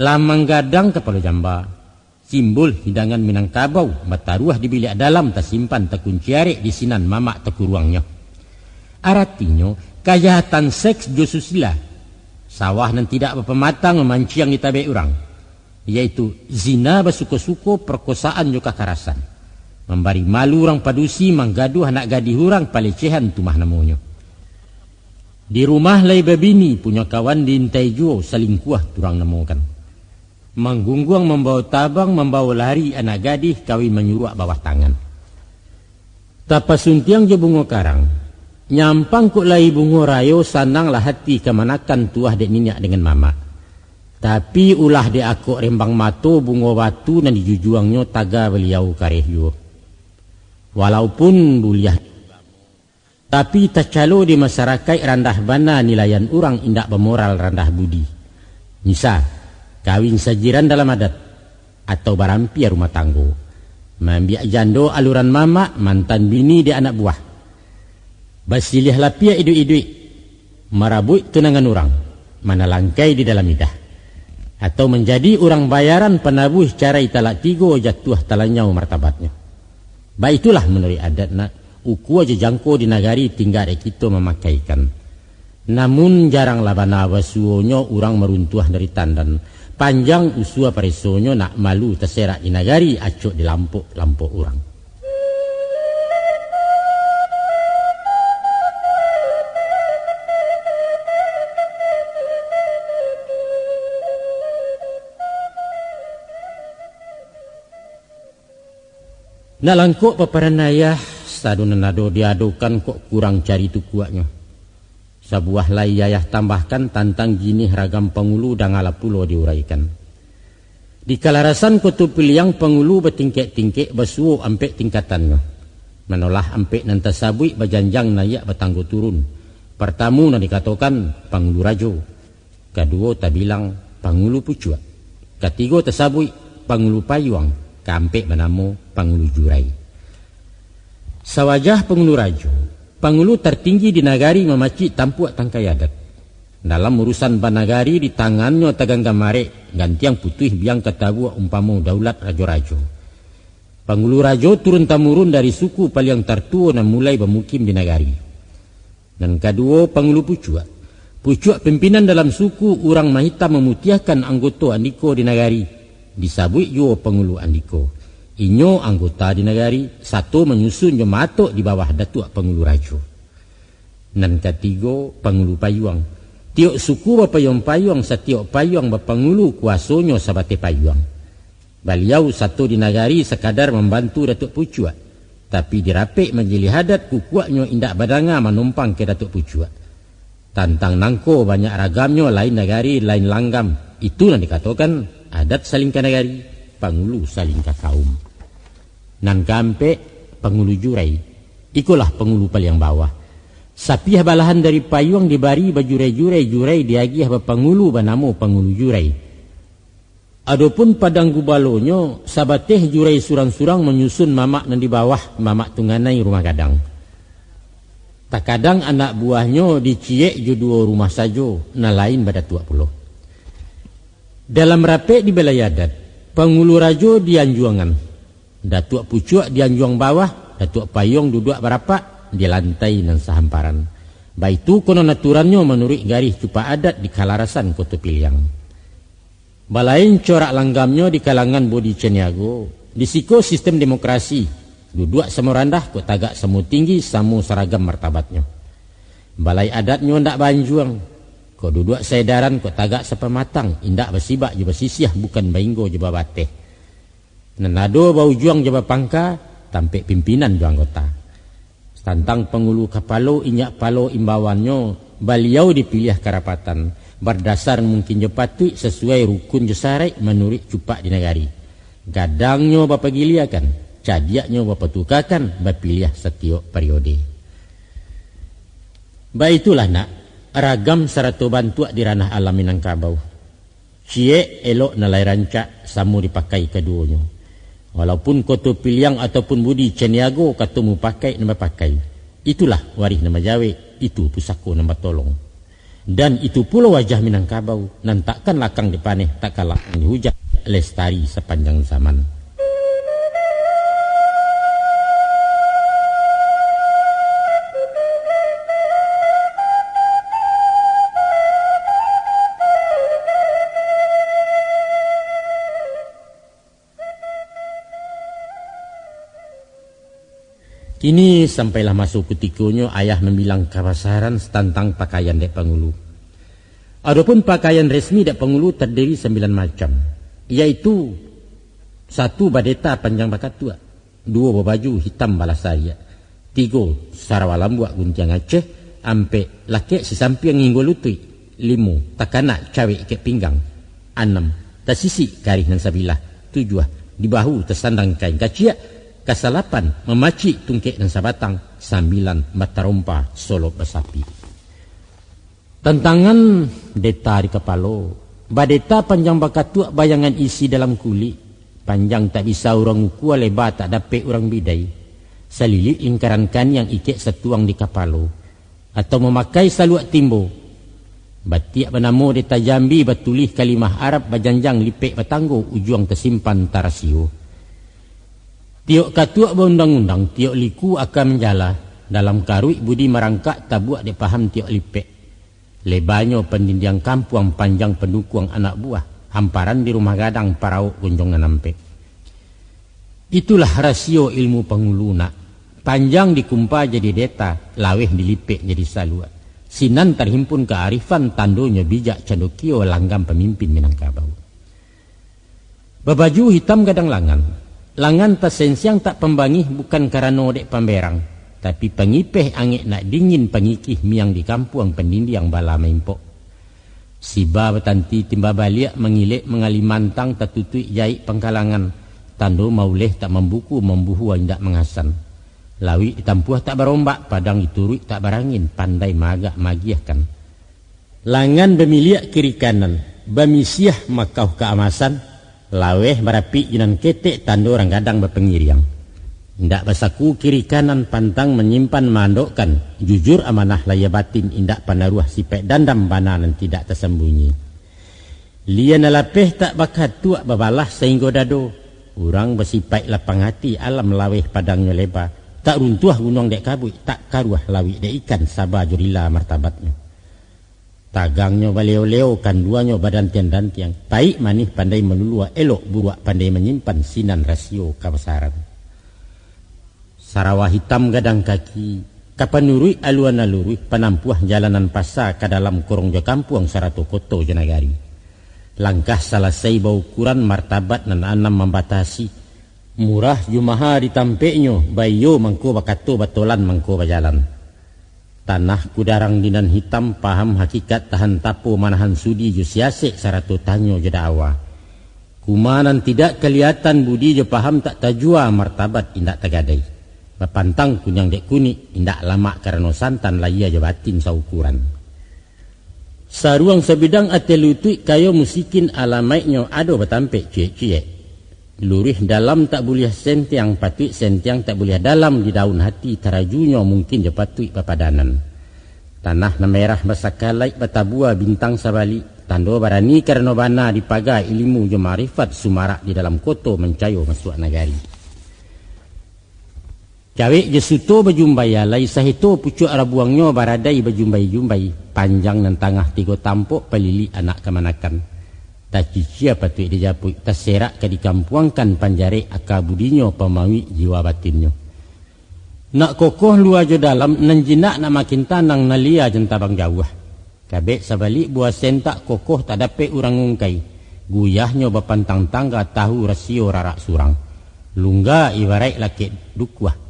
lamang gadang kapalo jamba, simbol hidangan Minangkabau, bataruah di biliak dalam, tasimpan takunci arek di sinan mamak takuruangnyo. Aratinyo, kajahatan seks jo susila, sawah nan tidak bapamatang mamanciang di tabek urang, yaitu zina basuko-suko, parkosaan jo kakarasan, mambari malu urang padusi, manggaduah anak gadih urang, palecehan tumah namonyo. Di rumah lai babini, punyo kawan diintai juo, salingkuah turang namokan. Manggungguang mambawo tabang, mambawo lari anak gadih, kawin manyuruak bawah tangan. Tapasuntiang jo bungo karang, nyampang kok lai bungo rayo, sananglah hati kamanakan tuah dek niniak dengan mamak. Tapi ulah dek akok rembang mato, bungo batu nan dijujuangnyo, taga baliau kareh juo. Walaupun buliah, tapi tacalo di masarakaik, randah bana nilaian urang, indak bamoral, randah budi. Misa, kawin sajiran dalam adat, atau barampia rumah tanggo, maambiak jando aluran mamak, mantan bini dek anak buah, basiliah lapiak iduik-iduik, marabuik tunangan urang, manalangkai di dalam idah, atau manjadi urang bayaran panabuih carai talak tigo, jatuah talanyau martabatnyo. Baitulah manuruik adat nak, ukua jo jangko di nagari, tingga dek kito mamakaikan. Namun jaranglah bana basuonyo urang maruntuah dari tandan, panjang usua paresonyo, nak malu taserak di nagari, acok dilampok-lampok urang. Nak langkok paparan ayah, sado nan ado diadokan, kok kurang cari tukuaknyo. Sabuah lai ayah tambahkan tantang jinih ragam pangulu, dangalah pulo diuraikan. Di kalarasan Koto Piliang, pangulu batingkek-tingkek, basuo ampek tingkatannyo. Manolah ampek nan tasabuik, bajanjang naiak, batanggo turun. Partamo nan dikatokan, pangulu rajo. Kaduo tabilang, pangulu pucuak. Katigo tasabuik, pangulu payuang. Kaampek banamo, pangulu jurai. Sawajah pangulu rajo, pangulu tartinggi di nagari, mamacik tampuak tangkai adat. Dalam urusan banagari, di tangannyo taganggam arek, gantiang putuih biang katabuak, umpamo daulat rajo-rajo. Pangulu rajo turun-tamurun dari suku paliang tartuo nan mulai bamukim di nagari. Nan kaduo, pangulu pucuak. Pucuak pimpinan dalam suku, urang mahitam mamutiahkan anggoto andiko di nagari, disabuik juo pangulu andiko. Inyo anggota di nagari, sato manyusun jo matok di bawah Datuak Pangulu Rajo. Nan katigo, Pangulu Payuang. Tiok suku bapayuang-payuang, satiok payuang bapangulu, kuasonyo sabateh payuang. Baliau sato di nagari sakadar mambantu Datuak Pucuak, tapi di rapek majilih adat kukuaknyo indak badanga manompang ka Datuak Pucuak. Tantang nangko banyak ragamnyo, lain nagari, lain langgam. Itu nan dikatokan adat salingka nagari, pangulu salingka kaum. Nan kaampek, pangulu jurai. Ikolah pangulu paliang bawah. Sapiah balahan dari payuang dibari bajurai-jurai, jurai diagiah bapangulu banamo pangulu jurai. Adopun padang gubalonyo, sabateh jurai surang-surang manyusun mamak nan di bawah, mamak tunganai rumah gadang. Takadang anak buahnyo diciek jo duo rumah sajo, nan lain badatuak pulo. Dalam rapek di balai adat, pangulu rajo di anjuangan, Datuak Pucuak di anjuang bawah, Datuak Payuang duduak barapak di lantai nan sahamparan. Baitu konon aturannyo manuruik garih cupak adat di kalarasan Koto Piliang. Balain corak langgamnyo di kalangan budi caniago, di siko sistem demokrasi, duduak samo randah, kok tagak samo tinggi, samo saragam martabatnyo. Balai adatnyo ndak baanjuang, kok duduak saedaran, kok tagak sapamatang, indak basibak jo basisiah, bukan bainggo jo babateh. Nan ado baujuang jo bapangka, tampek pimpinan jo anggota. Tantang pangulu kapalo, inyak palo imbauannyo, baliau dipiliah karapatan, bardasar mungkin jo patuik, sasuai rukun jo saraik, manuruik cupak di nagari. Gadangnyo bapagiliakan, cadiaknyo bapatukakan, bapiliah satiok pariode. Baitulah nak, ragam sarato bantuak di ranah alam Minangkabau. Ciek elok nan lai rancak, samo dipakai kaduonyo. Walaupun Koto Piliang ataupun budi caniago, kato mupakaik nan bapakai. Itulah warih nan bajawek, itu pusako nan batolong. Dan itu pulo wajah Minangkabau, nan takkan lakang dipaneh, takkan lakang dihujan, lestari sapanjang zaman. Kini sampailah maso kutikonyo ayah mambilang kabasaran tantang pakaian dek pangulu. Adopun pakaian resmi dek pangulu tadiri sambilan macam, yaitu, satu, badeta panjang bakatuak, duo, babaju hitam balas sariak, tigo, sarawa lambuak guntiang Aceh, ampek, lakek sisampiang hinggo lutuik, limo, takanak cawek ikek pinggang, anam, tasisik karih nan sabilah, tujuah, di bahu tasandang kain kaciak, kasalapan, mamacik tungkek nan sabatang, sambilan, batarompa solok basapi. Tantangan deta di kapalo. Badeta panjang bakatuak, bayangan isi dalam kulik. Panjang tak bisa urang ukua, leba tak dapek urang bidai. Salilik lingkaran kaniang, ikek satuang di kapalo. Atau mamakai saluak timbo. Batiak banamo deta Jambi, batulih kalimah Arab, bajanjang lipek batanggo, ujuang tasimpan tarasio. Tiok katuak baundang-undang, tiok liku aka manjala, dalam karuik budi marangkak, tabuak dek paham tiok lipek. Lebanyo pandindiang kampuang, panjang pandukuang anak buah, hamparan di rumah gadang, parawok gonjong nan ampek. Itulah rasio ilmu pangulu nak, panjang dikumpa jadi deta, laweh dilipek jadi saluak. Sinan tarhimpun kaarifan, tandonyo bijak candokio, langgam pamimpin Minangkabau. Babaju hitam gadang langan. Langan tasensiang tak pambangih, bukan karano dek pamberang, tapi pangipeh angek nak dingin, pangikih miang di kampuang, pandindiang bala maimpok. Siba batanti timba baliak, mangilek mangali mantang, tatutuik jaik pangkalangan, tando mauleh tak mambuku, mambuhua indak mangasan. Lauik ditampuah tak barombak, padang dituruik tak barangin, pandai maagak maagiahkan. Langan bamiliak kiri kanan, bamisiah makauh kaamasan, laweh barapik jo nan ketek, tando urang gadang bapangiriang. Indak basaku kiri kanan, pantang manyimpan maandokkan, jujur amanah lahia batin, indak panaruah sipaik dandam, bana nan tidak tasambunyi. Lia nan lapeh tak bakatuak, babalah sainggo dado. Urang basipaik lapang ati, alam laweh padangnyo leba, tak runtuah gunuang dek kabuik, tak karuah lauik dek ikan, saba jo rila martabatnyo. Tagangnyo baleo-leo, kanduanyo badantiang-dantiang, paik manih pandai maluluah, elok buruak pandai manyimpan, sinan rasio kabasaran. Sarawa hitam gadang kaki, ka panuruik alua nan luruih, panampuah jalanan pasa ka dalam korong jo kampuang, sarato koto jo nagari. Langkah salasai baukuran, martabat nan anam mambatasi, murah jo maha di tampeknyo, baiyo mangko bakato, batolan mangko bajalan. Tanah kudarang di nan hitam, paham hakikat tahan tapo, manahan sudi jo siasek, sarato tanyo jo dakwa. Kuma nan tidak kaliatan, budi jo paham tak tajua, martabat indak tagadai. Bapantang kuniang dek kunik, indak lamak karano santan, lahia jo batin saukuran. Saruang sabidang ateh lutuik, kayo musikin alamaiknyo, ado batampek ciek-ciek. Luruih dalam tak buliah sentiang, patuik sentiang tak buliah dalam, di daun hati tarajunyo, mungkin jo patuik bapadanan. Tanah nan merah basakalaik, batabua bintang sabalik, tando barani karano bana, dipaga ilimu jo maarifat, sumarak di dalam koto, mancayo masuak nagari. Cawek jo suto bajumbai, alai saheto pucuak rabuangnyo, baradai bajumbai-jumbai, panjang nan tangah tigo tampok, palilik anak kamanakan. Tacicia patuik dijapuik, taserak ka dikampuangkan, panjarek aka budinyo, pamauik jiwa batinnyo. Nak kokoh lua jo dalam, nan jinak nak makin tanang, nan lia jan tabang jauah. Kabek sabalik buah sen, tak kokoh tak dapek urang ungkai. Guyahnyo bapantang tangga, tahu rasio rarak surang. Lungga ibaraik lakek dukuah.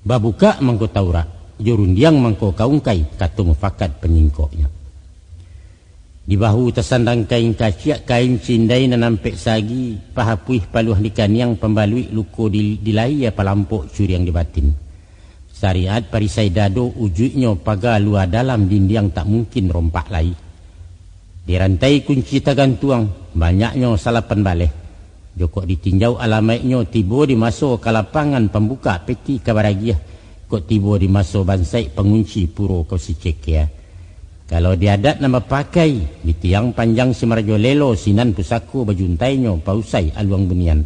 Babukak mangko taurak, jo rundiang mangko ka ungkai, kato mufakat panyingkoknyo. Di bahu tasandang kain kaciak, kain cindai nan ampek sagi, pahapuih paluah di kaniang, pambaluik luko di, di lahia, palampok curiang di batin. Sariat parisai dado, ujuiknyo paga lua dalam, dindiang tak mungkin rompak lai. Di rantai kunci tagantuang, banyaknyo salapan baleh. Jokok ditinjau alamaiknyo, tibo di maso ka lapangan, pambuka peti ka baragiah, kok tibo di maso bansaik, pangunci puro ka sicekia. Kalau di adat nan bapakai, di tiang panjang si marajo lelo, sinan pusako bajuntainyo, pausai aluang bunian.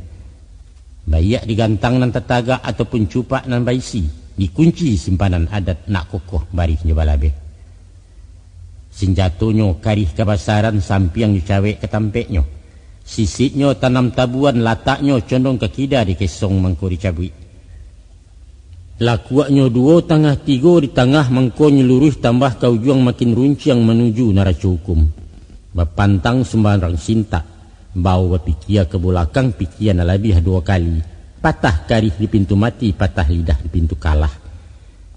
Baiak di gantang nan tatagak, ataupun cupak nan baisi, dikunci simpanan adat, nak kokoh barih jo balabeh. Sinjatonyo karih kabasaran, sampiang dicawek ka tampeknyo. Sisiknyo tanam tabuan, lataknyo condong ka kida, dikesong mangko dicabuik. Lakuaknyo duo tangah tigo, di tangah mangkonyo luruih, tambah ka ujuang makin runciang, manuju naraco hukum. Bapantang sumbarang sintak, bao bapikia ka bulakang, pikia nan labiah duo kali, patah karih di pintu mati, patah lidah di pintu kalah.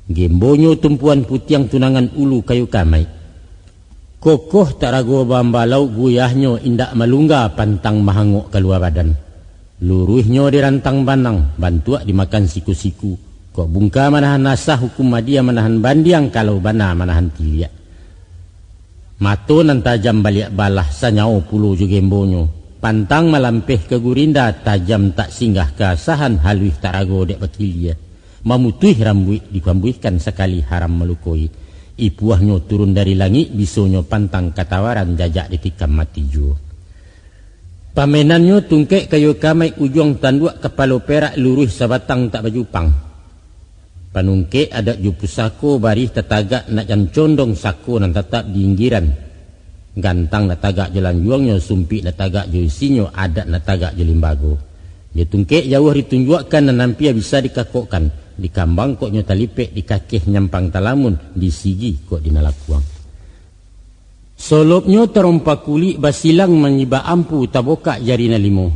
Gembonyo tumpuan putiang, tunangan ulu kayu kamaik. Kokoh tak rago bambalauk, guyahnyo indak malungga, pantang mahangok kalua badan. Luruihnyo di rantang banang, bantuak dimakan siku-siku. Kok bungka manahan asah, hukum adia manahan bandiang, kalau bana manahan tiliak. Mato nan tajam baliak balah, sanyawo pulo jo gembonyo. Pantang malampeh ka gurinda, tajam tak singgah ka asahan, haluih tak rago dek bakilia. Mamutuih rambuik dikambuihkan, sakali haram malukoi. Ipuahnyo turun dari langik, bisonyo pantang katawaran, jajak ditikam mati juo. Pamainannyo tungkek kayu kamaik, ujuang tanduak kapalo perak, luruih sabatang tak bajupang. Panungkek adat jo pusako, barih tatagak nak jan condong, sako nan tatap di inggiran. Gantang nak tagak jo lanjuangnyo, sumpik nak tagak jo isinyo, adat nak tagak jo limbago. Jo tungkek jauah ditunjuakkan, nan ampia bisa dikakokkan, di kambang kok nyo talipek, di kakeh nyampang talamun, di sigi kok di nalakuang. Solopnyo tarompa kulik, basilang manyibak ampu, tabokak jari nan limo.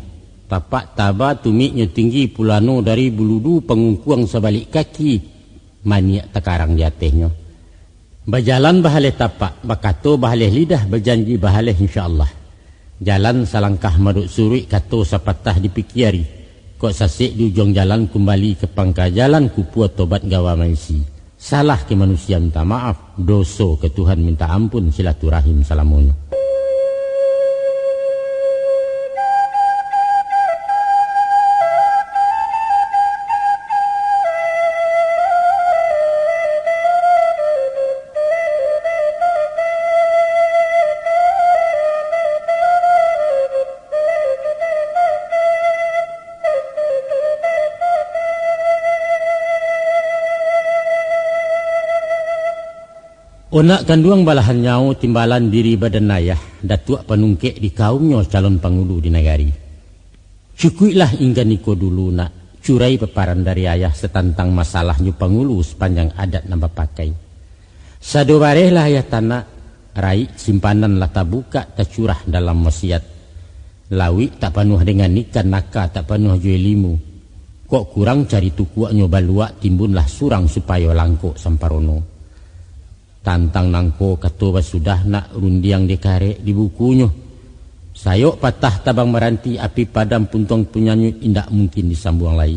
Tapak taba tumiknyo tinggi, pulano dari buludu, pangungkuang sabalik kaki, maniak takarang di atehnyo. Bajalan bahaleh tapak, bakato bahaleh lidah, bajanji bahaleh insya Allah. Jalan salangkah madok suruik, kato sapatah dipikiari. Kok sasek di ujuang jalan, kumbali ka pangka jalan, kupua tobat gawa maisi. Salah ka manusia minta maaf, doso ka Tuhan minta ampun, silaturahim salamonyo. Onak kanduang balahan nyawo, timbalan diri badan ayah, datuak panungkek di kaumnyo, calon pangulu di nagari. Cukuiklah inggan iko dulu nak, curai paparan dari ayah satantang masalahnyo pangulu sapanjang adat nan bapakai. Sado barehlah ayah tanak, raik simpanan lah tabukak, tacurah dalam wasiat. Lauik tak panuah dengan ikan, naka tak panuah jo ilimu. Kok kurang cari tukuaknyo baluak, timbunlah surang supayo langkok samparono. Tantang nangko kato basudah, nak rundiang dikarek di bukunyo. Sayok patah tabang maranti, api padam puntuang punyanyuik, indak mungkin disambuang lai.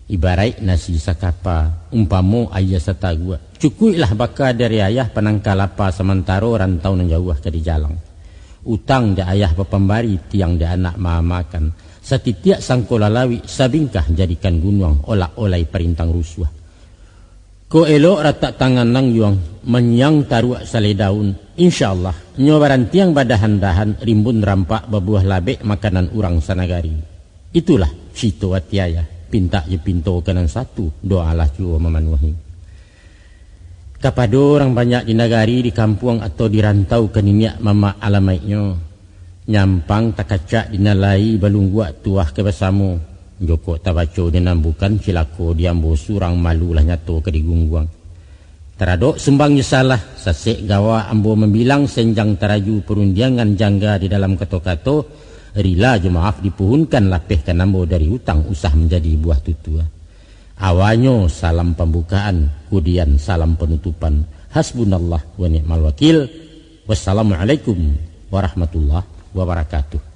Ibaraik nasi sakapa, umpamo aia sataguak. Cukuiklah baka dari ayah, panangka lapa samantaro, rantau nan jauah ka dijalang. Utang di ayah bapambari, tiang di anak maamakan. Satitiak sangko lalawik, sabingkah jadikan gunuang, olak olai parintang rusuah. Kok elok ratak tangan nangguang, manyiang taruak salai daun. Insya Allah, nyo barantiang badahan-dahan, rimbun rampak babuah labek, makanan urang sanagari. Itulah cito ati ayah, pintak jo pinto ka nan satu, doalah juo mamanuahi. Kapado urang banyak di nagari, di kampuang atau di rantau, ka niniak mamak alamaiknyo, nyampang takacak di nan lai, balungguak tuah ka basamo. Jokok tabaco di nan bukan, cilako di ambo surang, malu lah nyato ka digungguang. Taradok sumbang jo salah, sasek gawa ambo mambilang, senjang taraju parundiangan, jangga di dalam kato-kato, rila jo maaf dipuhunkan, lapehkan ambo dari utang, usah manjadi buah tutua. Awanyo salam pambukaan, kudian salam panutupan. Hasbunallah wa ni'mal wakil. Wassalamualaikum warahmatullahi wabarakatuh.